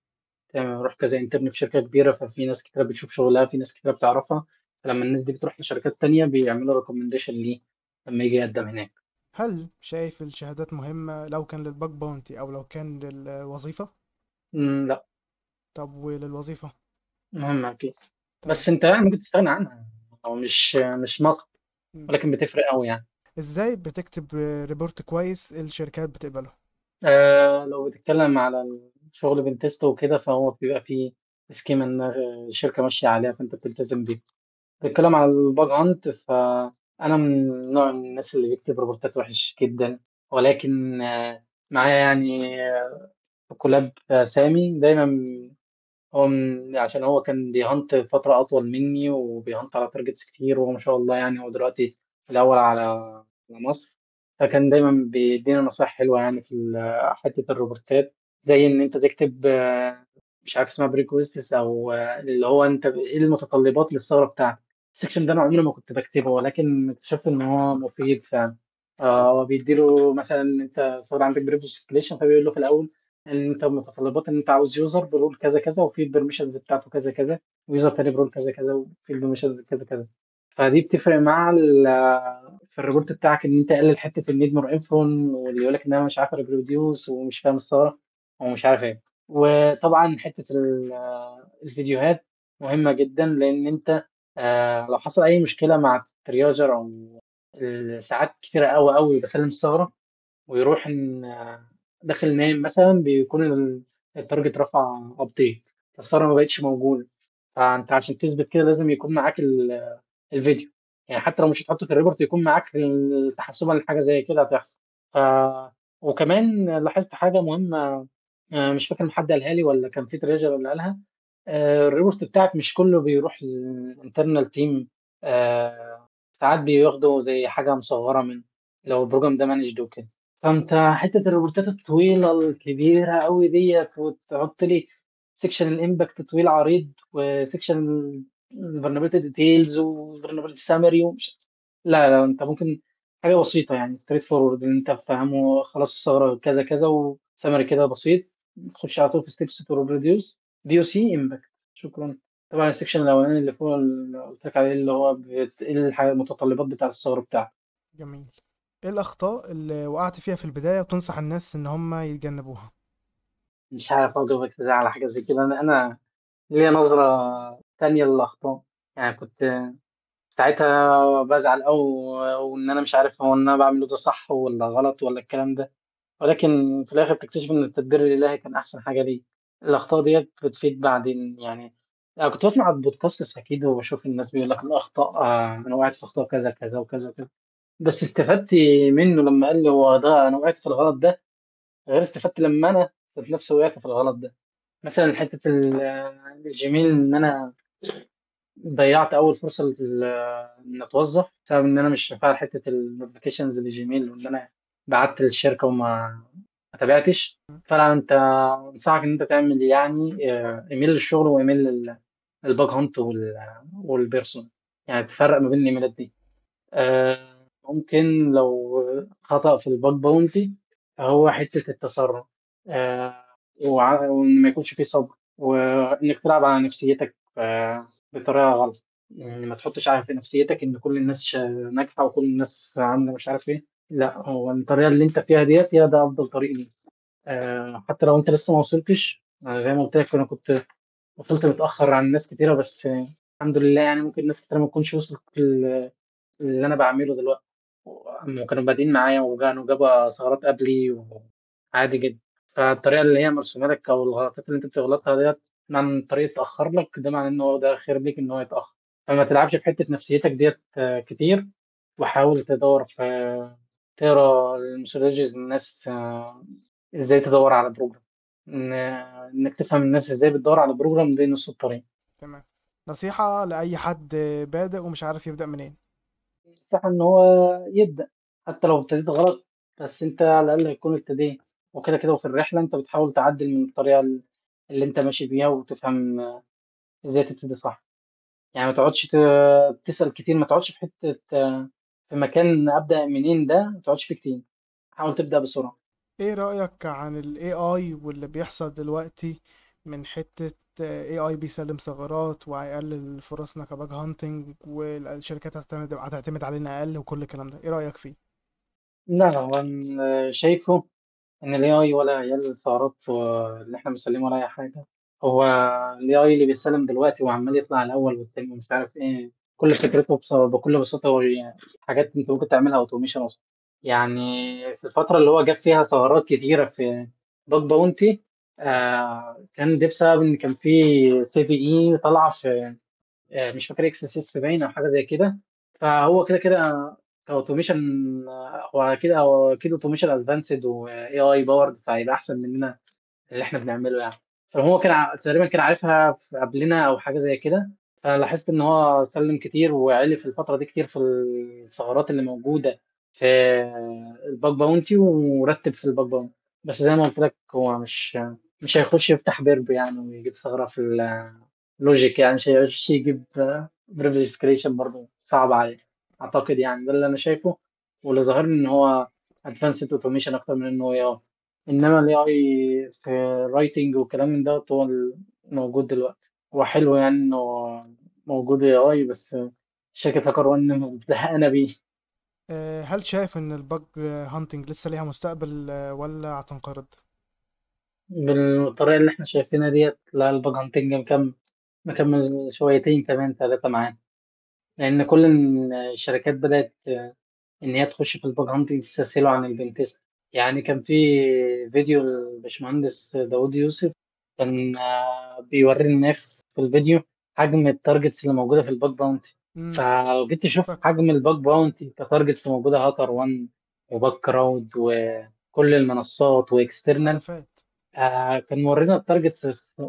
Speaker 2: تمام، روح كذا intern في شركة كبيرة، ففي ناس كتيرة بتشوف شغلها، في ناس كتيرة بتعرفها، فلما الناس دي بتروح لشركات تانية بيعملوا recommendation ليه لما يجي يقدم هناك.
Speaker 1: هل شايف الشهادات مهمة لو كان لل bug bounty او لو كان للوظيفة؟
Speaker 2: لا.
Speaker 1: طب وللوظيفه؟
Speaker 2: مهمة اكيد. بس انت ممكن تستغنى عنها، او مش must، ولكن بتفرق قوي يعني.
Speaker 1: ازاي بتكتب report كويس الشركات بتقبله؟
Speaker 2: لو بتتكلم على الشغل pentest وكده، فهو بيبقى فيه schema ان الشركة ماشية عليها، فانت بتلتزم بيه. بتتكلم على ال bug hunt، فانا من نوع الناس اللي بيكتب report ات وحش جدا، ولكن معايا يعني collab سامي دايما، هو عشان هو كان بي hunt فترة أطول مني وبي hunt على targets كتير، وهو ما شاء الله يعني هو دلوقتي الأول على مصر. فكان دايما بيدينا نصايح حلوة يعني في حتة ال reportات، زي ان انت تكتب مش عارف اسمها prerequisites او اللي هو انت ايه المتطلبات للثغره بتاعتك. ال section ده انا عمري ما كنت بكتبه، ولكن اكتشفت ان هو مفيد فعلا. هو بيديله مثلا انت ثغره عندك privilege escalation، فبيقول له في الاول ان انت متطلبات ان انت عاوز user ب role كذا كذا، وفي ال permissions بتاعته كذا كذا، و user تاني ب role كذا كذا، وفي ال permissions كذا كذا. فدي بتفرق مع في ال report بتاعك ان انت تقلل حتة ال need more info، واللي يقول لك ان انا مش عارف reproduce ومش فاهم الثغرة ومش عارف ايه. وطبعا حتة الفيديوهات مهمة جدا، لان انت لو حصل اي مشكلة مع ال triager او ساعات كتيرة قوي قوي بسلم الثغرة ويروح داخل نايم مثلا، بيكون ال target رفع update، فالثغره ما بقتش موجودة. فانت عشان تثبت كده لازم يكون معاك الفيديو، يعني حتى لو مش هتحطه في ال report يكون معاك تحسبا لحاجة زي كده هتحصل. وكمان لاحظت حاجة مهمة، مش فاكر حد قالها لي ولا كان في triager اللي قالها، ال report بتاعك مش كله بيروح لل internal team، ساعات بياخدوا زي حاجة مصغرة من لو ال program ده managed وكده. فانت حتة ال reportات الطويلة الكبيرة قوي ديت، وتحط لي section ال impact طويل عريض، و section ال vulnerability details و vulnerability summary ومش، لا لا، انت ممكن حاجة بسيطة يعني straightforward ان انت تفهمه خلاص الثغرة كذا كذا و summary كده بسيط، تخش على طول في steps to reproduce POC impact. شكرا. طبعا ال section الاولاني اللي فوق اللي قلت لك عليه اللي هو ايه المتطلبات بتاع الثغرة بتاعته.
Speaker 1: جميل. ايه الاخطاء اللي وقعت فيها في البداية وتنصح الناس ان هم يتجنبوها؟
Speaker 2: مش عارف اجاوبك ازاي على حاجة زي كده، انا ليا نظره تانية للاخطاء. يعني كنت ساعتها بزعل او ان انا مش عارف هو ان انا بعمله ده صح ولا غلط ولا الكلام ده، ولكن في الاخر تكتشف ان التدبير الالهي كان احسن حاجة ليك. الاخطاء ديت بتفيد بعدين. يعني انا كنت بسمع البودكاست اكيد وبشوف الناس بيقول لك الاخطاء، انا وقعت في اخطاء كذا كذا وكذا وكذا، بس استفدت منه لما قال لي هو ده انا وقعت في الغلط ده، غير استفدت لما انا ذات نفسي وقعت في الغلط ده. مثلا حتة ال Gmail، ان انا ضيعت اول فرصة ان اتوظف بسبب ان انا مش فاعل حتة ال notifications لل Gmail، وان انا بعت للشركة وما تابعتش. فانا انت انصحك ان انت تعمل ايميل للشغل وايميل لل bug hunt وال personal، يعني تفرق ما بين الايميلات دي. ممكن لو خطأ في ال bug bounty فهو حتة التسرع، وإن ما يكونش فيه صبر، وإنك تلعب على نفسيتك بطريقة غلط. يعني ما تحطش على في نفسيتك إن كل الناس ناجحة وكل الناس عاملة مش عارف إيه، لا، هو الطريقة اللي أنت فيها ديت هي ده أفضل طريق ليك. حتى لو أنت لسه ما وصلتش، زي ما قلت لك أنا كنت وصلت متأخر عن ناس كتيرة، بس الحمد لله يعني ممكن ناس كتيرة ما تكونش وصلت اللي أنا بعمله دلوقتي، وكانوا بادئين معايا وكانوا جابوا ثغرات قبلي وعادي جدا. فالطريقة اللي هي مرسومة لك أو الغلطات اللي أنت بتغلطها ديت معنى إن الطريق اتأخر لك، ده معناه إن هو ده خير ليك إن هو يتأخر. فما تلعبش في حتة نفسيتك ديت كتير، وحاول تدور في تقرا ال methodologies الناس، إزاي تدور على program، إنك تفهم الناس إزاي بتدور على program، دي نص الطريق.
Speaker 1: تمام. نصيحة لأي حد بادئ ومش عارف يبدأ منين؟
Speaker 2: نصيحة إن هو يبدأ حتى لو ابتديت غلط، بس أنت على الأقل هيكون ابتديت، وكده كده وفي الرحلة أنت بتحاول تعدل من الطريقة اللي أنت ماشي بيها وتفهم إزاي تبتدي صح. يعني ما تقعدش تسأل كتير، ما تقعدش في حتة في مكان أبدأ منين ده، ما تقعدش فيه كتير، حاول تبدأ بسرعة.
Speaker 1: إيه رأيك عن ال AI واللي بيحصل دلوقتي من حتة AI بيسلم ثغرات وهيقلل فرصنا ك bug hunting، والشركات هتعتمد علينا أقل وكل الكلام ده، إيه رأيك فيه؟
Speaker 2: لا، هو أنا شايفه إن ال AI ولا يقلل ثغرات اللي إحنا بنسلمه ولا أي حاجة. هو ال AI اللي بيسلم دلوقتي وعمال يطلع الأول والتاني ومش عارف إيه، كل فكرته بكل بساطة هو حاجات أنت ممكن تعملها automation أصلاً. يعني في الفترة اللي هو جاب فيها ثغرات كتيرة في bug bounty، كان ده بسبب إن كان في CVE طالعة في، مش فاكر XSS باين أو حاجة زي كده. فهو كده كده ك automation، هو كده هو كده automation advanced و AI powered، فهيبقى احسن مننا اللي احنا بنعمله يعني. فهو كان تقريبا كان عارفها في قبلنا او حاجة زي كده. فلاحظت ان هو سلم كتير وعلي في الفترة دي كتير في الثغرات اللي موجودة في ال bug bounty ورتب في ال bug bounty. بس زي ما قلت لك هو مش هيخش يفتح Burp يعني ويجيب ثغرة في ال logic، يعني مش هيخش يجيب privilege escalation برضه، صعب عليه اعتقد يعني. ده اللي انا شايفه، واللي ظاهر لي ان هو advanced automation اكتر من انه AI. انما ال AI في writing والكلام من ده هو الموجود دلوقتي. هو حلو يعني انه موجود AI، بس شركة HackerOne مزهقانة بيه.
Speaker 1: هل شايف ان ال bug hunting لسه ليها مستقبل ولا هتنقرض؟
Speaker 2: بالطريقة اللي احنا شايفينها ديت لا، ال bug hunting مكمل شويتين كمان 3 معانا، لأن كل الشركات بدأت إن هي تخش في ال bug hunting، يستسهلوا عن ال pentest. يعني كان في فيديو للباشمهندس داوود يوسف كان بيوري الناس في الفيديو حجم ال targets اللي موجودة في ال bug bounty. فلو جيت تشوف حجم ال bug bounty ك targets موجودة HackerOne و Bugcrowd وكل المنصات و external،
Speaker 1: آلافات.
Speaker 2: كان مورينا ال targets، بس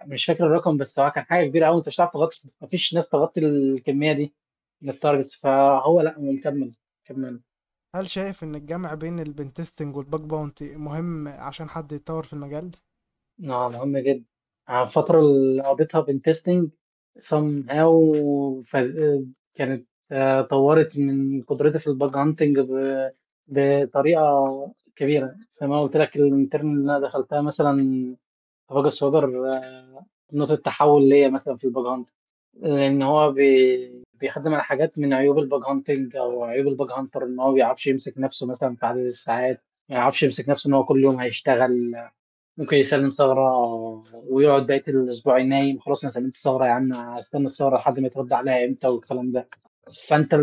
Speaker 2: مش فاكر الرقم، بس هو كان حاجة كبيرة أوي، أنت مش هتعرف تغطي، مفيش ناس تغطي الكمية دي من ال targets. فهو لا، هو مكمل.
Speaker 1: هل شايف إن الجمع بين ال pentesting وال bug bounty مهم عشان حد يتطور في المجال؟
Speaker 2: نعم، مهم جدا. على الفترة اللي قضيتها pentesting somehow كانت طورت من قدرتي في ال bug hunting بطريقة كبيرة. زي ما قلت لك ال intern اللي أنا دخلتها مثلا في باج السواجر، نقطة تحول ليا مثلا في ال bug hunting، لأن هو بيخدم على حاجات من عيوب ال bug hunting أو عيوب ال bug hunter، إن هو ما بيعرفش يمسك نفسه مثلا في عدد الساعات، ما يعرفش يمسك نفسه إن هو كل يوم هيشتغل، ممكن يسلم ثغرة ويقعد بقية الأسبوع نايم، خلاص أنا سلمت ثغرة يا عم، هستنى الثغرة لحد ما يترد عليها إمتى والكلام ده. فأنت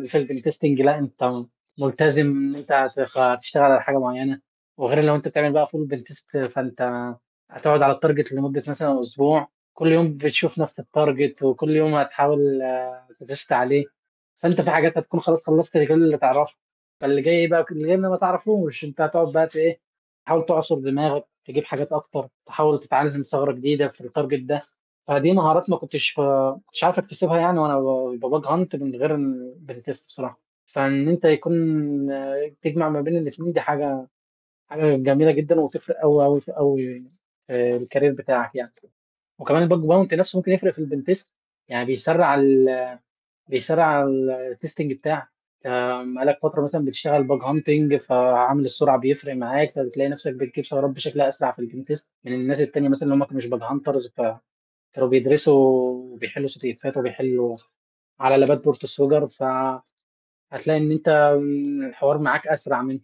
Speaker 2: في ال pentesting لا، أنت ملتزم إن أنت هتشتغل على حاجة معينة، وغير لو أنت بتعمل بقى full pentest فأنت هتقعد على ال target لمدة مثلا أسبوع، كل يوم بتشوف نفس ال target وكل يوم هتحاول ت test عليه. فأنت في حاجات هتكون خلاص خلصت كل اللي تعرفه، فاللي جاي بقى اللي جاي ما تعرفوش، أنت هتقعد بقى في إيه، تحاول تعصر دماغك تجيب حاجات أكتر، تحاول تتعلم ثغرة جديدة في ال target ده. فدي مهارات ما كنتش عارف اكتسبها يعني وأنا ب bug hunt من غير ال pentest بصراحة. فإن أنت تجمع ما بين الاتنين دي حاجة جميلة جدا وتفرق أوي أوي أوي في ال career بتاعك يعني. وكمان ال bug bounty نفسه ممكن يفرق في ال pentest، يعني بيسرع ال testing بتاعك. بقالك فترة مثلا بتشتغل bug hunting، فعامل السرعة بيفرق معاك، فبتلاقي نفسك بتجيب ثغرات بشكل أسرع في ال pentest من الناس التانية مثلا اللي هم مش bug hunters، فكانوا بيدرسوا وبيحلوا CTF ات وبيحلوا على لابات PortSwigger، فهتلاقي إن أنت الحوار معاك أسرع منه.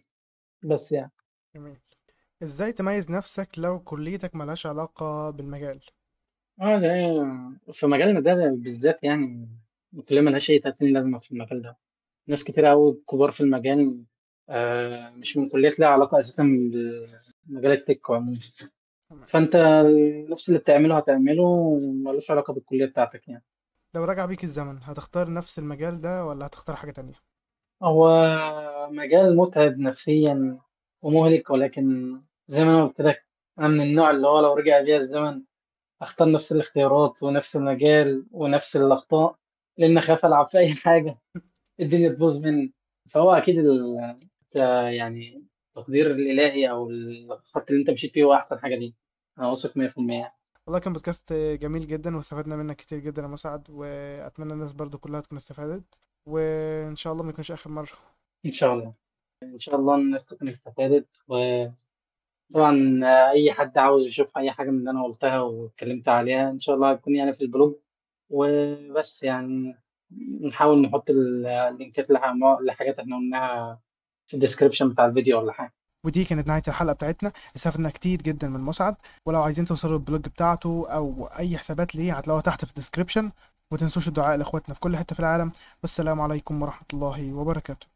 Speaker 2: بس يعني.
Speaker 1: جميل. إزاي تميز نفسك لو كليتك ملهاش علاقة بالمجال؟
Speaker 2: زي في مجالنا ده بالذات يعني الكلية ملهاش أي تلاتين لازمة في المجال ده. ناس كتير أوي كبار في المجال مش من كليات لها علاقة أساساً بمجال التك عموماً. فأنت نفس اللي بتعمله هتعمله وملوش علاقة بالكلية بتاعتك يعني.
Speaker 1: لو رجع بيك الزمن هتختار نفس المجال ده ولا هتختار حاجة تانية؟
Speaker 2: هو مجال متعب نفسياً ومهلك، ولكن زي ما أنا قلت لك أنا من النوع اللي هو لو رجع بيا الزمن أختار نفس الاختيارات ونفس المجال ونفس الأخطاء، لأن أخاف ألعب في أي حاجة الدنيا تبوظ مني. فهو أكيد التقدير الإلهي أو الخط اللي أنت مشيت فيه هو أحسن حاجة ليك. أنا واثق مية في المية.
Speaker 1: والله كان بودكاست جميل جدا واستفدنا منك كتير جدا يا مسعد، وأتمنى الناس برضو كلها تكون استفادت، وإن شاء الله ما يكونش آخر مرة.
Speaker 2: إن شاء الله، إن شاء الله الناس تكون استفادت. وطبعا أي حد عاوز يشوف أي حاجة من اللي أنا قلتها واتكلمت عليها إن شاء الله هتكون في ال blog. وبس نحاول نحط اللينكات لحاجات احنا قلناها في ال description بتاع الفيديو ولا حاجة.
Speaker 1: ودي كانت نهاية الحلقة بتاعتنا. استفدنا كتير جدا من مسعد، ولو عايزين توصلوا لل blog بتاعته أو أي حسابات ليه هتلاقوها تحت في ال description. وتنسوش الدعاء لإخواتنا في كل حتة في العالم. والسلام عليكم ورحمة الله وبركاته.